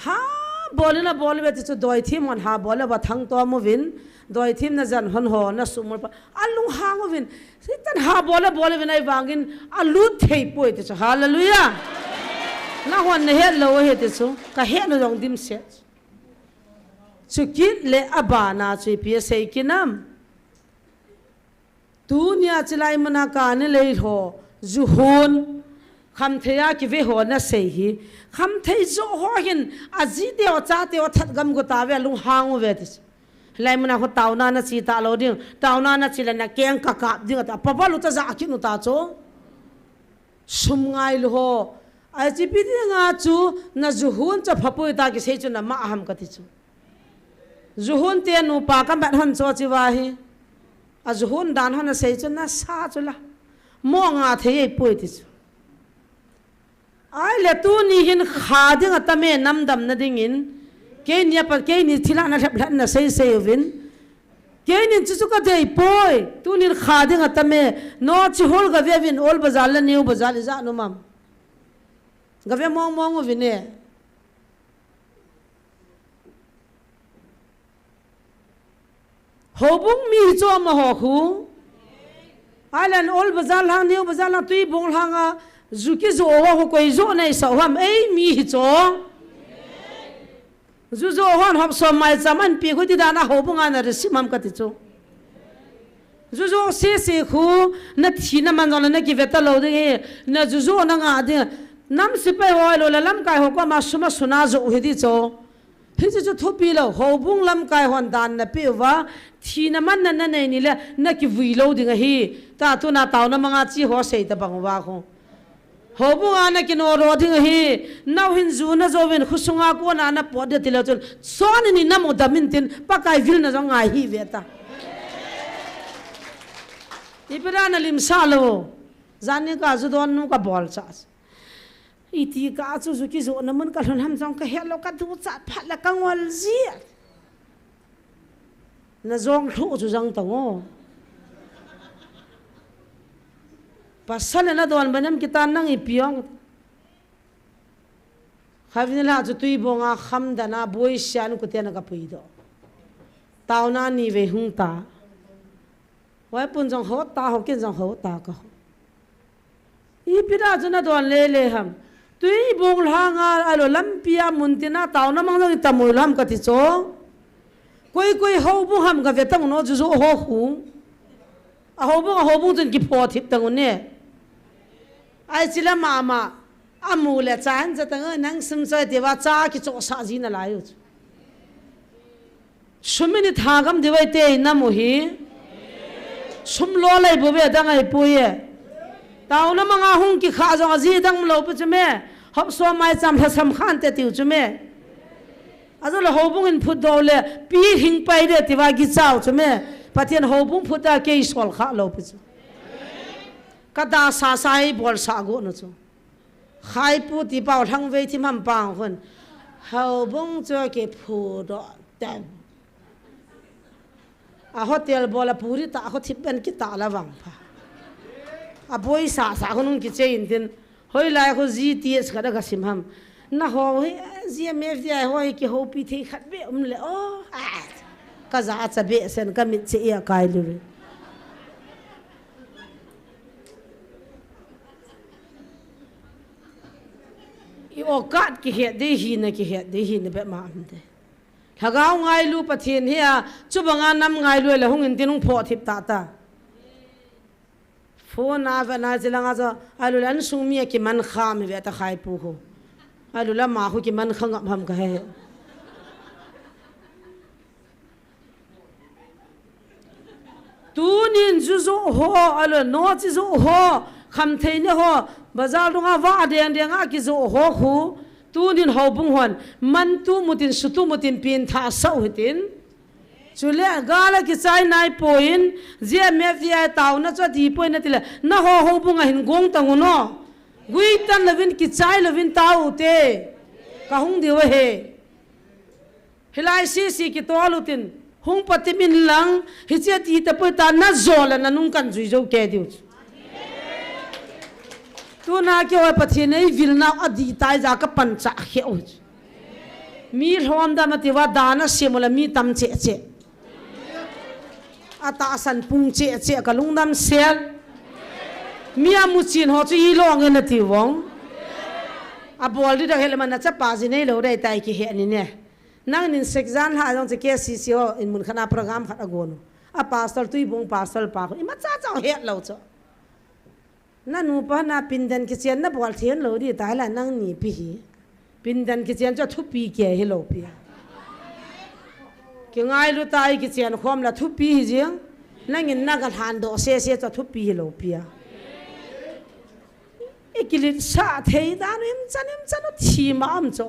Ha bol na bol ve ti chu doi thim hon ha bol va thang to mu vin. Doi thim na jan hon ho na sumul pa. A lung hang u vin. Sitan ha bol bol vin ai vangin a lut thei poi ti chu. Hallelujah. Na hon na het lo he ti chu. Ka het no jong dim se. Chu kit le a bana chu ipi a sei kinam. Tunia chilai muna ka ni lei ho, zu hon, kham thei a ki ve ho na sei hi. Kham thei zo ho hin, a ji te o cha te o that gam go ta ve lung hang u ve ti. Lai muna ho tauna na chi ta lo ding, tauna na chi le na keng ka kap ding ta, pa ba lu ta za ki nu ta cho. Sum ngai lu ho. Ai chi pi ding a chu na zu hun cha pha pui ta ki sei chu na ma ham ka ti chu. Zu hun te nu pa ka mat hon cho chi va hi. A zu hun dan hon a sei chu na sa chu la. Mo nga thei ei pui ti chu. Ai le tu ni hin kha ding a ta me nam dam na ding in. Kei ni a pa kei ni thila na lhep lhan na sei sei u vin. Kei nin chu chu ka dei poi, tunin kha ding a ta me, no chi hol ka ve vin, ol bazar le new bazar i za nu mam. Ka ve mong mong u vin e. Houbung mi hi cho ma ho khu. Island ol bazar lang, new bazar lang, tui bung lang a, zu ki zo ho khu koi zo nei sa ham, ei mi hi cho. Jujoh hon hop som mai cham an pi khu ti dan a houbung a na receive ham kati chu. Jujoh sese khu na thina man jong le na kive talou ding hi, na jujoh na ngah ding. Nam sepai ho lou le lamkai ho koma sum a suna joh hi ti chu. Hichu chu thupi lou, houbung lamkai hon dan na pe uva, thina man na na nei ni le, na kivui lou ding ahi. Ta tuna taona manga chi ho sei tabang uva khu. Houbung a na kino ro ding ahi, nau hin ju na jouvin, khusunga kona na pot de ti leu chun, son ni na mu dam in tin, Pakai vil na jong ngai hi ve ta. Ipi dan a lim sa lou, jan ni ka ju don nu ka bol cha. Iti ka chu ju kijoh na mun ka lhun ham jong ka het lou ka ducha phat la ka ngol ji. Na jong lhu chu jang tang o. Pasal na don ba nam kitan nang ipi ong. Khavin la chu tui bonga kham dana boi sian ku te na ka pui do. Taona ni ve hung ta. Wai pun jong ho ta, ho kin jong ho ta ka ho. Ipi da chu na don le le ham. Tui bung lhanga a lo lampi a mun tina taona mang jong i tamui lam ka ti chu. Koi koi houbung ham ka ve tang no jujoh ho khu. A houbung, a houbung chun kipho thip tang u ne. Ai chila mama. A mu le cha an cha tang nang sum choi ti va cha kichoh sa ji na lai u chu. Sum in i thagam diu vai te i nam u hi. Sum lo lai bu ve dang ai pu ye. Taona manga hung kikha jong a ji dang lo pu chu me. Hop so mai cham lha sam khan te tiu chu me. A jo le houbung in phut do le pi hing pai de ti va gi chau chu me. Pathian houbung phut da kei sol kha lo pu chu. Ka da sa sa i bol sa go no chu. Khai pu ti pau lhang vei thim ham pang hun. Houbung chu ki phu do tem. A hotel bol a puri ta ho thip ben ki ta la vang pha. A boi sa sa hun ki che in tin. Hoi lai ho G T S ka da ka sim ham. Na ho hi G M F D I ho hi ki ho pi thei khat be um le o. A, ka ja a cha be sen ka mit che ia kai lu. I okat ki het dei hi na ki het dei hi na be ma am de. Lhagao ngailu Pathian hi a, chu banga nam ngailu le hung in tin hung pho thip ta ta. Phone a ve na chi langa cho, a lu le an sung mi a ki man kha mi ve ta khai pu ho. A lu la ma ho ki man kha ngap ham ka he. Tunin ju jo ho, a lo no chi jo ho, kham thei ne ho, bazar dunga va deng deng a ki jo ho khu, tunin houbung hon, man tu mutin, su tu mutin, pin tha sau hitin. Chule, gala ki chai nai poin, G M F D I tauna chu a di poin na tile, na ho houbung a hin gong tang u no. Gui tan lovin, ki chai lovin tau te. Ka hung diu he. Hilai sisi kitol utin, hung patim in lang, hiche ti ta poi ta na jo le na nung kan jui jo ke diu. Tuna kei ho Pathian ei vil nau a di tai ja ka pan cha khe u. Mi hlom dam a ti va dan a sim u le mi tam che che. A ta san pung che che ka lung dam sel. Mi a mu chin ho chu i lo nge na ti vong. A bol di da he le man na cha pa ji nei lo dai tai ki he ni ne. Nangnin sek jan lha jong chu K C C ho in mun khat a program khat a gon u. A pastor Tuibong pastor pa khu. Ima cha cha het lo chu. Na nu pa na pindan kichen na bol thei lo di tai la nangni pi hi. Pindan kichen chu thupi ke hi lo pi a. Ki ngailu tai kichen khom la thupi hi jing. Nangin na ka lhan do se se chu thupi hi lo pi a. I kilit sa thei dan u im chan im chan u thi ma am chu.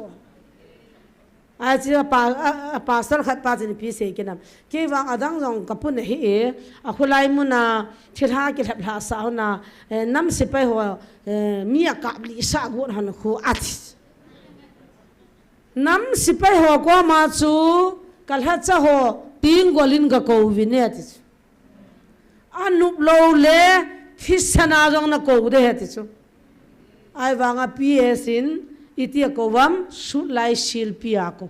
A chi a pa, a, a pastor khat pa chin pi sei kinam. Kei vang adang jong ka pun hi e, a khulai muna, thilha ki lhap lha sa hona, eh, nam sipai ho, eh, mi a kap li sa gun hon khu a thi. Nam sipai ho koma chu, ka lha cha ho, ting golin ka ko vin e a ti chu. A nup lo le, thisan a jong na ko de he ti chu. Ai vanga P S in, iti a ko vam, sut lai silpi a ko.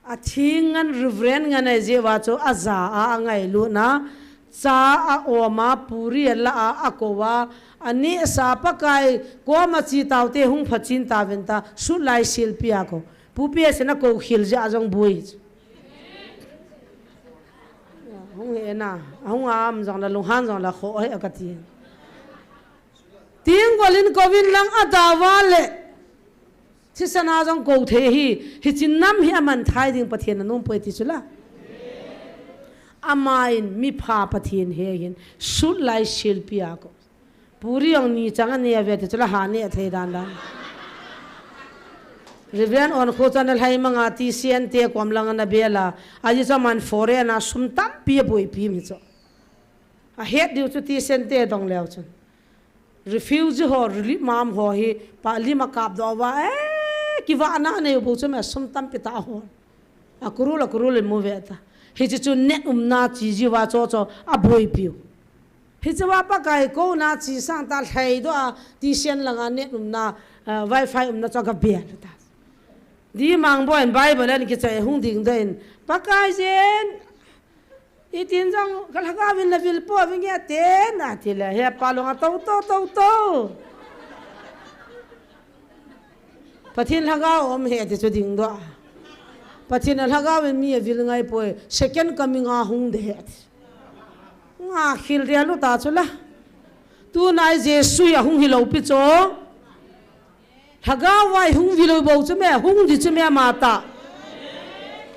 A thing ngan Reverend ngan ai je va chu, a ja a, a ngailu na, cha a om a, puri a la a, a ko va, a ni sa Pakai, ko ma chi tau te hung pha chin ta ven ta, sut lai silpi a ko. Pu Pi a sina ko khil ja jong bui. Hung he na, hung am jong la lunghan jong la kho he akati. Ting golin kovin lang a dawa le. Thisana jong ko thei hi, hi chin nam hi aman thai ding Pathian na num poi ti chula. Amain mi pha Pathian he hin, sut lai silpi a ko. Puri ong ni chang a ne ve ti chula ha ne thei dan dan. Reverend on kho chana lhai manga ti sian te kom lang na bela. A ji chaman foreign a sum tampi a bui pi mi cho. A het diu chu ti sian te dong leo chun. Refugee ho, relief mam ho hi, pa lima kap do wa, eh, kiva na ne bu chu me sum tampi ta ho. A kurul, a kurul mu ve ta. Hi chi chu net umna chi ji wa cho cho, a bui piu. Hi chi wa Pakai ko na chi sang ta lhai do a, ti sian langa net umna, eh, wifi umna cho ka bia ta. Di mang bo en Bible en ki chai hung ding do en. Pakai jen, itin jong ka lhagao in la vil po ving ya te na ti le, he pa long a to, to, to, to. Pathian lhagao om he ti chu ding do. Pathian a lhagao in mi a vil ngai poi, second coming a hung de he ti. Nga khil dia lu ta chu la. Tu nai Jesu a hung hi lo pi cho. Lhagao vai hung vi lo bo chu me, hung di chu me ma ta.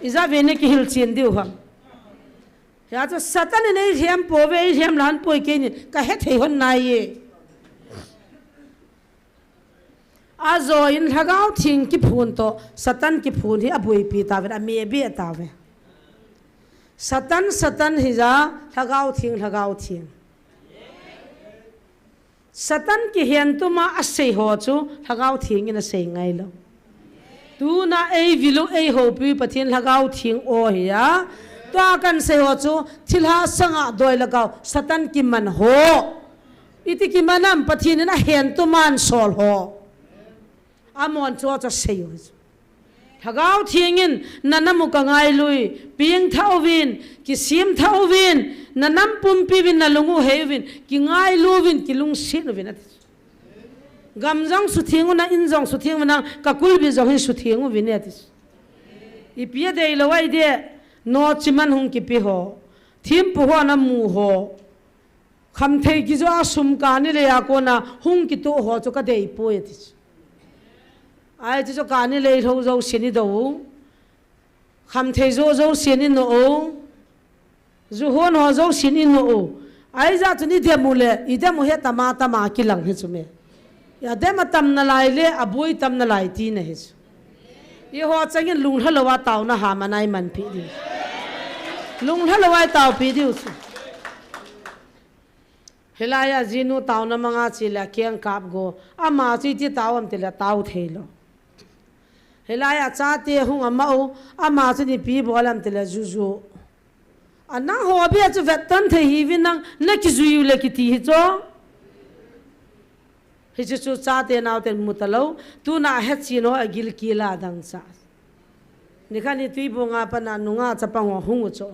Iza ve ne ki hil chin diu ham. Ya chu Satan in ei hiam po ve, ei hiam lan poi ke ni, ka he thei hon nai ye. A zo in lhagao thing ki phun to, Satan ki phun hi a bui pi ta ve, a mi a bi ta ve. Satan, Satan hi ja, lhagao thing, lhagao thing. Satan ki hian tuma a sei ho chu, lhagao thing in a sei ngai lo. Tuna ei vilu ei hopi Pathian lhagao thing o hi a. Tua kan sei ho chu, thilha sanga doi lhagao, Satan ki man ho. Iti ki manam Pathian in a hian tuman sol ho. Amon chu chu sei u. Lhagao thing in na namu ka ngai lui, ping tha uvin, ki sim tha uvin, na nam pumpi vin, na lungu hei uvin, ki ngai lu vin, ki lung sin uvin ati. Gam jong su thing u na in jong su thing u na ka kulbi jong hin su thing u vin ati. Ipi a dei lo ai de, no chiman hung ki pi ho, thim pu ho na mu ho. Kham thei ki jo a sum ka ni le a ko na hung ki to ho chu ka dei poi ati. Ai chu ka ni le lo jo sin i do. Kham thei jo jo sin i no. Ju hon ho jo sin i no. Ai ja chu ni de mu le, i de mu he tama tama ki lang he chu me. Ya de ma tam na lai le, a bui tam na lai ti na he chu. I ho changin lung hla lo a tau na ha ma nai man pi di. Lung hla lo ai tau pi di u chu. Hilai a jinu tau na manga chi le kiang kap go. Ama chi ti tau am ti le tau thei lo. Hilai a cha te hung ama u, ama chi ni pi bol am ti le ju ju. A nang ho bia chu vet tan thei hi vin nang na ki ju u le ki ti hi cho. Hi chu chu cha te nau te mu ta lo. Tu na he chi no a gil ki la dang cha. Ni kha ni tui bu nga pa na nu nga cha pa ngo hung u cho.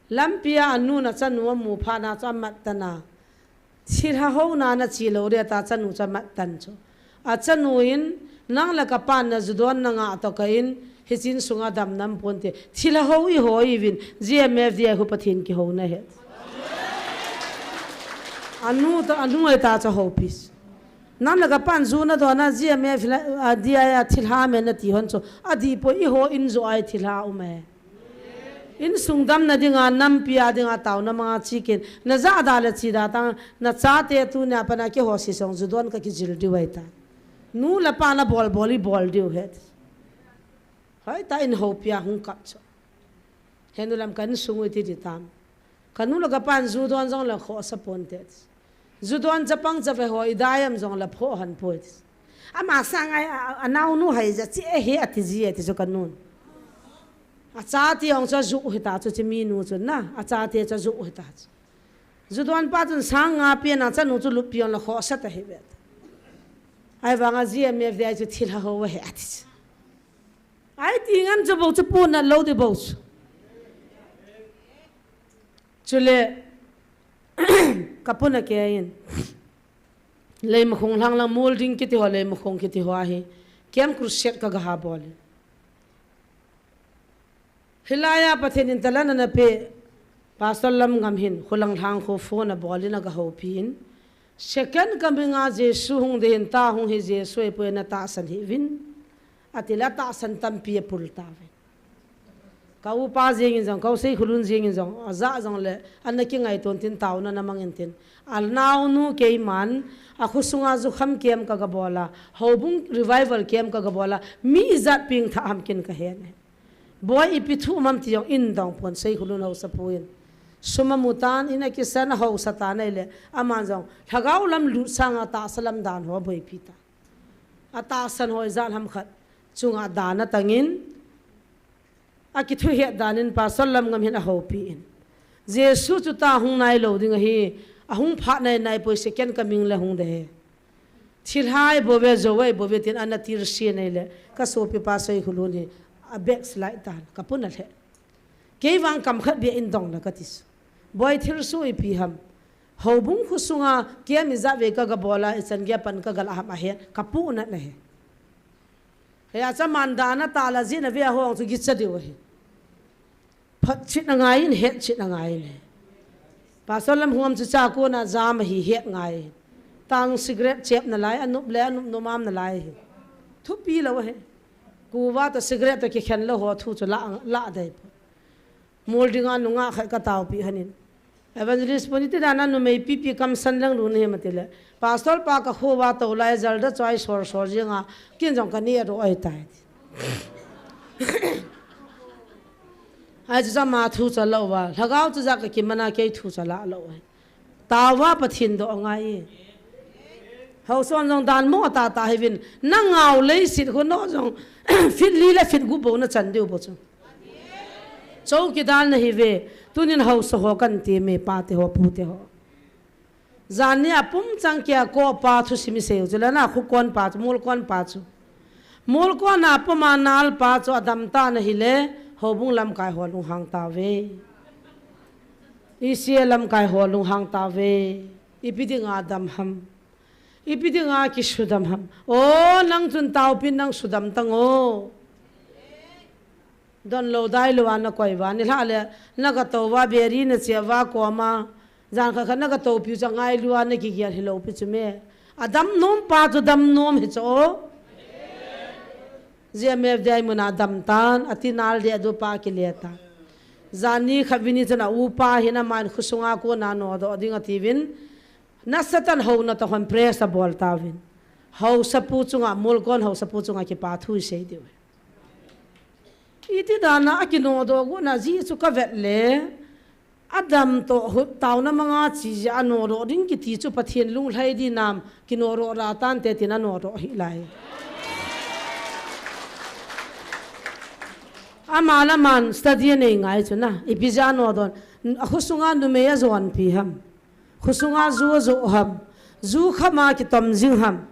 Lampi a a nu na chanu a mu pha na chu a mat ta na. Thilha ho na na chi lo ria ta chanu chu a mat tan chu. A chanu in nang la ka pan na ju don na nga to ka in hi chin sunga dam nam pon te. Thilha ho i ho i vin G M F D I hu Pathian ki ho na he. A nu ta a nu ai ta cha ho pis. Nang la ka pan ju na do na G M F la, a, D I a thilha me na ti hon chu. A di po i ho in ju ai thilha u me. In sung dam na dinga, nampi a dinga, tau na manga chikin, na ja da le chi da tang, na cha te tu na pa na ki ho si song ju don ka ki jil diu ai ta. Nu le pa na bol bol i bol diu het. Hai ta in ho pia hung kap cho. Henu lam kan sung u ti di tam. Ka nu le ka pan ju don jong le kho sa pon te. Ju don chapang chave ho i dai am jong le pho han poi. Ama sang ai a, a, a nau nu hai ja chi e he ati ji ati chu ka nun. A cha ti ong cha ju hi ta chu chi mi nu chu na. A cha te cha ju hi ta chu. Ju don pa chun sang nga pi na chanu chu lup pi on le kho sa ta hi vet. Ai vanga G M F D I chu thilha ho he ati chu. Ai ti ngan chu bo chu pu na lo di bo chu. Chule, ka pu na ke in. Leimakhong lang lang mol ding kiti ho, Leimakhong kiti ho ahi. Kem crusade ka ga ha bol. Hilaiya Pathen in talan ana pe, Pastor Lamngam hin, Khulang Lhangkho phone abol in aga houpi in, second coming a Jesu hung ding ahin, tua hung hi Jesu ahipoi, natahsan hih uvin, ati le atahsan tampi apul tauve. Ka upa jeng in jong, ka u Seikholun jeng in jong, aja jong le, ana kingaito intin taona ana mang intin. Anaonu keiman, akhosunga jukham camp kaga bol a, houbung revival camp kaga bol a, mi ijat pengthah ham ken kahen e. Boi ipi thu um ham ti jong eidong pon, Seikholun haosapu in. Sum amu tan, in akisan, ahausa tan ahile, aman jong, lhagao lam lut sanga tahsa lam dan ho aboipi tan. Atahsan ho ijat ham khat chunga dan atang in, akithuhet dan in Pastor Lamngam hin ahoupi in. Jesu chu tua hung nailou ding ahi, ahung phat nai naipoi, second coming le hung ding ahi. Thilha ahibouve, jou ahibouve tin ana tilse in ahile, ka sopipa Seikholun hi a backslide tan, kapuna lheh. Kei vang kam khat beh in dong le kati chu. Boi, thilsoh ipi ham. Houbung khosunga camp ijat vei kaga bol a, ichan gei a pan kaga lah ham ahen, kapuhnat ahi. Hijeh chun aman dan atah le ajeh in avea ho chu gicha diu ahi. Photchetna ngai in, hetchetna ngai in. Pastor Lamngam chu chakona jam ahi, het ngai in. Tang cigarette chep nalai, anop le anop nom am nalai ahi. Thupi lou ahi. Kuva toh cigarette toh kikhen lou ho thu chu la, la dei pon. Mol dinga nungah khat kataopi hon in. Evangelist pu, iti dan a numei pipi kamsan leng lou nahi ham ati le, Pastor pa ka kho uva tou lai, jalda choi sor sor jeng a, ken jong kaneh doh ahitai. Ahi chu ama thu chu ala uva, lhagao chu ja kakiman a kei thu chu ala lou ahi. Taova Pathen doh angai e. Haosa hon jong dan mo tahtah hiuvin, nangau leiset khu nao jong, feet li le feet gup bou nachan diu bou chu. Chowkidar nahiuve, tunin haosa ho kati me, pate ho, pute ho. Janhi a pum chang kia kopa thusim isei u chu le na, khokon pa chu, molkon pa chu. Molkon a pum a nal pa chu adam tan ahile, houbung lamkai ho lunghang tauve. Isi lamkai ho lunghang tauve. Ipi dinga dam ham. Ipi dinga kisudam ham. O, nang chun taopin nang sudam tan o. Donlou dailou a nakoi uva, nilhah le, naga tou uva, beri nache uva, koma, jan khat khat naga toupiu chu angailua, nakigel hilou pi chu me. Adam nom pa chu dam nom hi chu o. J M F dei muna dam tan, ati nal deh du pa kile tan. Janhi khat Vini chun a upa hin aman khosunga kona nodoh ding atiuvin. Nasatah in houna toh hon press abol tauvin. Haosapu chunga, molkon haosapu chunga kipa thu isei diu. Iti dan a akinodoh got na jeh chu kavet le, adam toh hut taona manga chi jeh a nodoh ding kiti chu Pathen lunglhai ding nam, kinodoh da tante tin anodoh hih lai. Aman aman study anei ngai chu na, ipi jeh a nodoh, akhosunga numei ajonpi ham. Khosunga ju ajoh ham. Ju kham a kitom jing ham.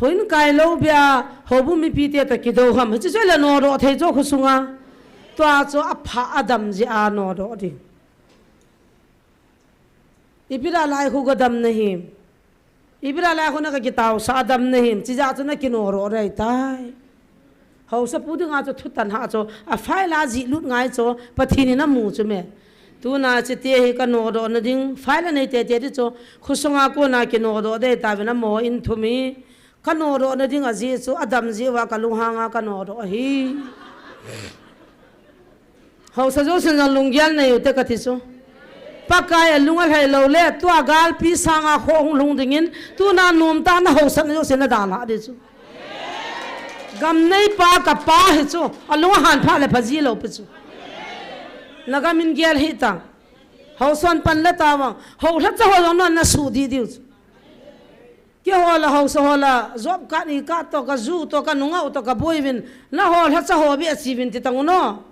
Houin kailou beh a, houbung mipite toh kidou ham. Hiche chu le nodoh thei chu khosunga. Tua chu apha adam jeh a nodoh ding. Ipi dia lai khu gadam nahim. Ipi dia lai khu naga kitaosah a dam nahim. Chijeh chu nakinodoh dei tai. Haosapu dinga chu thutan hah chu, a file a jihlut ngai chu, Pathen in amu chu me. Tuna chite hi kanodoh na ding, file anei tete di chu, khosunga kona kinodoh dei tauvin amaho in thum hi, kanodoh na ding ajeh chu, adam jeh uva kalunghang a kanodoh ahi. Haosa jousen jong lunggel nei ute kati chu. Pakai alung alhai lou le, tua galpi sanga kho hung lhung dingin, tuna nomtah na haosa na jouse nadalha di chu. Gam neipa kapa hi chu, alung ahan phat le phaji lou pi chu. Nagam in gel hih tan. Haosa hon pan la tavang, hou lhacha ho jong non nasuh dih diu chu. Keiho la haosa ho la, job card, i-card toh, kaju toh, kanungah u toh, kaboi uvin, naho lhacha ho beh achiuvin ti tan u no.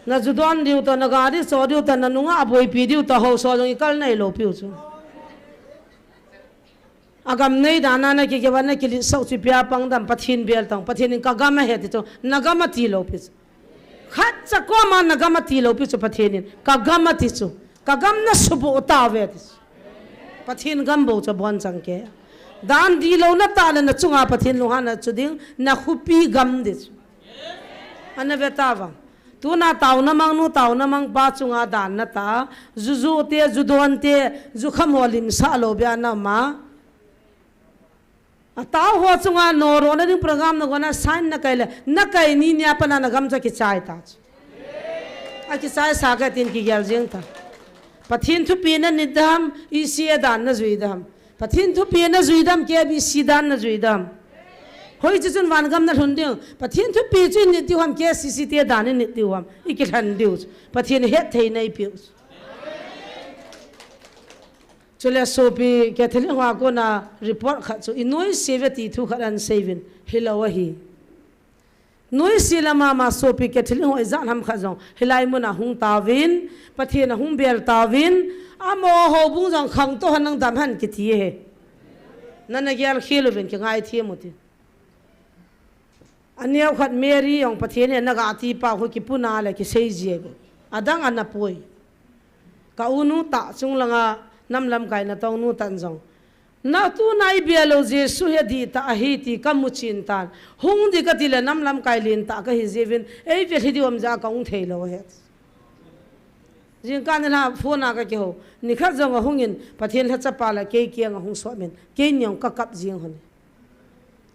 Naju don diu toh, nagari cho diu toh, nanungah aboipi diu toh, haosa jong ikal nailou piu chu. Agam nei dan a nakikivah nakiletsah u chu ipi a pang dem, Pathen bel tang, Pathen in kagam ahi ati chu, nagam ati lou pi chu. Khatcha koma nagam ati lou pi chu Pathen in, kagam ati chu, kagam nasuboh tauve ati chu. Pathen gam bou chu abon chang kei. Dan dihlou na tah le na chunga Pathen lunghanna chu ding, na khopi gam ding chu. Ana ve tavang. Tuna taona mangnu, taona mangpa chunga dan na tah, juju te, judon te, jukham ho limsah lou bia na ma. Atao ho chunga norona ding program na gona sign na kai le, na kai ni nia pat na na gam chu kichai ta chu. Akichai sa ka tin kigel jing ta. Pathen thupina nit dam, E C A dan na jui dam. Pathen thupina jui dam, K B C dan na jui dam. Hoi chu chun van gam na lhun ding. Pathen thupi chu nit diu ham, K C C te dan nit diu ham. I kilhen diu chu. Pathen hetthei na i piu chu. Chule sopi Catholic ho a kona report khat chu, i noise uve ti thu khat ana sei uvin, hilou ahi. Noise la mama sopi Catholic ho ijat ham khat jong, hilai mun a hung tauvin, Pathen a hung bel tauvin, amaho houbung jong khangtou hen lang dam hen kiti ahi. Nana gel khel uvin kingai them u tin. Aneo khat Mary jong Pathen in na ga ti pa khu kipuna le kisei ji e. Adang ana poi. Ka u nu tah chung langa nam lamkai natong nu tah jong. Na tuna i bia lou Jesu hi adih tah ahi ti ka mu chin tan. Hung ding ka ti le nam lamkai lentah ka hi jiuvin. Ei vel hi diu ham ja ka hung thei lou ahi. Jingkah ni la phone a ka kihou. Nikhat jong ahung in Pathen lhacha pa le kei kiang a hung sot min. Kei ni jong ka kap jing hon.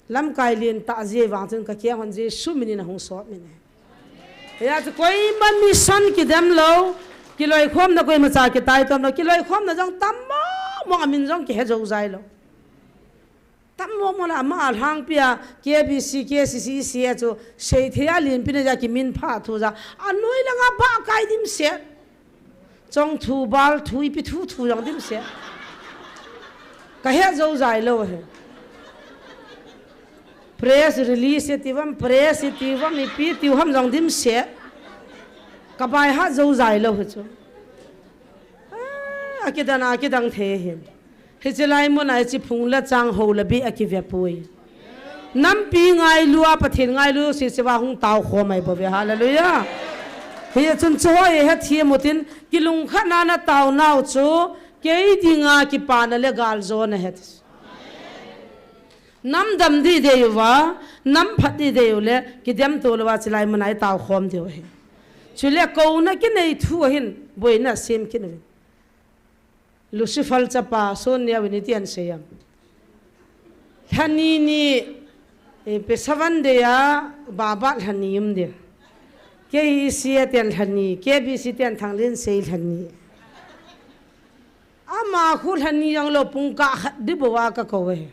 Lamkai lentah jeh vang chun ka kiang hon Jesu min in ahung sot min e. Hia chu koima mission kidem lou, kiloikhomna koima cha kitai tom lou, kiloikhomna jong tam mong mong a min jong kihe jou jai lou. Tam mong mong la ama a lhangpi a K B C, K C C, E C A chu seithei a lenpi na ja kimin pha thu ja. Anoi langa ba kai dimset. Chong thu, bal thu, ipi thu thu jong dimset. Ka he jou jai lou he. Press release ti vam, press ti vam, ipi ti ham jong dimset. Ka bai ha jou jai lou he chu. Ah, akidan a, akidang thei hin. Hiche lai mun a hiche phung le chang ho le bi akive poi. Nampi ngailu a Pathen ngailu si siva hung tao khom ai bou ve. Hallelujah. Hichun chu hoi hethem u tin kilungkhat na na tao nau chu kei dinga kipana le galjona ahi. Nam dam ding dei uva, nam phat ding dei u le kidem to lou a chilai mun a i tao khom diu ahi. Chule kouna kinei thu ahin boina sem kit uvin. Lucifer chapa, Son Neo in iti ahin sei em. Lhani ni, eh, Pesawan Day a, Babat lhani um ding. K E C a ten lhani, K B C ten Thanglen sei lhani. Ama khu lhani jong lou pungkah khat ding bou a ka kou e.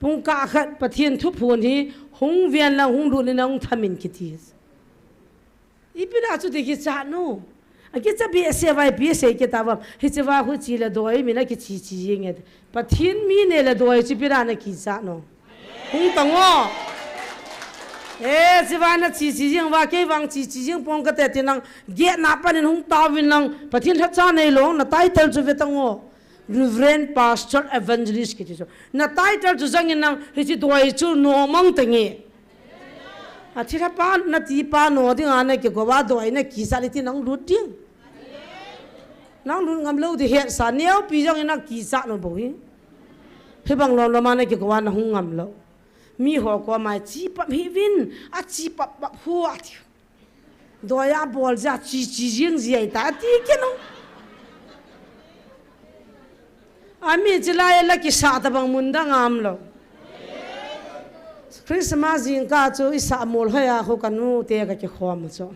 Pungkah khat Pathen thuphon hi hung ven lang hung lut in lang hung thamin kiti. Ipi na chu ti kichat no. Akicha bi ase vai pi ase kita va. Hiche va hu chi le doi mi na kichi chi jing e. Pathen mi ne le doi chi pi na na kichat no. Hung tang o. Eh, chi va na chi chi jing va kei vang chi chi jing pong kate ti nang. Gate na panin hung tauvin lang. Pathen lhacha nei lou na title chu ve tang o. Reverend Pastor Evangelist kiti chu. Na title chu jangin nang hiche doi chu no mang tange. Athi lha pa na ti pa no ding a na kikou va doi na kichat le ti nang lut ding. Nang lut ngam lou ding hetsa neo pi jangin na kichat no bou hi. Hibang lom lom a na kikou va na hung ngam lou. Mi ho koma chi pap hi vin a chi pap pap hu ati. Doi a bol ja chi chi jing ji ai ta ti ke no. Ami chilai la kisa ta bang mun dang am lou. Christmas jingkah chu i sa mol hoi a khu ka nu te ka kikhom chu.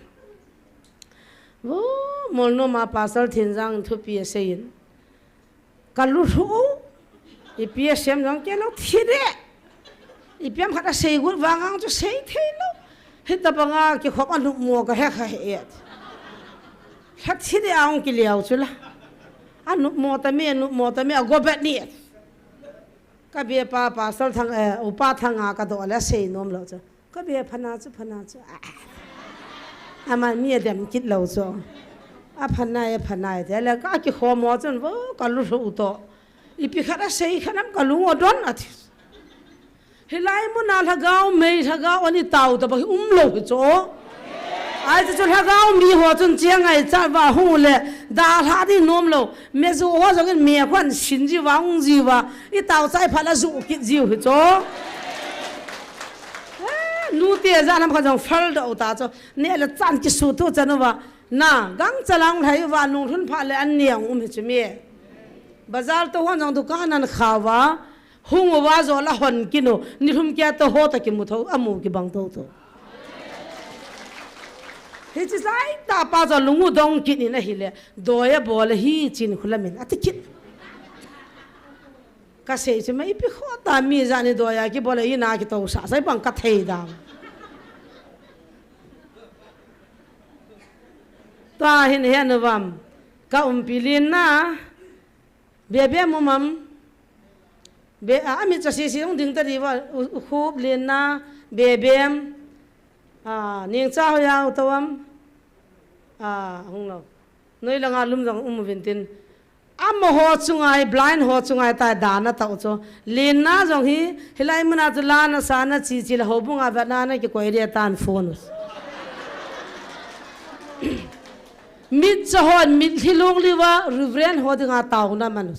Vo mol no ma pasal thin jang thupi a sei in. Ka lu thu. Ipi a sem jong ke lou thi de. Ipi am khat a sei gut vang ang chu sei thei lou. Hita banga kikhop a nup mo ka he kha he et. Lha thi de ang ki liau chu la. A nup mo ta mi, a nup mo ta mi, a go bet ni et. Ka be pa, pasal thang, eh, upa thang a ka do le sei nom lou chu. Ka be phana chu, phana chu. Ah. Ama mi a dem kit lou chu. A phana e, phana e. Te le ka kikhom mo chun vo ka lu thu to. Ipi khat a sei khat am ka lung o don a thi. Hilai mun a lhagao mei lhagao ani tao ta ba hi um lou hi chu. Ai chu chu lhagao mi ho chun chiang ai cha va hu le da lha di nom lo. Me zu ho jong in me khuan sin ji va ung ji va. I tau chai pha la zu kit ji u hi cho. Eh, nu te ja nam kha jong fal do ta cho. Ne le chan ki su tu chan va. Na, gang chalang lhai va nung lhun pha le an niang um hi chu mi. Bazar to hon jong dukan an kha va. Hung uva jo la hon kinu, ni lhum kia to ho ta kimu tho, amu kibang tho tho. Hichi lai ta pa jo lungu dong kit ni na hile, doya bol hi chin khulamin, ati kit. Ka sei chu mai pi kho ta mi ja ni doya kibol hi na kito sa, sai bang ka thei dam. Ta hin he nu vam, ka umpi lin na, Bebem um am. Be, a, amit cha sisi hung ding ta diu va, u, u khup lin na, bebem. A, ning cha ho ya u to am. A, hung lo. Noi langa lum jong um uvin tin. Amaho chunga hi, blind ho chunga hi ta dana ta u cho. Lin na jong hi, hilai muna chu la na sa na chi chi la houbung a va na na kikoi dia tan phone. Mit cha hon, mit hi lung liu va, Reverend ho dinga tauna man u.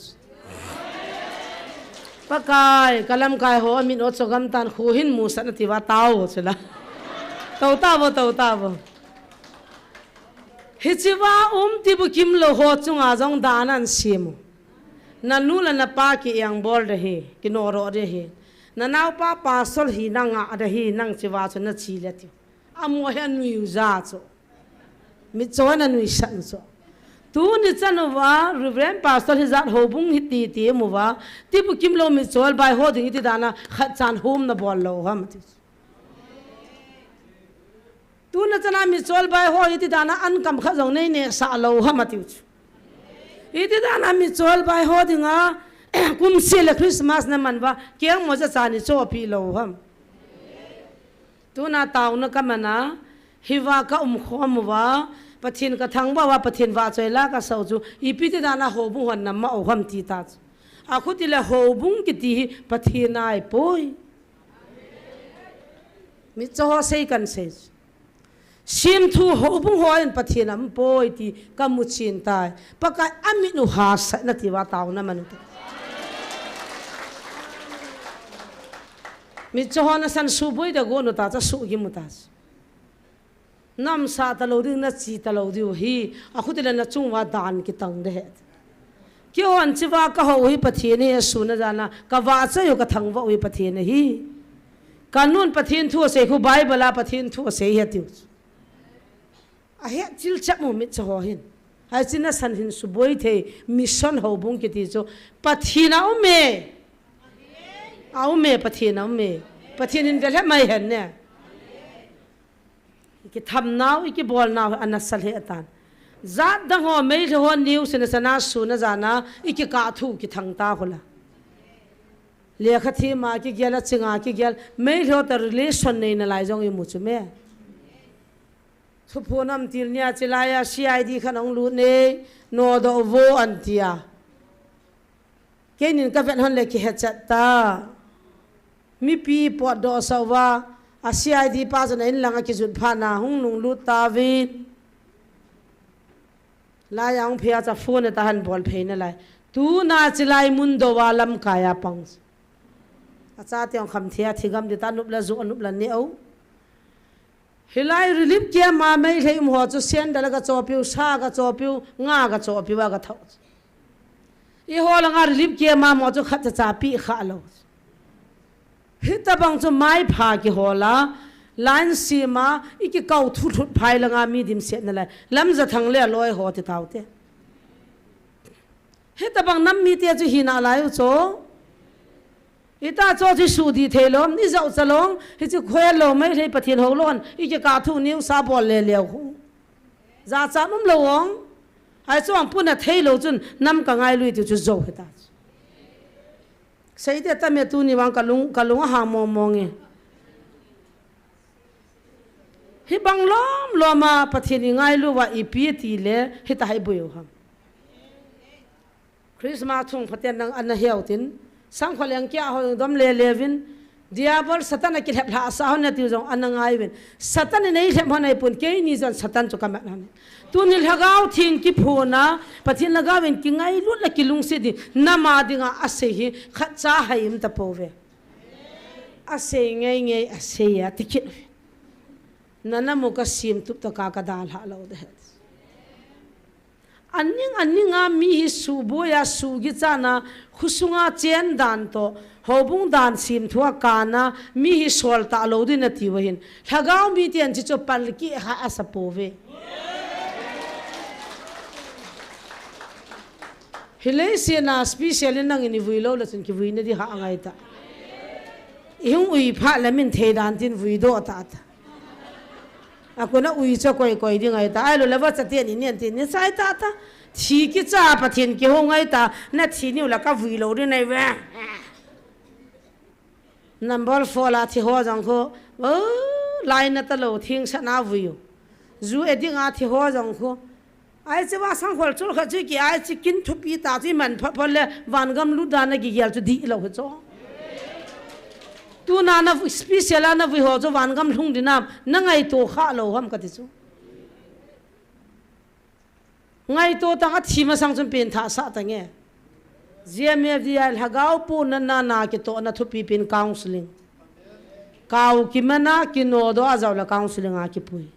Pakai, ka lamkai ho, amit o cho gam tan khu hin mu sa na ti va tau chu la. Tau ta vo, tau ta vo. Hichi va um ti bu kim lo ho chunga jong dan an sim u. Na nu la na pa ki eng bol de hi, ki no ro de hi. Na nau pa pastor hi na nga de hi, nang chi va chu na chi le ti. Amo hi anui u ja cho. Mitcho na nui san cho. Tuni chan uva, Reverend Pastor hi jat houbung hi ti ti mu va. Ti bu kim lo mitcho bai ho ding iti dana khat chan hum na bol lo ham ti. Tuna chana mitcho bai ho iti dana an kam khat jong nei ne sa lo ham ti. Iti dana mitcho bai ho dinga kum si le Christmas na man va. Kiang mo ja chani cho pi lo ham. Tuna tauna ka mana, hi va ka um khom uva, Pathen ka thangvah uva, Pathen vahchoi la ka sau chu, ipi ti dana houbung hon na ma u ham ti ta chu. A khuti le houbung kiti hi Pathen ai poi. Mitcho ho sei kan sei chu. Sim thu houbung ho in Pathen am poi ti ka mu chin tai. Pakai amit u ha sa na ti va tauna man u te. Mitcho ho na san su boi da go nu ta cha su gi mu ta. Nam sa ta lo ding na chi ta lo diu hi, a khuti le na chung va dan ki tang de he. Ki hon chi va ka ho hi Pathen hi a su na jana, ka va cha yo ka thangvah u hi Pathen hi. Ka nun Pathen thu a sei khu Bible a Pathen thu a sei hi a tiu. A he chil chap mu mitcho ho hin. Hai chin na san hin su boi thei mission houbung kiti chu Pathen a um e. A um e, Pathen a um e. Pathen in vel he mai hen ne. Ki tham nau, ki bol nau, ana sa le atan. Jat dang ho, mei le ho, niu sina sana, su na jana, ki ka thu, ki thang ta hula. Le kha thi ma, ki gel a chinga, ki gel. Mei le ho ta relation nei na lai jong i mu chu me. Thu phu nam til nia chi lai a, C I D khan ong lut nei, no do vo an tia. Keinin ka vet hon le ki he chat ta. Mipi pot do sa uva, a C I D pa jana in langa ki jut pha na hung nung lut ta vin. Lai ang phia cha phone ta han bol phei na lai. Tuna chi lai mun do wa lam kaya pang. A cha tiang kham thia thi gam di ta nup la zu a nup la ne au. Hilai relief camp a mei lhei um ho chu sandal ka chopiu, sa ka chopiu, nga ka chopiu a ka thau. I ho langa relief camp a mo chu khat cha cha pi kha lo. Hita bang chu mai pha ki ho la, line sima, i ki kau thu thut phai langa mi dim set na lai. Lam za thang le loi ho ti tau te. Hita bang nam mi te chu hi na lai u cho. Ita cho chi su di thei lom, ni zau cha long, hi chi khoe lo mai lhei Pathen ho lon, i ki ka thu niu sa bol le leu hu. Za cha um lo ong, ai chuang puna thei lo chun nam ka ngai lui tu chu zo hita. Sei te ta me tu ni wang ka lung, ka lung a ha mong mong e. Hi bang lom lom a Pathen i ngai lu wa i pi ti le, hita hai bui u ham. Christmas thung phaten nang ana heu tin, sang kho leng kia ho dom le levin, Diabol Satan a kilhep lhah sah hon nati jong ana ngai uvin. Satan in eilhep hon ahipon, keini jong Satan chu kamat hon. Tuni Lhagao Theng kiphona, Pathen Lhagao in kingailut le kilungset ding, nam a dinga asei hi khatcha hai um tapouve. Asei ngeingei, asei a tikit uve. Nana mu ka semtup tah a kadalhah lou ding ahi. Aning aning a mi hi suhboi a, suhgichan a, khosunga chen dan toh, houbung dan semthu a kana, mi hi sol talou ding nati uva hin, Lhagao miten hichu palkeh kha asa pouve. Hilai sena special in nangin ivui lou le chun kivui na ding ha angai ta. Ihung ui phat le min thei dan tin vui doh tata. Akona ui cha koi koi ding ahi ta. Ahilou le vacha teni nen teni chai tata. Thi kicha Pathen kihou ngai ta. Nathi niu le kavui lou ding nahi ve. Number four la thi ho jong khu, oh, lai na talou thing sa na vui u. Ju e ding a thi ho jong khu. Ai chi va sang khol chul kha chi ki ai chi kin thupi ta chi man pha pha le van gam lut dan a kigel chu dih lou hi chu. Tuna na special a na vui ho chu van gam lhung ding nam na ngaito kha lou ham kati chu. Ngaito tang a thi masang chun pen thah sah tange. G M F D I Lhagao pu na na na kitohna thupi pen counseling. Kau kimana kinodoh a jao le counseling a kipui.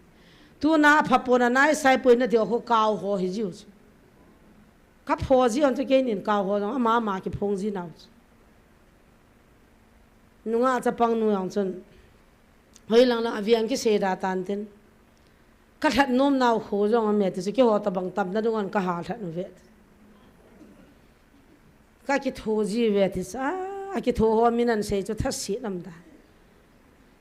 Tuna apha pon a nai sai pui na ding ho kau ho hi jiu chu. Ka pho ji on chu keinin kau ho jong ama ama kiphong ji nau chu. Nungah chapang nu jong chun. Hoi lang lang aviang kisei da tan tin. Ka lhat nom nau kho jong ame ti chu keiho tabang tamna dungan ka ha lhat nu ve. Ka kitho ji ve ti chu. A, akitho ho min an sei chu thaset nam da.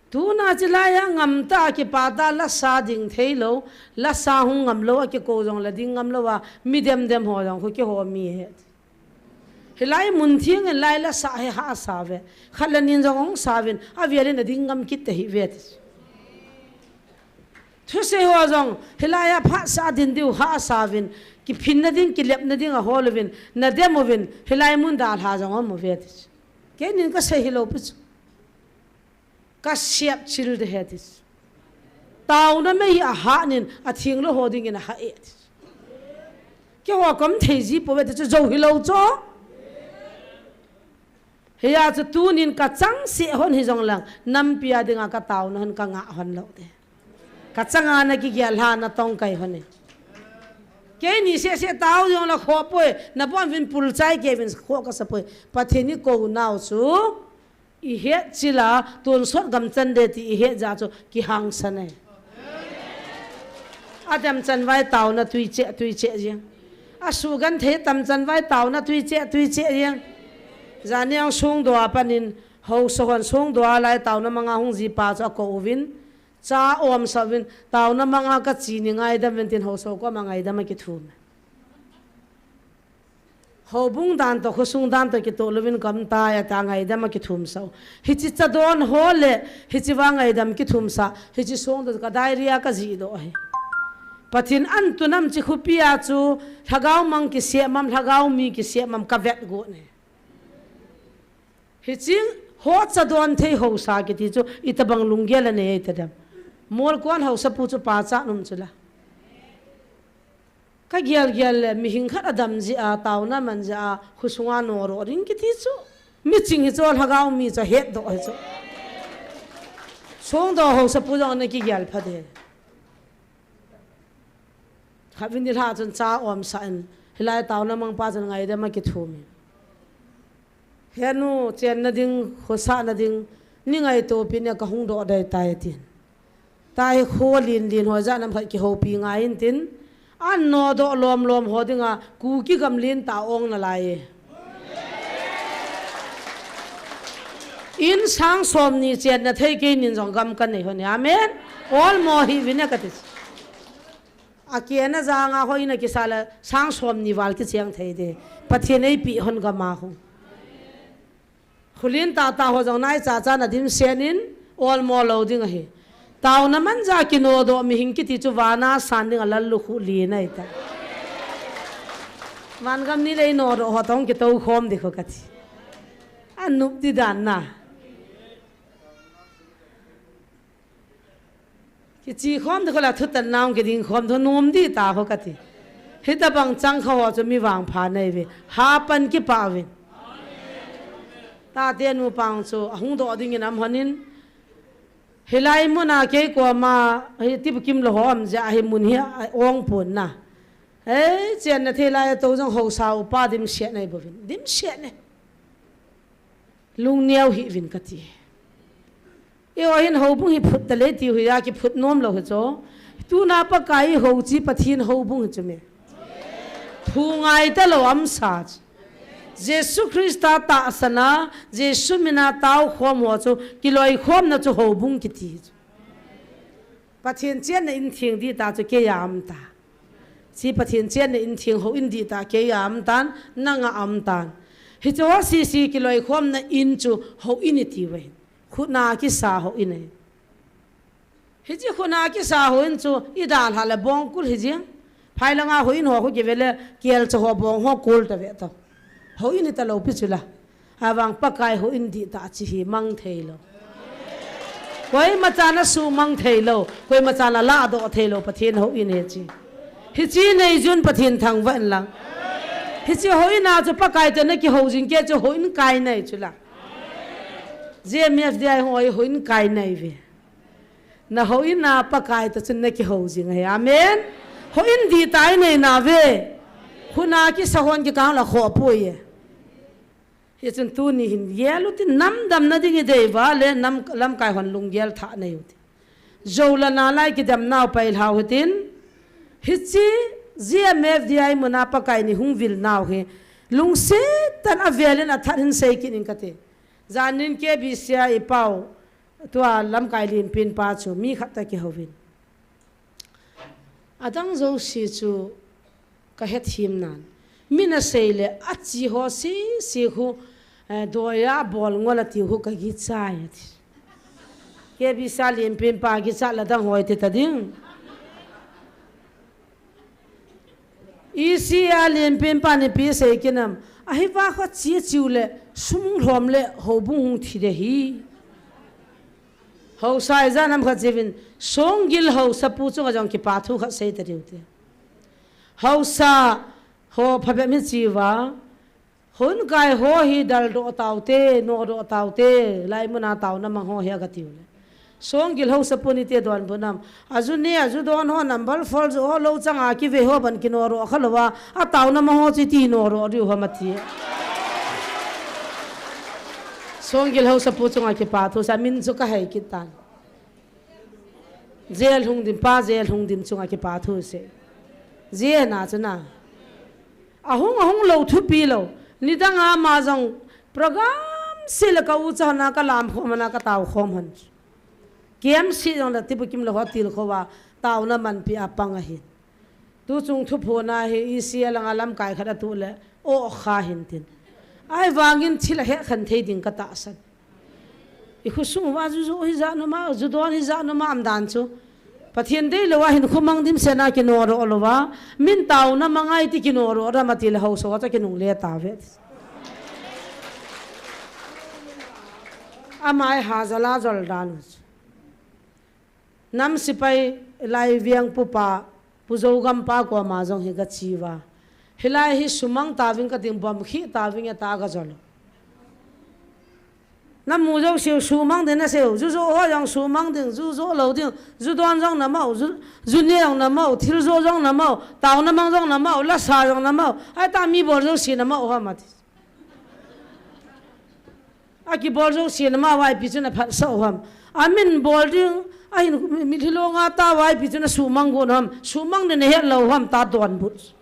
Tuna chi lai a ngam ta kipa ta lasa ding thei lou, lasa hung ngam lou, akikou jong le ding ngam lou a, mi dem dem ho jong khu keiho mi he. Hilai mun theng in lai lasa he hahsa ve. Khat le nin jong hung sa vin, avel in ading ngam kit ta hi ve ti. Thusei ho jong, hilai a phat sa din diu hahsa vin, kiphin na ding, kilep na ding ahol uvin, na dem uvin, hilai mun dalha jong amu ve ti. Keinin ka sei hilou pi chu. Ka siap chil de he ti chu. Taona mei hi ahat nin, atheng lou ho dingin aha e ti chu. Keiho kom thei ji pou ve ti chu jou hilou chu. Hia chu tunin ka chang seh hon hi jong lang, nampi a dinga ka taona hon ka ngah hon lou de. Ka changa na kigel lha na tong kai hon e. Keini seh seh tao jong la kho poi, na bon vin pul chai ke vin kho ka sa poi. Pathen in kou nau chu. I het chil a, tonsot gam chan de ti i het jeh chu kihangsan e. Adam chan vai taona tui cheh, tui cheh jeng. Asugenthei tam chan vai taona tui cheh, tui cheh jeng. Jani ang songdoh a panin, haosa hon songdoh a lai taona manga hung ji pa chu akou uvin. Cha aumsah uvin, taona manga kache ning ngaidam uvin tin haosa koma ngaidam akithum e. Houbung dan toh, khosung dan toh kitoh louvin gamtai ata ngaidam akithum sah u. Hiche chadon ho le, hiche vang ngaidam kithum sah, hiche songdoh ka diary a kajih doh ahi. Pathen in tun am chi khopi a chu, lhagao mang kisem am, lhagao mi kisem am kavet got e. Hiche ho chadon thei haosa kiti chu, itobang lunggel anei itadem. Molkon haosapu chu pachat um chu la. Kagel gel le, mihing khat adam jeh a, taona man jeh a, khosunga nodoh ding kiti chu. Miching hi chu, lhagao mi chu, hetdoh hi chu. Songdoh haosapu jong ana kigel pha de. Khatvei nilhah chun cha aumsah in, hilai taona mangpa chun ngaidam akithum in. He nu, chenna ding, khosahna ding, nei ngaito pin e kahung doh dei tai tin. Tahi kho lin lin ho jat nam khat kihoupi ngai in tin. An nodoh lom lom ho dinga, Kuki gam lentah ong nalai e. In sang somni chenna thei keinin jong gam kanei hon e. Amen. Olmo hih uvin e kati. Akena janga ho in akisa le sang somni val kicheng thei de. Pathen in eipeh hon gam a khu. Kholentah tah ho jong naicha cha na dimset in olmo lou ding ahi. Taona man jeh a kinodoh mihing kiti chu vana san dinga lallukhuh len ahitai. Vangam ni le inodoh ho toh kitoukhom ding khu kati. Anop di dan na. Kichi khom de khola thutan naung kiding khom de nom di ta ho kati. Hitabang chang kha ho chu mi vangpha nei ve. Hapan kipah uvin. Tate nu pang chu ahung doh dingin am honin. Hilai muna kei koma hi tipu kim lo ho am ja hi mun hi a ong pon na. Hei, chen na thei lai to jong ho sa upa dim siat nei bovin. Dim siat nei. Lungneo hih uvin kati. Eiho hin houbung hi phut ta le tiu hi a kiphut nom lo hi chu. Tuna Pakai ho chi Pathen houbung hi chu me. Thu ngai ta lo am sa chu. Jesu Christa tahsan a, Jesu mina tao khom ho chu, kiloi khomna chu houbung kiti chu. Pathen chenna in theng di ta chu kei a am ta. Chi Pathen chenna in theng houin di ta kei a am tan, nang a am tan. Hichu ho sisi kiloi khomna in chu houin iti ve. Khutna kisa houin e. Hichi khutna kisa houin chu i dalha le bong kul hi jing. Phai langa houin ho khu kive le kiel chu ho bong ho kul ta ve to. Houin ita lo pi chu la. Avang Pakai houin di ta chi hi mang thei lo. Koima chan a sumang thei lo, koima chan a ladoh thei lo, Pathen houin hi chi. Hichi nei jun Pathen thangvah in lang. Hichi houin a chu Pakai te na kihou jing kei chu houin kai nei chu la. J M F D I hoi houin kai nei ve. Na houin a Pakai ta chun na kihou jing ahi. Amen. Houin di ta i nei na ve. Khutna kisa hon kikang la kho poi e. Hichun tuni hin gel utin namdamna ding i dei uva le nam, lamkai hon lunggel tha nei utin. Jou le nalai kidam nau pai lhau hitin. Hichi J M F D I muna Pakai ni hung vil nau hi. Lungset tah in avel in athat hin sei kit in kati. Janin K B C a i pau. Tua lamkai lenpen pa chu mi khat ta kihouvin. Adang jouse chu ka hethem nan. Min asei le achi ho sisi khu, eh, doiya bol ngol ati khu ka gichai ati. K B C a lenpen pa gicha la dang hoi ti ta ding. E C a lenpen pa ni pi sei kinam. Ahi va kho chi chiu le sum lhom le houbung hung thi de hi. Hausa i jan am kha chivin Songgil Hausa pu chunga jong kipa thu khat sei ta diu te. Hausa ho phabep mi chiva. Hon kai ho hi dal do tau te, no do tau te, lai muna tau na mang ho hi aga tiu le. Songgil Hausa pu ni te don bu nam. Aju ne, aju don ho number four ju ho lo changa kive ho ban kino ro kha lo va. A tau na mang ho chi ti no ro diu ho ma ti. Songgil Hausa pu chunga kipa thu sa min chu ka hei kit tan. Jail hung dim pa, jail hung dim chunga kipa thu se. Jail na chu na. Ahung, ahung lo thupi lo. Nidang a ma jong program se le ka u cha na ka lam khom na ka tau khom han. Kem si jong la tipu kim lo ho til kho va tau na man pi a pang ahi. Tu chung thuphona hi E C a langa lamkai khat a tu le o kha hin tin. Ai vangin thil a he khan thei ding ka tahsan. I khosung uva ju jo hi ja noma, ju don hi ja noma am dan chu. Pathen dei lo a hin khomang dim sena kino ro lo va. Min tau na mangai ti kino ro ra ma ti le hausa ta kinung le ta ve. Amai ha jala jol dan. Nam sipai lai viang pupa, pu Zogam pa koma jong hi ka chi uva. Hilai hi sumang taving ka ding bom khi taving ya ta ka jol. Nam mu jo siu sumang ding na siu, ju jo ho jong sumang ding, ju jo lo ding, ju don jong na mau, ju, ju ne jong na mau, thil jo jong na mau, tau na mang jong na mau, la sa jong na mau, ai ta mi bol jo si na mau ha ma ti. A kibol jo sina ma vaipi chun a phat sa u ham. A min bol ding, a hin mi, mi thilong a ta vaipi chun a sumang gon ham. Sumang ding a het lo ham ta don but.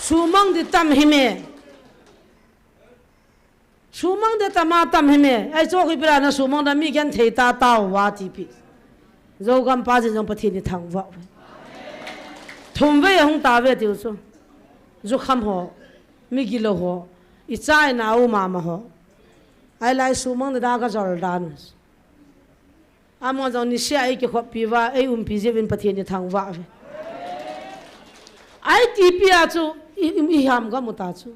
Sumang di tam hi me. Sumang di tam a tam hi me. Ai chok hi pira na sumang da mi gen thei ta ta u va ti pi. Zogam pa jin jong Pathen ni thang va. Thum ve hung ta ve tiu chu. Ju kham ho. Mi gilo ho. I chai na u mama ho. Ai lai sumang da ka jol dan. Amon jong ni sia ei ki khop pi va, ei um pi je vin Pathen ni thang va ve. Ai ti pi a chu, i, i, i ham ka mu ta chu.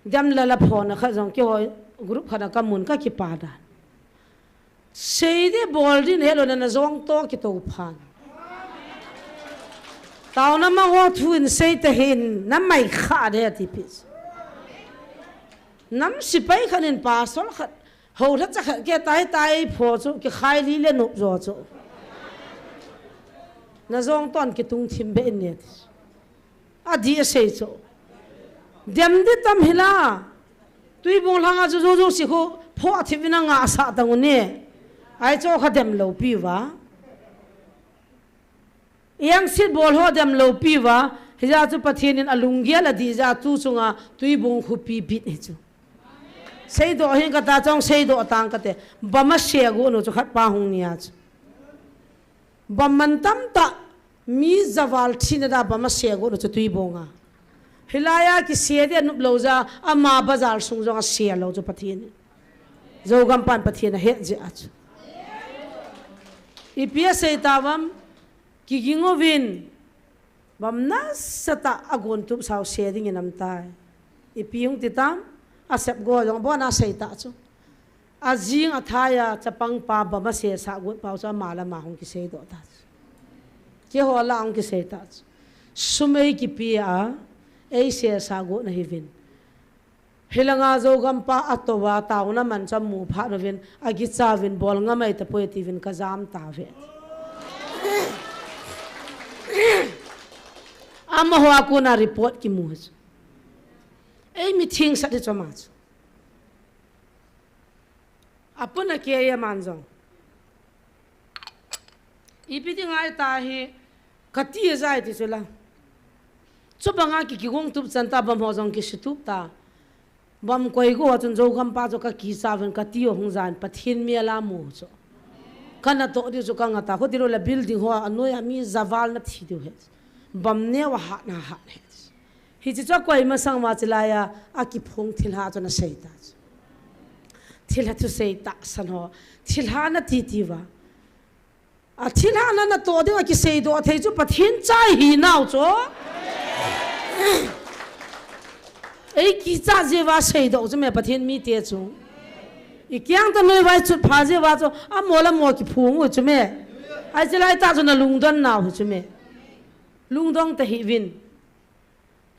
Jam la la phone kha jong ki hoi group kha na ka mun ka ki pa dan. Sei di bol din helou na, na jong to kito phan. Taona mang ho thu in sei te hin, na mai kha de ti pi. Nam sipai khat in pastor khat, ho lha cha khat ke tai tai pho chu, ki khai li le nup jo chu. Na jong ton kitung thim be in ne ti. A di a sei chu. Dem di tam hila. Tuibung lhanga chu jojo si khu pho a thip vin a nga a sa tang u ni. Ai cho kha dem lo pi va. Yang sit bol ho dem lo pi va. Hija chu Pathian in a lunggel a di ja tu chunga tuibung khu pi bit hi chu. Seidoh hin ka ta chong seidoh tang ka te. Bama se gu nu chu khat pa hung nia chu. Bam man tam ta mi javal thina da bama se gu nu chu tuibung a. Hilai a ki se de nup lo ja ama bazar sung jong a se lo chu Pathian. Zogam pan Pathian a het je a chu. Ipi a sei ta vam ki ging o vin. Bam nasa ta a gon tup sau se ding in am tai. Ipi hung ti tam, a sep go jong bo na sei ta chu. A jing a thai a chapang pa bama se sa got pau chu ama la ma hung ki sei doh ta chu. Ke ho la hung ki sei ta chu. Sum ei ki pi a, ei se sa got na hi vin. Hilanga Zogam pa a to va taona man cha mu pha no vin, a ki cha vin bol nga mai ta poi ti vin ka jam ta ve. Ama ho a kuna report ki mu chu. Ei mi thing sat hi choma chu. Apun a ke ya man jong. Ipi ti ngai ta hi, ka ti a jai ti chu la. Chu banga ki ki gong tup chan ta bam ho jong ki si tup ta. Bam koi go chun Zogam pa chu ka ki cha vin ka ti o hung jan Pathian mi a la mu chu. Ka na to di chu ka nga ta. Kho ti lo la building ho a noi a mi javal na thi diu he. Bam ne wa ha na ha he. Hi chi chu a koi masang ma chi lai a, a kiphung thilha chu na sei ta chu. Thilha thu sei ta san ho. Thilha na ti ti va. A thilha na na to ding a ki sei doh thei chu Pathian chai hi nau chu. Ei ki cha je va sei doh chu me Pathian mi te chu. I kiang ta noi vai chut pha je va chu a mo la mo kiphung u chu me. Ai chi lai ta chu na lungdon nau chu me. Lungdong ta hi vin.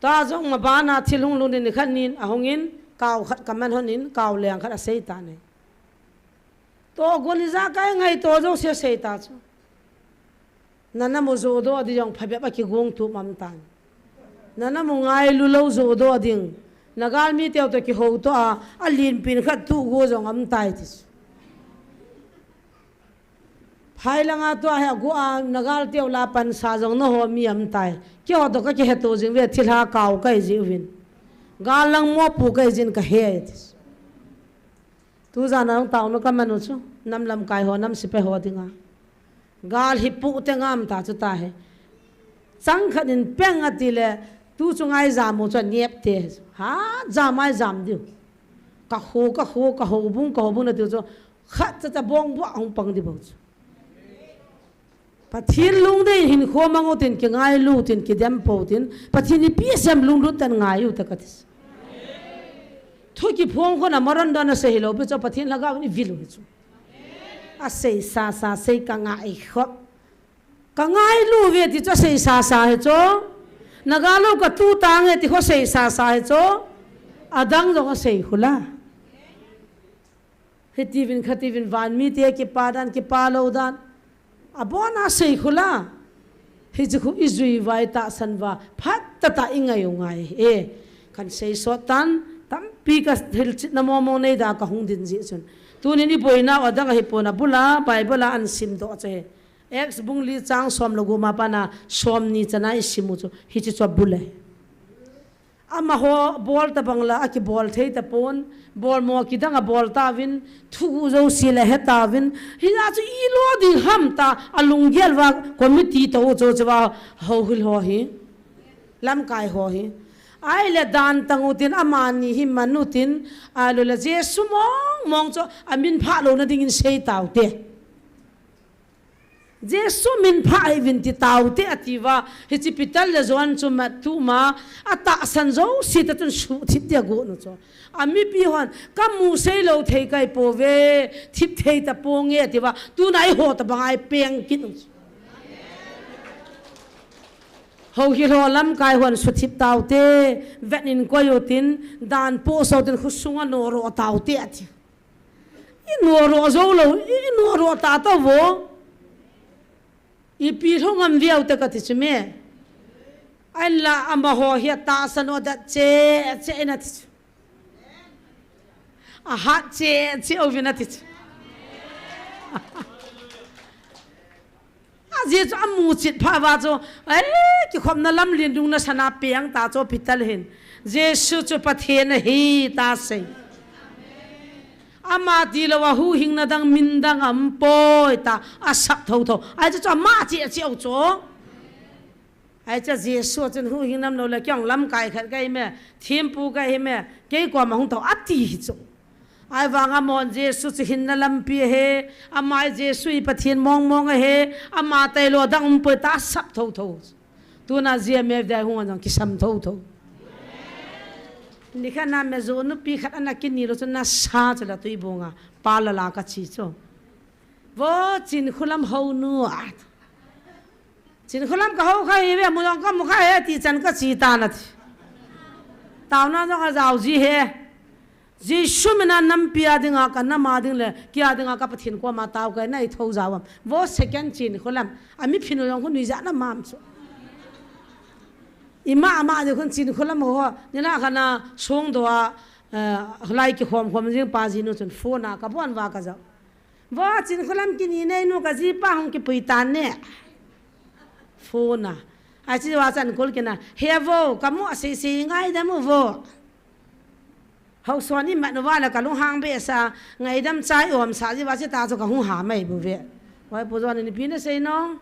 Ta jong ma bana thil hung lhung din ni khat nin a hung in, kau khat ka man hon in, kau leng khat a sei ta nei. To gon hi ja kai ngai to jo se sei ta chu. Nana mu jo do di jong phabep a ki gong tu mam tan. Nana mu ngai lu lo jo do ding. Na gal mi teu to ki ho to a, a lin pin khat tu go jong am tai ti chu. Phai langa tua he gu a na gal teu la pan sa jong na ho mi am tai. Ki ho to ka ki he to jing ve thilha kau kai ji uvin. Gal lang mo pu kai jin ka he. Tu ja na tau no ka manu chu. Nam lam kai ho nam sipe ho dinga. Gal hi pu te ngam ta chu ta he. Chang khat in peng a ti le tu chu ngai jam mo chu a niep te. Ha jam ai jam diu. Ka ho ka ho ka ho bung ka ho bung na tiu chu. Khat cha cha bong bua hung pang di bou chu. Pathian lungdei hin kho mang u tin ki ngai lu tin ki dem po tin. Pathian ipi sem lunglut tan ngai u ta ka ti. Thu ki phong kho na maran don a sei hi lo pi chu Pathian lhagao ni vil u hi chu. A sei sa sa sei ka ngai khop. Ka ngai lu ve ti chu a sei sa sa hi chu. Na ga lo ka tu tang e ti kho sei sa sa hi chu. A dang jong a sei khu la. Hiti vin khati vin van mi te kipa dan, kipa lo dan. A bon a sei khu la. Hi chu khu i jui vai ta san va. Phat ta ta i ngai u ngai. E, kan sei sot tan. Tampi ka thil chit na mo mo nei da ka hung din ji chun. Tunin i boina u a dang a hi pon a bula, Bible a an sim doh che. Acts bung li chang som le gu ma pana som ni chana i sim u chu. Hi chu chu a bul e. Amaho bol ta bang la, a kibol thei ta pon, bol mo kidang a bol ta vin, thugu jo si le he ta vin, hi la chu i lo ding ham ta, a lunggel va committee to cho cho va ho hil ho hi, lamkai ho hi. Ai le dan tang u tin amani hi man u tin, a lo le Jesu mong mong cho a min pha lo na ding in sei tau te. Jesu min pha hih uvin ti taute atiuva, hiche Peter le John chu mat tuma, atahsan jouse tah chun suhthip dia agot u chu. Amipi hon, kamu seilou thei kahi pouve, thip thei taponge atiuva, tuna eiho tabang a ipeng kit u chu. Houhil ho lamkai hon suhthip taute, vet in koi utin, dan poh sou tin khosunga noroh taute ati. Inoroh joulou, inoroh ta tauvo. Ipi lhung am viau te kati chu me. Ahinla amaho hi atahsan u adat cheh cheh in ati chu. Ahat cheh cheh uvin ati chu. Ajeh chu amu chet phat uva chu, eh, kikhopna lamlen lungna sana peng ta chu Peter hin. Jesu chu Pathen ahi tia asei. Ama tilou a huhhingna dang min dang aumpoi tia asap thotho. Ahi chu ama cheh cheh u chu. Ahi chu Jesu chun huhhing nam lou le kei jong lamkai khat kahi me, thempu kahi me, kei koma hung tao ati hi chu. Ahivanga amahon Jesu chu hinna lampi ahi, ama hi Jesu hi Pathen mong mong ahi, ama tailou dang aumpoi tia asap thotho. Tuna G M F D I hung a jong kisam thotho. Nikhat na me jo nupi khat ana kini lou chu nasa chu la tuibong a, pa la la kache chu. Vo Chinkholam hounu a. Chinkholam kahou kha hive, mu jong kamu kha e, ti chan kache tan ati. Taona jong ajao ji e. Jesu mina nampi a dinga, ka nam a ding le, kei a dinga ka Pathen koma tao kahi, nei thou jao am. Vo second Chinkholam, ami phin u jong khu nuijat na mam chu. Ima ama ding khun Chinkholam ho, nina khana songdoh a, eh, lai kikhom khom jing pa jinu chun phone a kabon uva kajao. Vo Chinkholam kini nei nu kajipa hung kipui tan ne. Phone a. Ache uva chun call kit na. He vo, kamu a sei sei ngaidam u vo. Haosa ni mat uva le kalunghang behseh a, ngaidam chai um sa ji uva che ta chu kahung ha mai bou ve. Oi, Pu John in ipi nasei nom.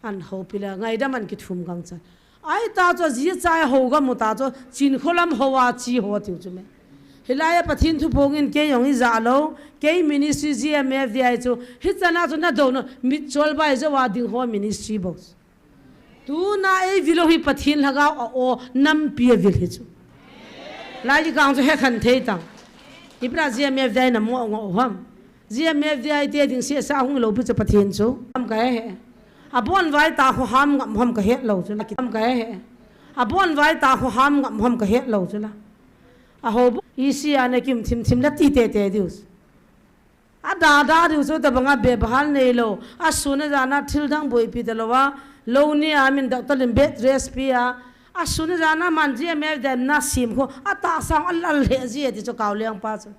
An houpi le ngaidam an kithum kang chan. Ahi ta chu ajeh chu ahou gam u ta chu Chinkholam hou a che ho tiu chu me. Hilai a Pathen thuphong in kei jong ijah lou, kei ministry G M F D I chu, hichan a chu nadou nom, mitchol bai jou a ding ho ministry bou. Tuna eivil u hi Pathen Lhagao a o nampi avil hi chu. Lai kikang chu hekhen thei tang. Ipi na G M F D I na mo ngo u ham. G M F D I te ding sesa hung lou pi chu Pathen chu. Ham kahe he. Abon uva ita khu ham ngam ham kahet lou chu la ki ham kahe he. Abon uva ita khu ham ngam ham kahet lou chu la. Ahou bu isi a na kim thim thim la ti tete diu. Ada da diu chu tabang a bebhal neilou. Asun a jan a thil dang boipi talou a. Lou ni a min doctor in bed rest pe a. Asun a jan a man G M F D I na sim khu. Atahsa a lal lheh ji ati chu Kaoliang pa chu.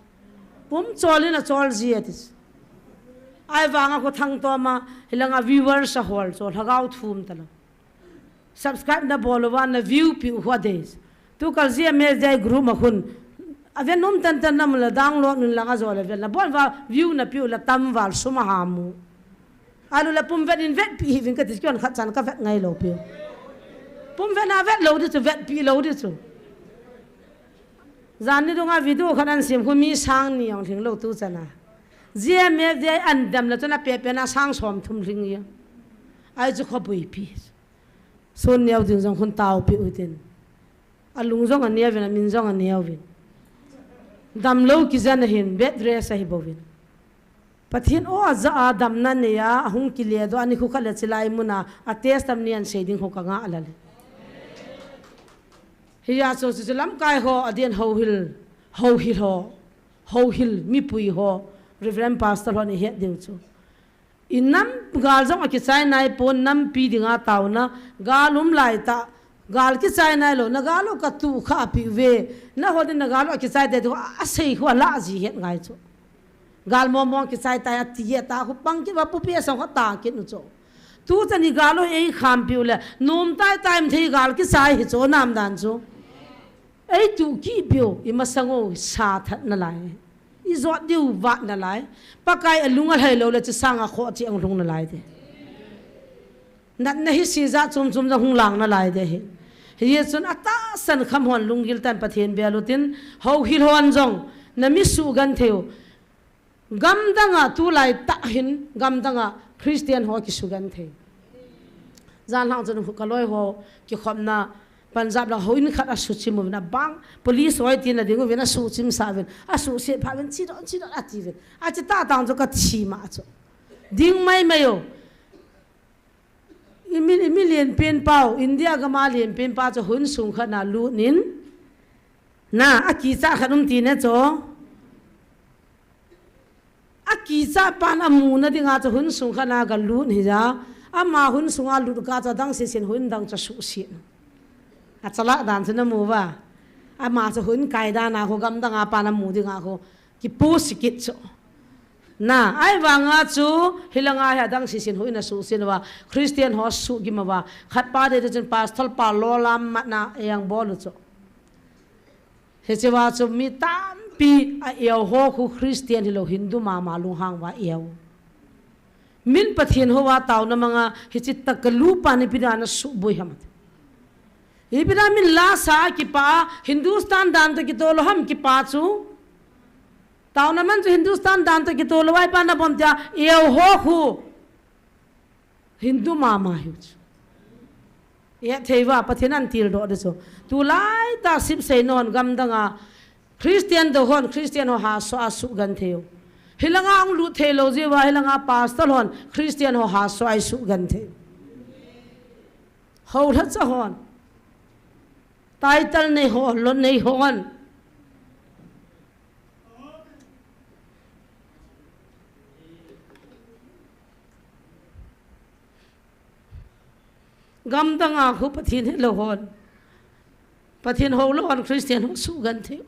Pum chol in achol ji ati chu. Ahivanga khu thangtom a, hilanga viewers ahol chu, lhagao thum talou. Subscribe nabol uva, na view piu khu adei. Tukal G M F D I group a khun. Aven um tan tan na mu la download nun langa jo le vel na. Bol uva view napiu la tam val sum aham u. Alu la pum vet in vetpi hih uvin kati chu kei hon khat chan kavet ngai lou piu. Pum vet na vet lou di chu, vetpi lou di chu. Jan ni dunga video khat ahin sem khu mi sang ni jong lhing lou tu chan a. G M F D I ahin dam le chun ape pe na sang som thum lhing e. Ahi chu kho boipi. Sun neo ding jong khun taopi u tin. Alung jong aneo vin, amin jong aneo vin. Damlou kijen ahin, bed rest ahi bouvin. Pathen o aja a damna nei a, ahung kile doh a nikho khat le chilai mun a, a testimony ahin sei ding ho ka ngah lel e. Hijeh chun chu lamkai ho, adeh in houhil, houhil ho, houhil mipui ho, Reverend Pastor hon ihet diu chu. I nam gal jong akichai nai pon, nampi dinga taona, gal um lai tah, gal kichai nai lou, na gal u katuh kha api uve, na hon in na gal u akichai te tu, a, asei khu alah ji het ngai chu. Gal mong mong kichai tai ati e ta khu pang kit uva pupi asang khu ta kit u chu. Tu chan i gal u eikham piu le, nom tai tai um thei gal kichai hi chu nam dan chu. Eituh kit piu, imasang u sa that nalai. Ijot diu vat nalai. Pakai alung alhai lou le chu sang a khoh cheh ahung lhung nalai te. Natna hi sijat chom chom jong hung lang nalai te hi. Hijeh chun atahsan kham hon lunggil tah in Pathen bel u tin, houhil hon jong, na mi sugenthei u. Gamdang a tulai tah hin, gamdang a Christian ho kisugenthei. Jan lang chun kaloi ho kikhopna Punjab lang houin khat asuchim uvin abang, police hoi tina ding uvin asuchimsah uvin, asuhset phat uvin, "Chidon, chidon," atiuvin. Achi tah tang chu kathima chu. Ding maimai o. Imi, imi lenpen pau, India gama lenpen pa chu hun sung khat na lut in. Na, akichat khat um tine chu. Akichat pan amuna dinga chu hun sung khat na galut hija. Ama hun sunga lut kah chu adang sesen hun dang chu asuhset. Achalak dan chu namu uva. Ama chu hun kai dan a ho gamdang a pan amu dinga ho. Kipusi kit chu. Na, ahivanga chu hilanga hi adang sesen hun asuhset uva. Christian ho suhgim uva. Khat pa dei chun pastor pa lolam matna eibol u chu. Hichea chu mi tampi a-eu ho khu Christian hilou Hindu mama lunghang uva eu. Min Pathen houva taona manga hiche tah kalu pa ni ipi dan a suboi ham. Ipi dan min lasa a kipa Hindustan dan toh kitoh lou ham kipa chu. Taona man chu Hindustan dan toh kitoh lou a ipi nabol em tia eu ho khu. Hindu mama hiu chu. Ethei uva Pathen in atildoh ding chu. Tulai tah sipsei non gamdang a Christian dou hon Christian ho haso a sugenthei u. Hilanga hung lut thei lou jeh uva hilanga pastor hon Christian ho haso a isugenthei u. Houlhacha hon. Title nei ho, lon nei hon. Gamdang a khu Pathen helou hon. Pathen houlou hon Christian ho sugenthei u.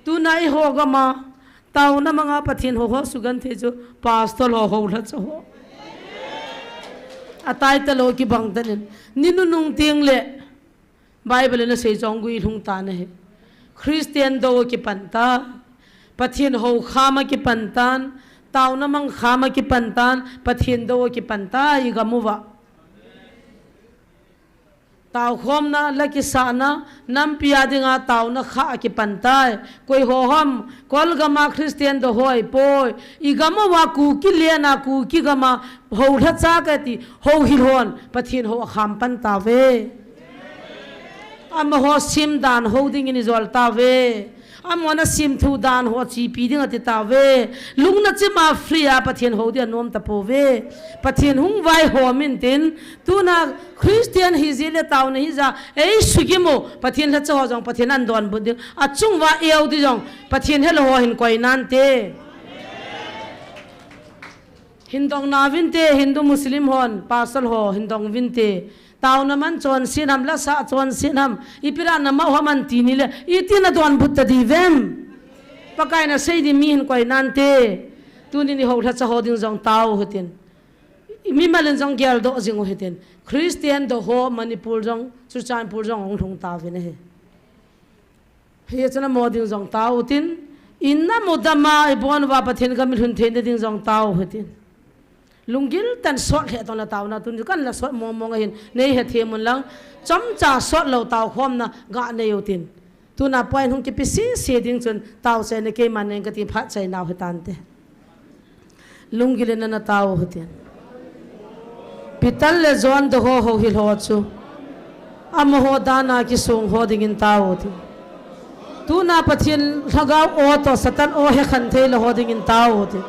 Tuna eiho gama, taona manga Pathen hou ho sugenthei chu, pastor ho houlhacha ho. A title ho kibang tan in. Ni nunung teng le. Bible in asei chu gui lhung tan ahi. Christian dou a kipan tan, Pathen hou kham a kipan tan, taona mang kham a kipan tan, Pathen dou a kipan tan, igam uva. Taokhomna, la kisahna, nampi a dinga taona kha a kipan tai. Koi ho ham, Kol gama Christian dou ho ahipoi. Igam uva Kuki lena, Kuki gama houlhacha kati, houhil hon, Pathen hou akham pan tauve. Amaho simdan hou dingin ijol tauve. Amahon asimthu dan ho achepi ding ati tauve. Lungna chima free a Pathen hou ding anom tapouve. Pathen hung vaihom intin, tuna Christian hijeh le taona hija, eisugim u, Pathen lhacha ho jong Pathen in adonbut ding. Achung uva eu ding jong, Pathen helou ho hin koi nante. Hin dong nauvinte, Hindu Muslim hon, pastor ho, hin dong uvinte. Taona man chonset ham, lasa chonset ham, ipi dan a mao ham anti ni le, iti nadonbut ta diuvem. Pakai in asei ding mi hin koi nante. Tunin ihoulhacha ho ding jong tao u hitin. Mimal in jong geldoh jing u hitin. Christian dou ho Manipur jong, Churachandpur jong hung lhung tauvin ahi. Hichun amaho ding jong tao utin, in amu dama ibon uva Pathen gam ilhun theina ding jong tao u hitin. Lunggil tah in sot lheh tong le taona tun chu kan la sot mong mong ahin, nei hethem un lang, chomcha sot lou taokhomna ga nei utin. Tuna point hung kipe sese ding chun taochaina keiman nei kati phat chai nau hitante. Lunggil in ana tao u hitin. Peter le John dou ho houhil ho chu. Amaho dan a kisong ho dingin tao u hitin. Tuna Pathen lhagao o toh Satan o hekhen thei lou ho dingin tao u hitin.